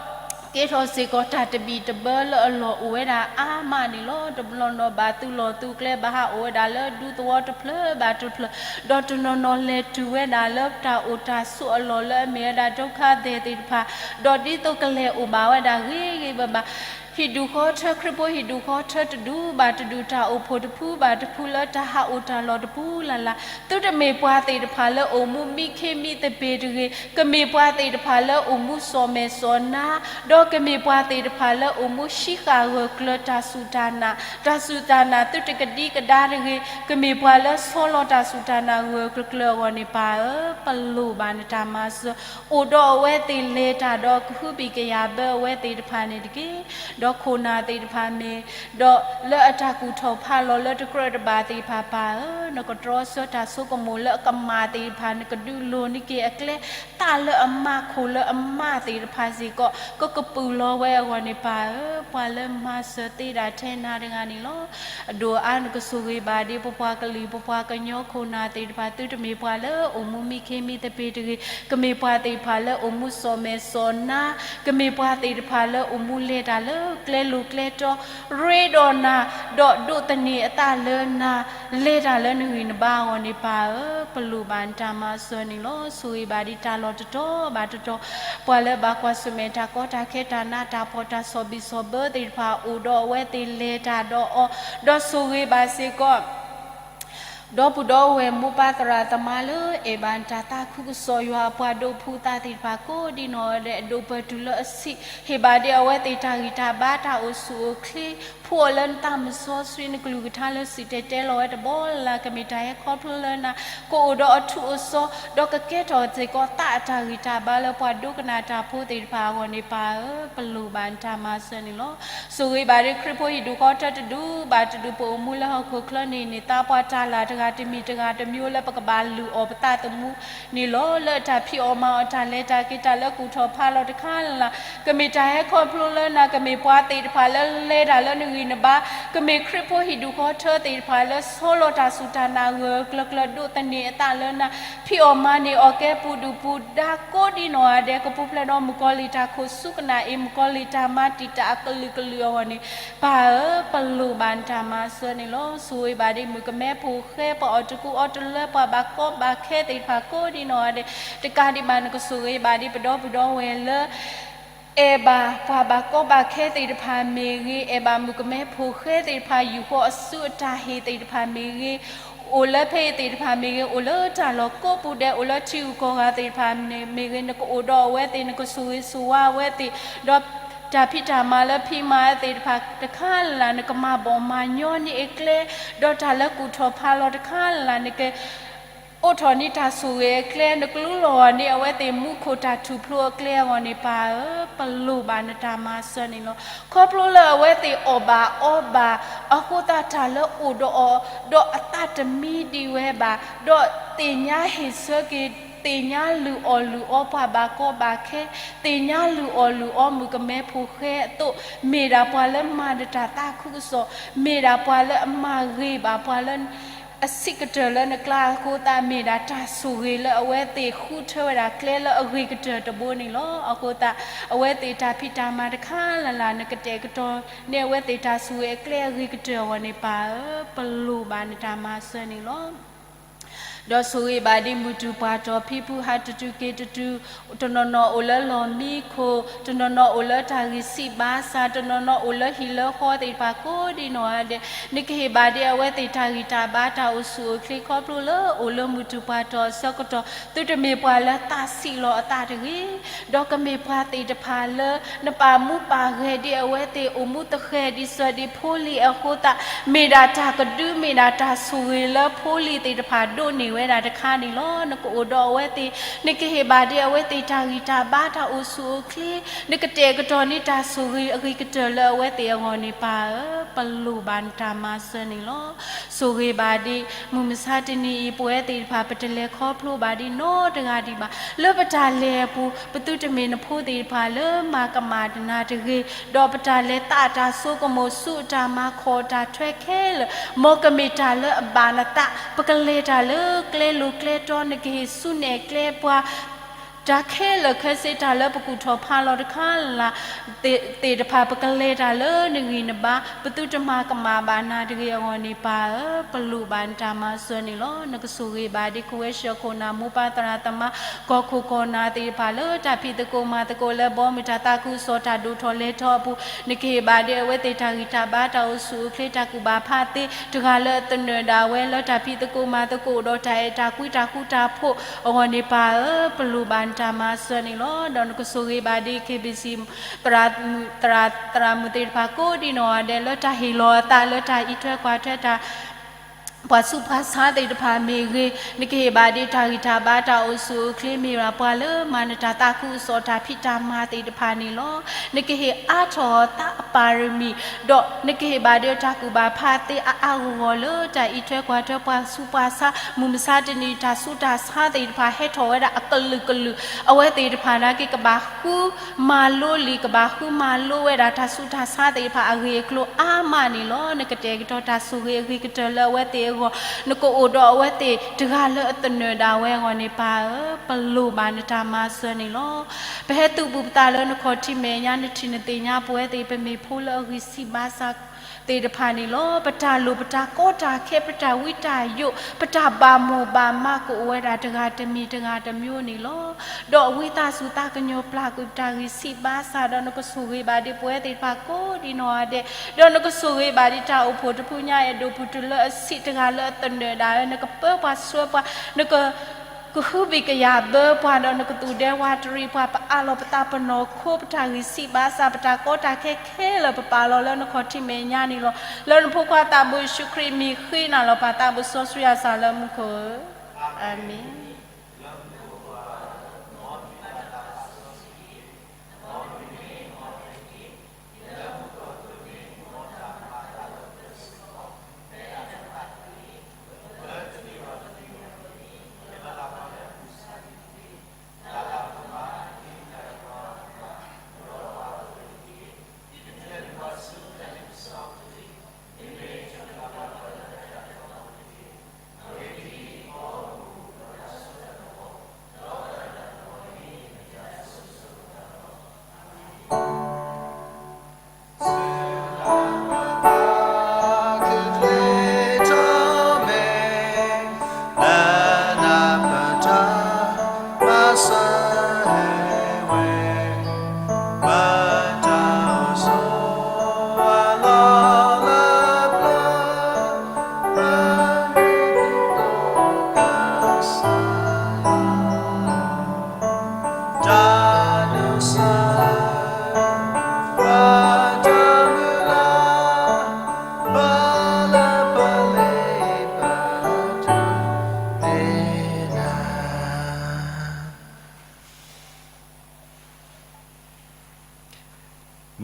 ကဲထီၣ်စ့ၢ်ကီးတၢ်တဘံၣ်တဘၢလၢအလီၢ်အိၣ်ဝဲဒၣ်အါမးန့ၣ်လီၤ. တနီၤနီၤဘၣ်သုးလီၢ်သုးကျဲ ဘၣ်ဟးအိၣ်ဝဲဒၣ်လၢဒူသဝီတဖျၢၣ်ဘၣ်တဖျၢၣ်, ဒီးတနီၤနီၤလဲၤတုၤဝဲဒၣ်လၢတၢ်အိၣ်တၢ်ဆိးအလီၢ်လၢအမ့ၢ်ဝဲဒၣ်ဒုက္ခသည်သ့ၣ်တဖၣ်, ဒီးဒ်သိးကလဲၤအိၣ်ဘၣ်ဝဲဒၣ်ဂ့ၤဂ့ၤဘၣ်ဘၣ် ဟံၣ်ဒူၣ်ဃီထၢ ခရံာ်ဖိဟံၣ်ဒူၣ်ဃီထၢတဒူၣ်ဘၣ်တဒူၣ် တၢ်အိၣ်ဖှိၣ်တဖုဘၣ်တဖုလၢတၢ်ဟးအိၣ်တၢ်လီၢ်တပူၤလၢ်လၢ်, သုတမ့ၢ်ပှၤသ့ၣ်တဖၣ်လၢအိၣ်မူမံခ့မံသပ့ၤတဂ့ၤ, ကမ့ၢ်ပှၤသ့ၣ်တဖၣ်လၢအိၣ်မူစီၤမဲာ်စီၤနါ, ဒီးကမ့ၢ်ပှၤသ့ၣ်တဖၣ်လၢအိၣ်မူဟံးဃာ်ဂၢၢ်ကျၢၤတၢ်စူၢ်တၢ်နာ်, တၢ်စူၢ်တၢ်နာ်သုတကဒံကဒါတဂ့ၤ, ကမ့ၢ်ပှၤလၢဆီလီၤတၢ်စူၢ်တၢ်နာ်ဂၢၢ်ကျၢၤကျၢၤအဂီၢ်န့ၣ် ပၢ်ဧၢ, ပလိၣ်ဘၣ်နတၢ်မၤစၢၤ, အိၣ်ဒီးအဝဲသ့ၣ်လဲၤတၢ်ဒီးကဟုဘံၣ်ကယာ်ဘၢအဝဲသ့ၣ်တဖၣ်န့ၣ်တက့ၢ်. ဒီးခိၣ်နၢ်သ့ၣ်တဖၣ်မ့ၢ် ဒီးလၢအတၢ်ကူၣ်ထီၣ်ဖးလီၤလၢတကြၢးတဘၣ်သ့ၣ်တဖၣ် ပၢ်ဧၢ, နကတြီဆၢတၢ်ဆိကမိၣ်လၢအကမၣ်သ့ၣ်တဖၣ် နကဒုးလိၤန့ၢ်က့ၤအကျဲ, သးလၢအမၤခိၣ်လၢအမါသ့ၣ်တဖၣ်စ့ၢ်ကီး ကကပုာ်လီၤဝဲအဂီၢ်န့ၣ် ပၢ်ဧၢ, ပှၤလၢမၤစၢၤသ့ဒၣ်ထဲနၤတဂၤန့ၣ်လီၤ. အဒိၣ်အါနကဆိၣ်ဂ့ၤဘၣ်ဒ်ပပှၤကလုာ် ပပှၤကညီခိၣ်နၢ်သ့ၣ်တဖၣ် သုတမ့ၢ်ပှၤလၢအိၣ်မူမံခ့မံသပ့ၤတဂ့ၤ, ကမ့ၢ်ပှၤသ့ၣ်တဖၣ်လၢအိၣ်မူစီၤမဲာ်စီၤနါ, ကမ့ၢ်ပှၤသ့ၣ်တဖၣ်လၢအိၣ်မူလဲၤတၢ်လၢကျဲလိၤကျဲတီ ရ့ဒီးနၤ, ဒီးဒိးသန့ၤအသးလၢနၤ, လဲၤတၢ်လၢနဂံၢ်နဘါအဂီၢ်န့ၣ် ပၢ်ဧၢ, ပလိၣ်ဘၣ်နတၢ်မၤစၢၤန့ၣ်လီၤ. ဆိၣ်ဂ့ၤဘၣ်ဒ်တၢ်လီၢ်တတီၤဘၣ်တတီၤ, ပှၤလၢဘၣ်ကွၢ်ဆၢၣ်မဲာ်တၢ်ကီတၢ်ခဲတၢ်နးတၢ်ဖှီၣ်တၢ်ဆီၣ်ဘံၣ်ဆီၣ်ဘၢသ့ၣ်တဖၣ် အိၣ်ဒီးအဝဲသ့ၣ်လဲၤတၢ်ဒီးအီၤ, ဒီးဆိၣ်ဂ့ၤဘၣ်စ့ၢ်ကီး ဒီပုၢ်ဒီဝဲၢ်မိၢ်ပၢ်သရၣ်သမါလၢအဲၣ်ဘၣ်နတၢ်သးခုကစီၣ်ယွၤအပှၤဒိးဖှူသးသ့ၣ်တဖၣ်ကိးဒ်နီၢ်ဒဲး အဒိၣ်ပၢၢ်တုၤလၢအဆံး, ဟ့ၣ်ဘၣ်ဒ်အဝဲသ့ၣ်တၢ်ဂံၢ်တၢ်ဘါ တၢ်အိၣ်ဆူၣ်အိၣ်ချ့, ဖှူအီၤလၢနသးမုၢ်စီဆှံ နကလုၢ်ကထါလၢစံၣ်တဲၤတဲလီၤဝဲတဘီလၢ်လၢ် ကမ့ၢ်တၢ်ဟဲခီဖျိလၢနၤ ကအိၣ်ဒီးအထူးအစီ ဒီးကကဲထီၣ်စ့ၢ်ကီးသးအတၢ်ဂံၢ်တၢ်ဘါလၢပှၤဒိကနၣ်တၢ်ဖိသ့ၣ်တဖၣ်အဂီၢ်န့ၣ်ပၢ်ဧၢ, ပလိၣ်ဘၣ်နတၢ်မၤစၢၤန့ၣ်လီၤ. ဆိၣ်ဂ့ၤဘၣ်ဒ်ခရံာ်ဖိဟံၣ်ဒူၣ်ဃီထၢတဒူၣ်ဘၣ်တဒူၣ် ပအိၣ်မူလၢဟီၣ်ခိၣ်ချၢန့ၣ် န့ၢ်သါပှၤတၢ်လၢ်တဂၤတမံၤတဂၤတမံၤလၢပကဘၣ်လုၢ်အီၣ်ပသးသမူန့ၣ်လီၤ. လၢတၢ်ဖံးအီၣ်မၤအီၣ် တၢ်လဲၤတၢ်က့ၤ တၢ်လၢကူၣ်ထီၣ်ဖးလီၤတခါလၢ်လၢ် ကမ့ၢ်တၢ်ဟဲခီဖျိလၢနၤ ကမ့ၢ်ပှၤသ့ၣ်တဖၣ်လၢလဲၤတၢ်လၢနဂံၢ်နဘါ, ကမ့ၢ်ခရံာ်ဖိဟံၣ်ဒူၣ်ဃီထၢသ့ၣ်တဖၣ်လၢဆီလီၤတၢ်စူၢ်တၢ်နာ်ဂၢၢ်ကျၢၤကျၢၤ ဒိးသန့ၤအသးလၢနၤ, ဖံးအီၣ်မၤန့ၢ်အီၣ်ကဲပူၤဒူၣ်ပူၤဒါကိးဒ်နီၢ်ဂၤဒဲး ကပူၤဖျဲးဒီးမုၣ်ကီၤလံၢ်တၢ်ခိၣ်ဆူကနၣ်အံၤ မုၣ်ကီၤလံၢ်တၢ်မၤတံာ်တာ်အကလုာ်ကလုာ်အဂီၢ်န့ၣ် ပၢ်ဧၢ, ပလိၣ်ဘၣ်နတၢ်မၤစၢၤန့ၣ်လီၤ. ဆိၣ်ဂ့ၤဘၣ်ဒ်မုၣ်ကမဲဖိဃဲ ပှၤအီၣ်တကူအီတလၢ ပှၤဘၣ်ကီဘၣ်ခဲသ့ၣ်တဖၣ်ကိးဒ်နီၢ်ဂၤဒဲး, တကးဒံးဘၣ် နကဆိၣ်ဂ့ၤဘၣ်ဒ်ပဒီပုၢ်ဒီဝဲၢ်လၢ အဲၣ်ဘၣ်ပှၤဘၣ်ကီဘၣ်ခဲသ့ၣ်တဖၣ်မ့ၢ်ဂ့ၤ, အဲၣ်ဘၣ်မုၣ်ကမဲဖိဃဲသ့ၣ်တဖၣ် ယူာ်ဃီအစုအတၢ်ဟ့ၣ်သ့ၣ်တဖၣ်မ့ၢ်ဂ့ၤ, အိၣ်လၢဖဲအံၤသ့ၣ်တဖၣ်မ့ၢ်ဂ့ၤ, အိၣ်လၢတၢ်လီၢ်ကိးပူၤဒဲး အိၣ်လၢထံဂုၤကီၢ်ဂၤသ့ၣ်တဖၣ်မ့ၢ်ဂ့ၤ, နကအိၣ်ဒီးအဝဲသ့ၣ်, နကဆိၣ်ဂ့ၤဆိၣ်ဝါအဝဲသ့ၣ်, ဒီးတၢ်ဖံးတၢ်မၤလၢဖံးမၤအသ့ၣ်တဖၣ်တခါလၢ်လၢ် နကမၤဘီၣ်မၤညီန့ၢ်အကျဲ, ဒီးတၢ်လၢကူၣ်ထီၣ်ဖးလီၤတခါလၢ်လၢ် နက အိးထီၣ်န့ၢ်တၢ်ဆိၣ်ဂ့ၤအကျဲ, နကလူလီၤန့ၢ်အဝဲသ့ၣ်မူခိၣ်တၢ်ထူၣ်ဖျိအကျဲအဂီၢ်န့ၣ် ပၢ်ဧၢ, ပလိၣ်ဘၣ်နတၢ်မၤစၢၤန့ၣ်လီၤ. ခီဖျိလၢအဝဲသ့ၣ်အီၣ်ဘၣ်အီဘၣ်အဃိသတး တၢ်လၢအိၣ်ဒီးအီၤ ဒီးအသးတမံဒံးဝဲဘၣ်, ဒီးသ့ၣ်ညါဟ့ၣ်ဆၢက့ၤ သ့ၣ်ညါလုၢ်အီၣ်လုၢ်အီ ပှၤဘၣ်ကီဘၣ်ခဲ, သ့ၣ်ညါလုၢ်အီၣ်လုၢ်အီ မုၣ်ကမဲဖိဃဲအသိး, မ့ၢ်ဒၣ်ပှၤလၢမၤနတၢ်သးခုကစီၣ်, မ့ၢ်ဒၣ်ပှၤလၢအမၤဂ့ၤဘၣ်ပှၤလၢ အဆံးကတၢၢ်လၢနကျါအဃိသတး မ့ၢ်ဒၣ်တၢ်ဆိၣ်ဂ့ၤလၢအဝဲသ့ၣ်ဃုထၢဝဲဒၣ်ကျဲလၢအဂ့ၤကတၢၢ်တဘိန့ၣ်လီၤ. အဃိသတး အဝဲသ့ၣ်တၢ်ဖံးတၢ်မၤတခါလၢ်လၢ် နကတဲာ်ကတီၤန့ၢ်အဝဲသ့ၣ်တၢ်ဆိၣ်ဂ့ၤအကျဲအဂ့ၤကတၢၢ်အဂီၢ်န့ၣ် ပၢ်ဧၢ, ပလိၣ်ဘၣ်နတၢ်မၤစၢၤန့ၣ်လီၤ. ဒီးဆိၣ်ဂ့ၤဘၣ်ဒ်မုၢ်တူၢ်ပှၢ်တီၢ်ဖံဖု ဟးတတုၤက့ၤတတုၤ, တနီၤနီၤအိၣ်လၢလီၢ်မံခိၣ်, တနီၤနီၤအိၣ်လၢတၢ်ဂံၢ်ဆံးဘါစၢ်, တနီၤနီၤအိၣ်လၢဟံၣ်လၢဃီသ့ၣ်တဖၣ်ကိးဒ်နီၢ်ဂၤဒဲး, နကဟ့ၣ်ဘၣ်ဒ်အဝဲသ့ၣ်တၢ်ဂံၢ်တၢ်ဘါ တၢ်အိၣ်ဆူၣ်အိၣ်ချ့ခီဖျိလၢအိၣ်လၢမုၢ်တူၢ်ပှၢ်တီၢ်အဆၢကတီၢ်, သုတမ့ၢ်ပှၤလၢသးဆံးလီၤအသးတဂ့ၤ, ဒီးကမ့ၢ်ပှၤသ့ၣ်တဖၣ်လၢ နပာ်မူပာ်ဂဲၤဒ်အဝဲသ့ၣ် အိၣ်မူသဃဲၤဒ်စၢၤဒ်ဖိလံၤအဃိသတး, မ့ၢ်ဒၣ်တၢ်ကဒု မ့ၢ်ဒၣ်တၢ်ဆိၣ်ဂ့ၤလၢဖိလံၤသ့ၣ်တဖၣ်ဒိးန့ၢ်ဝဲဒၣ်တခါန့ၣ်လီၤ. နကအိၣ်ဒီးအဝဲသ့ၣ်, နကဟ့ၣ်ဘၣ်ဒ်အဝဲသ့ၣ်တၢ်ဂံၢ်တၢ်ဘါ တၢ်အိၣ်ဆူၣ်အိၣ်ချ့, နကတဲာ်ကတီၤန့ၢ်တၢ်ဆိၣ်ဂ့ၤအဂ့ၤကတၢၢ်လၢအဝဲသ့ၣ်အဂီၢ်န့ၣ် ပၢ်ဧၢ, ပလိၣ်ဘၣ်နတၢ်မၤစၢၤန့ၣ်လီၤ. ဆိၣ်ဂ့ၤဘၣ်ဒ် မုၢ်မဆါတနံၤအံၤ ပဝဲသ့ၣ်တဖၣ် ပတလဲၤခီဖျိဘၣ်ဒ်နီတဂၤဒံးဘၣ်, လၢပတၢ်လဲၤအပူၤ ပသုတမ့ၢ်နဖိသ့ၣ်တဖၣ်လၢမၤကမၣ်နၤတဂ့ၤ, ဒီးပတၢ်လဲၤသးတၢ်ဆိကမိၣ်ဆူအတၢ်မၤခီၣ်တၢ်ထွဲခဲလၢာ်, မ်ကမ့ၢ်တၢ်လၢအဘၣ်နသး, ပကလဲၤတၢ်လၢကျဲလိၤကျဲတီ နကဟ့ၣ်ဆူၣ်နဲၣ်ကျဲပှၤ တၢ်ခဲလၢာ်ခဲဆ့ တၢ်လၢပကူၣ်ထီၣ်ဖးလီၤတခါလၢ်လၢ် သ့ၣ်တဖၣ် ပကလဲၤတၢ်လၢနဂံၢ်နဘါ, ပသုတမၤကမၣ်ဘၣ်နၤတဂ့ၤအဂီၢ်န့ၣ် ပၢ်ဧၢ, ပလိၣ်ဘၣ်နတၢ်မၤစၢၤန့ၣ်လီၤ. နကဆိၣ်ဂ့ၤဘၣ်ဒ်ကဝဲၡၢၣ်ခိၣ်နၢ် မိၢ်ပၢ်သရၣ်သမါ ကီၢ်ခိၣ်ကီၢ်နၢ်သ့ၣ်တဖၣ်လၢတၢ်ဖံးသကိးမၤသကိးလၢဘီမုၢ်တၢ်သးခုကစီၣ်တၢ်ဒိၣ်ထီၣ်လဲၤထီၣ်အပူၤ, နကဟ့ၣ်ဘၣ်ဒ်အဝဲသ့ၣ်တၢ်ဂံၢ်တၢ်ဘါ တၢ်အိၣ်ဆူၣ်အိၣ်ချ့ တၢ်ကူၣ်ဘၣ်ဖးသ့ တဂၤလၢအသနၢၣ်ဒၣ်ဝဲလၢတၢ်ဖံးသကိးမၤသကိးဒီးတၢ်အဲၣ်တၢ်ကွံတၢ်ဃူတၢ်ဖိးအဂီၢ်န့ၣ် ပၢ်ဧၢ, ပလိၣ်ဘၣ်နတၢ်မၤစၢၤန့ၣ်လီၤ. ဒီးနကဆိၣ်ဂ့ၤဘၣ်ဒ် KBC သရၣ်မုၣ်သရၣ်သရၣ်မုၣ်သ့ၣ်တဖၣ်ကိးဒ်နီၢ်ဂၤဒဲး လၢတၢ်ဟ့ၣ်လီၤအသးလၢတၢ်အံးထွဲကွၢ်ထွဲတၢ် ပှၤဆူးပှၤဆါသ့ၣ်တဖၣ်မ့ၢ်ဂ့ၤ, နကဟ့ၣ်ဘၣ်ဒ်တၢ်ဂံၢ်တၢ်ဘါ တၢ်အိၣ်ဆူၣ်အိၣ်ချ့ မ့ၢ်ဘၣ်ပှၤလၢမၤနတၢ်သးခုကစီၣ်တၢ်ဖံးတၢ်မၤသ့ၣ်တဖၣ်န့ၣ်လီၤ. နကဟ့ၣ်အါထီၣ်သးအပၢ်ရမံၤ, ဒီးနကဟ့ၣ်ဘၣ်ဒ်တၢ်ကူၣ်ဘၣ်ဖးသ့အါအါဂီၢ်ဂီၢ်လၢတၢ်အံးထွဲကွၢ်ထွဲပှၤဆူးပှၤဆါ မုၢ်မဆါတနံၤ တၢ်ဆူးတၢ်ဆါသ့ၣ်တဖၣ် ဟဲထီၣ်ဝဲဒၣ်အကလုာ်ကလုာ်, အဝဲသ့ၣ်တဖၣ်နာ်က့ ကဘၣ်ဃုမၤလိလံာ် ကဘၣ်ဃုမၤလိဝဲဒၣ်တၢ်ဆူးတၢ်ဆါသ့ၣ်တဖၣ်အဂ့ၢ်အကျိၤအါမးန့ၣ်လီၤ. နကတဲာ်ကတီၤတၢ်ဆိၣ်ဂ့ၤအဂ့ၤကတၢၢ်လၢအဝဲသ့ၣ်အဂီၢ်, နကအိၣ်ဒီးအဝဲသ့ၣ်တဂၤလၢအသနၢၣ်ဒၣ်ဝဲအဂီၢ်န့ၣ် ပၢ်ဧၢ, ပလိၣ်ဘၣ်နတၢ်မၤစၢၤန့ၣ်လီၤ. ပဟဲသုးဘူးပသးလၢနခီၣ်ထံးမဲာ်ညါ နထံၣ်နသ့ၣ်ညါပဝဲသ့ၣ် ပမ့ၢ်ဖိလၢအဂံၢ်ဆံးဘါစၢ်သ့ၣ်တဖၣ်န့ၣ်လီၤ. ပတၢ်လိၣ်ပတၢ်ကီတၢ်ခဲ ပတၢ်ဝံတၢ်ယိး ပတၢ်ဘၣ်မိၢ်ဘၣ်မးကအိၣ်ဝဲဒၣ်တဂၤတမံၤတဂၤတမံၤန့ၣ်လီၤ. ဒီးဝံသးစူၤသးကညီၤပျၢ်ကွံာ်ပတၢ်ဂံၢ်ဆံးဘါစၢ်ဒီး နကဆိၣ်ဂ့ၤဘၣ်ဒ်ပဝဲသ့ၣ်တဖၣ်ကိးဒ်နီၢ်ဂၤဒဲး, ဒီးနကဆိၣ်ဂ့ၤဘၣ်ဒ်တၢ်အိၣ်ဖှိၣ်တဖုညါ အဲၣ်ဒိးပူၤတုၤလၢအဆံးတဂၤလၢအသနၢၣ်ဒၣ်ဝဲ, နကပၢပှၤဆှၢပှၤ, နက ကဟုဘံၣ်ကယာ်ဘၢပှၤဒီးနကသူၣ်ဒဲဝးတရံးပှၤ ပအးလီၤပသးပနီၢ်ခိ ပတၢ်ဂံၢ်စၢ်ဘါစၢ် ပတၢ်ကီတၢ်ခဲခဲလၢာ် ပပာ်လီၤလၢနခီၣ်ထံးမဲာ်ညါန့ၣ်လီၤ. လၢနဖိခွါသးဘိယ့ၣ်ၡူးခရံာ်မံၤဃ့နၤလီၤ ပၢ်သးဘိစီဆှံယွၤစၢ်လၢမူခိၣ်ဧၢ, အၤမ့ၣ်.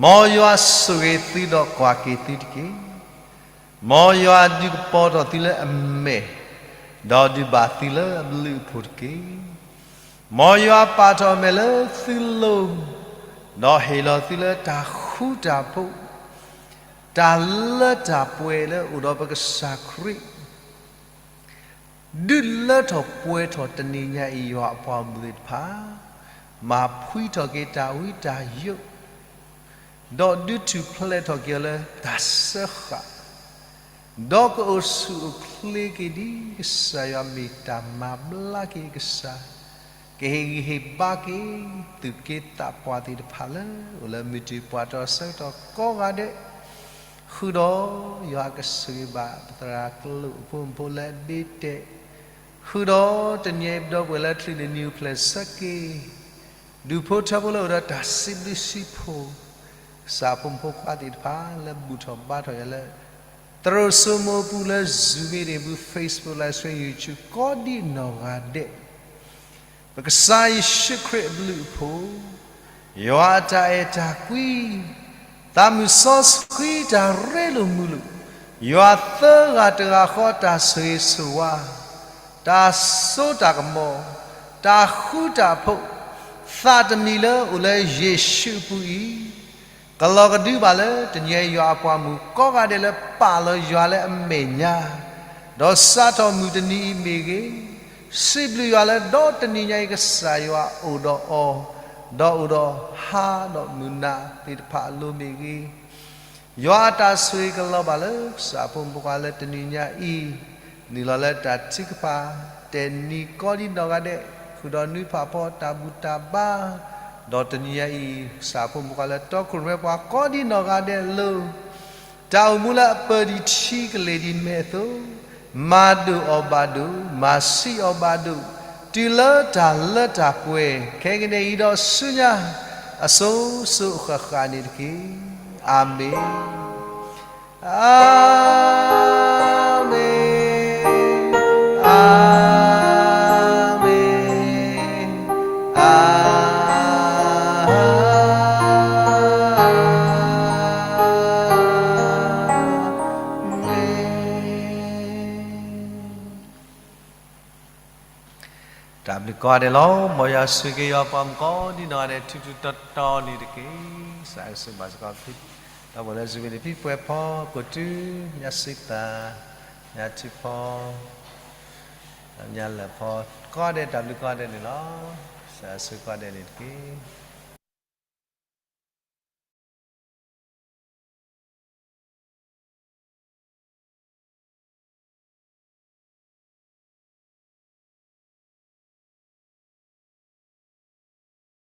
မ်ယွၤဆိၣ်ဂ့ၤသုဒီးကွၢ်က့ၤသုတက့ၢ်. မ်ယွၤဒုးကပီၤထီၣ်သုလၢအမဲာ်, ဒီးဒုးဘၣ်သုလၢအဘျုးအဖှိၣ်တက့ၢ်. မ်ယွၤပာ်ထီၣ်အမဲာ်လၢသုလိၤ, ဒီးဟ့ၣ်လီၤသုလၢတၢ်ဃူတၢ်ဖိး, တၢ်လၢတၢ်ပှဲၤလၢအအိၣ်ဒီးပကစၢ်ခရံာ် ဒုးလၢထီၣ်ပှဲၤထီၣ်တနံၤညါအံၤ ယွၤအပှၤဘျုးသ့ၣ်တဖၣ်, မၤဖှံထီၣ်က့ၤတၢ်ဝံတၢ်ယိး, ဒီးဒုးထူၣ်ဖျဲးထီၣ်က့ၤအီၤလၢတၢ်စၢဃာ်, ဒီးကအိၣ်ဆူၣ်အိၣ်ချ့က့ၤဒ်ကစၢ်ယွၤမ့ၢ်တၢ်မၤဘျါက့ၤအကစၢ်, ကဟ့ၣ်ဂံၢ်ဟ့ၣ်ဘါက့ၤ သူၣ်က့သးပှၢ်သ့ၣ်တဖၣ်လၢအိၣ်လၢမုၢ်တ့ၢ်ပှၢ်တီဆၢကတီၢ်ကိးဂၤဒဲး, ဃုာ်ဒီးယွၤကဆိၣ်ဂ့ၤဘၣ်ပသရၣ်ကလုာ်အဖိမုၣ်ဖိလၢအဒ့တဲာ်, ဃုာ်ဒီးတနံၤအံၤပဒီပုၢ်ဝဲၢ်လၢချံးနံၣ်နံၣ်အိၣ်ဖျဲၣ်ဆၢက့ၤ, ဒူၣ်ဖိထၢဖိလၢအိၣ်ဒီးတၢ်စံးဘျုးစံးဖှိၣ်, ကစၢ်ဖိမုၣ်ဖိခွါသ့ၣ်တဖၣ်လၢဘူၣ်ထီၣ်ဘါထီၣ်ယၤလၢ သရိာ်စိမိၤပူၤလၢ Zoom meeting ပူၤ Facebook live stream YouTube ကိးဒံနီၢ်ဂၤဒဲး ပကစၢ်ယ့ၣ်ၡူးခရံာ်အဘျုးအဖှိၣ်, ယွၤအတၢ်အဲၣ်တၢ်ကွံ, သးမုၢ်စီဆှံတၢ်ရ့လိာ်မုာ်လိာ်, ယွၤသၢဂၤတဂၤဃီတၢ်ဆိၣ်ဂ့ၤဆိၣ်ဝါ, တၢ်စိတၢ်ကမီၤ, တၢ်ဃူတၢ်ဖိး, သးတမံၤလၢအိၣ်လၢယ့ၣ်ၡူးအပူၤအံၤ, ကလီၤကဒုဘၣ်လၢတနံၤအံၤယွၤအပှၤမုၣ်ကိးဂၤဒဲးလၢပာ်လီၤယွၤလၢအမဲာ်ညါ, ဒီးစးထီၣ်မုၢ်တနံၤအံၤမ့ၢ်ဂ့ၤ, စံးဘျုးယွၤလၢဒီတနံၤညါအံၤကစၢ်ယွၤအိၣ်ဒီးအီၤ, ဒီးအိၣ်ဒီးဟါဒီးမုၢ်နၤသ့ၣ်တဖၣ်အလိၤမ့ၢ်ဂ့ၤ, ယွၤအတၢ်ဆိၣ်ဂ့ၤကလီၤဘၣ်လၢကစၢ်ဖိမုၣ်ဖိခွါလၢတနံၤညါအံၤ, နုာ်လီၤလၢတၢ်ထုကဖၣ်, တဲာ်နံၤကိးဒံနီၢ်ဂၤဒဲး, ဃုာ်ဒီးနွံဖးဖီတၢ်ဘူၣ်တၢ်ဘါ, ဒီးတနံၤညါအံၤ ကစၢ်ဖိမုၣ်ဖိခွါလၢတီခိၣ်ရိၣ်မဲပှၤကိးဒံနီၢ်ဂၤဒဲးအလိၤ, တၢ်အိၣ်မူလၢအပၢၢ်ဒံးထံကလဲၤဒံးမဲာ်အသိး, မၤဒိၣ်အီၤဘၣ်ဒိၣ်, မၤဆံးအီၤဘၣ်ဒိၣ်, တုၤလၢတၢ်လၢတၢ်ပှဲၤ, ခဲကနံၣ်အံၤဒီးဆူညါ, အစိၤစိၤအဃၣ်ဃၣ်န့ၣ်တက့ၢ်. အၤမ့ၣ်, အၤမ့ၣ်, အၤမ့ၣ်, အၤ မ့ၣ်. တၢ်ဘျုးကိးဂၤဒဲးလီၤ. မ်ယွၤဆိၣ်ဂ့ၤယွၤပှၤမုၣ်ကိးဒံနီၢ်ဂၤဒဲး ထူထူတီတီန့ၣ်တက့ၢ်. ကစၢ်ယွၤဆိၣ်ဂ့ၤဘၣ်စ့ၢ်ကီး ဒီပုၢ်ဝဲၢ်လၢ Zoom န့ၣ် ဖံပှဲၤဖီ ကိးတုၤ ညါစံသး, ညါထုဖီ, ညါလၢာ်ဖီ, ကိးဂၤဒဲး တၢ်ဘျုးကိးဂၤဒဲးန့ၣ်လီၤ. ကစၢ်ယွၤဆိၣ်ဂ့ၤကိးဂၤဒဲးန့ၣ်တက့ၢ်.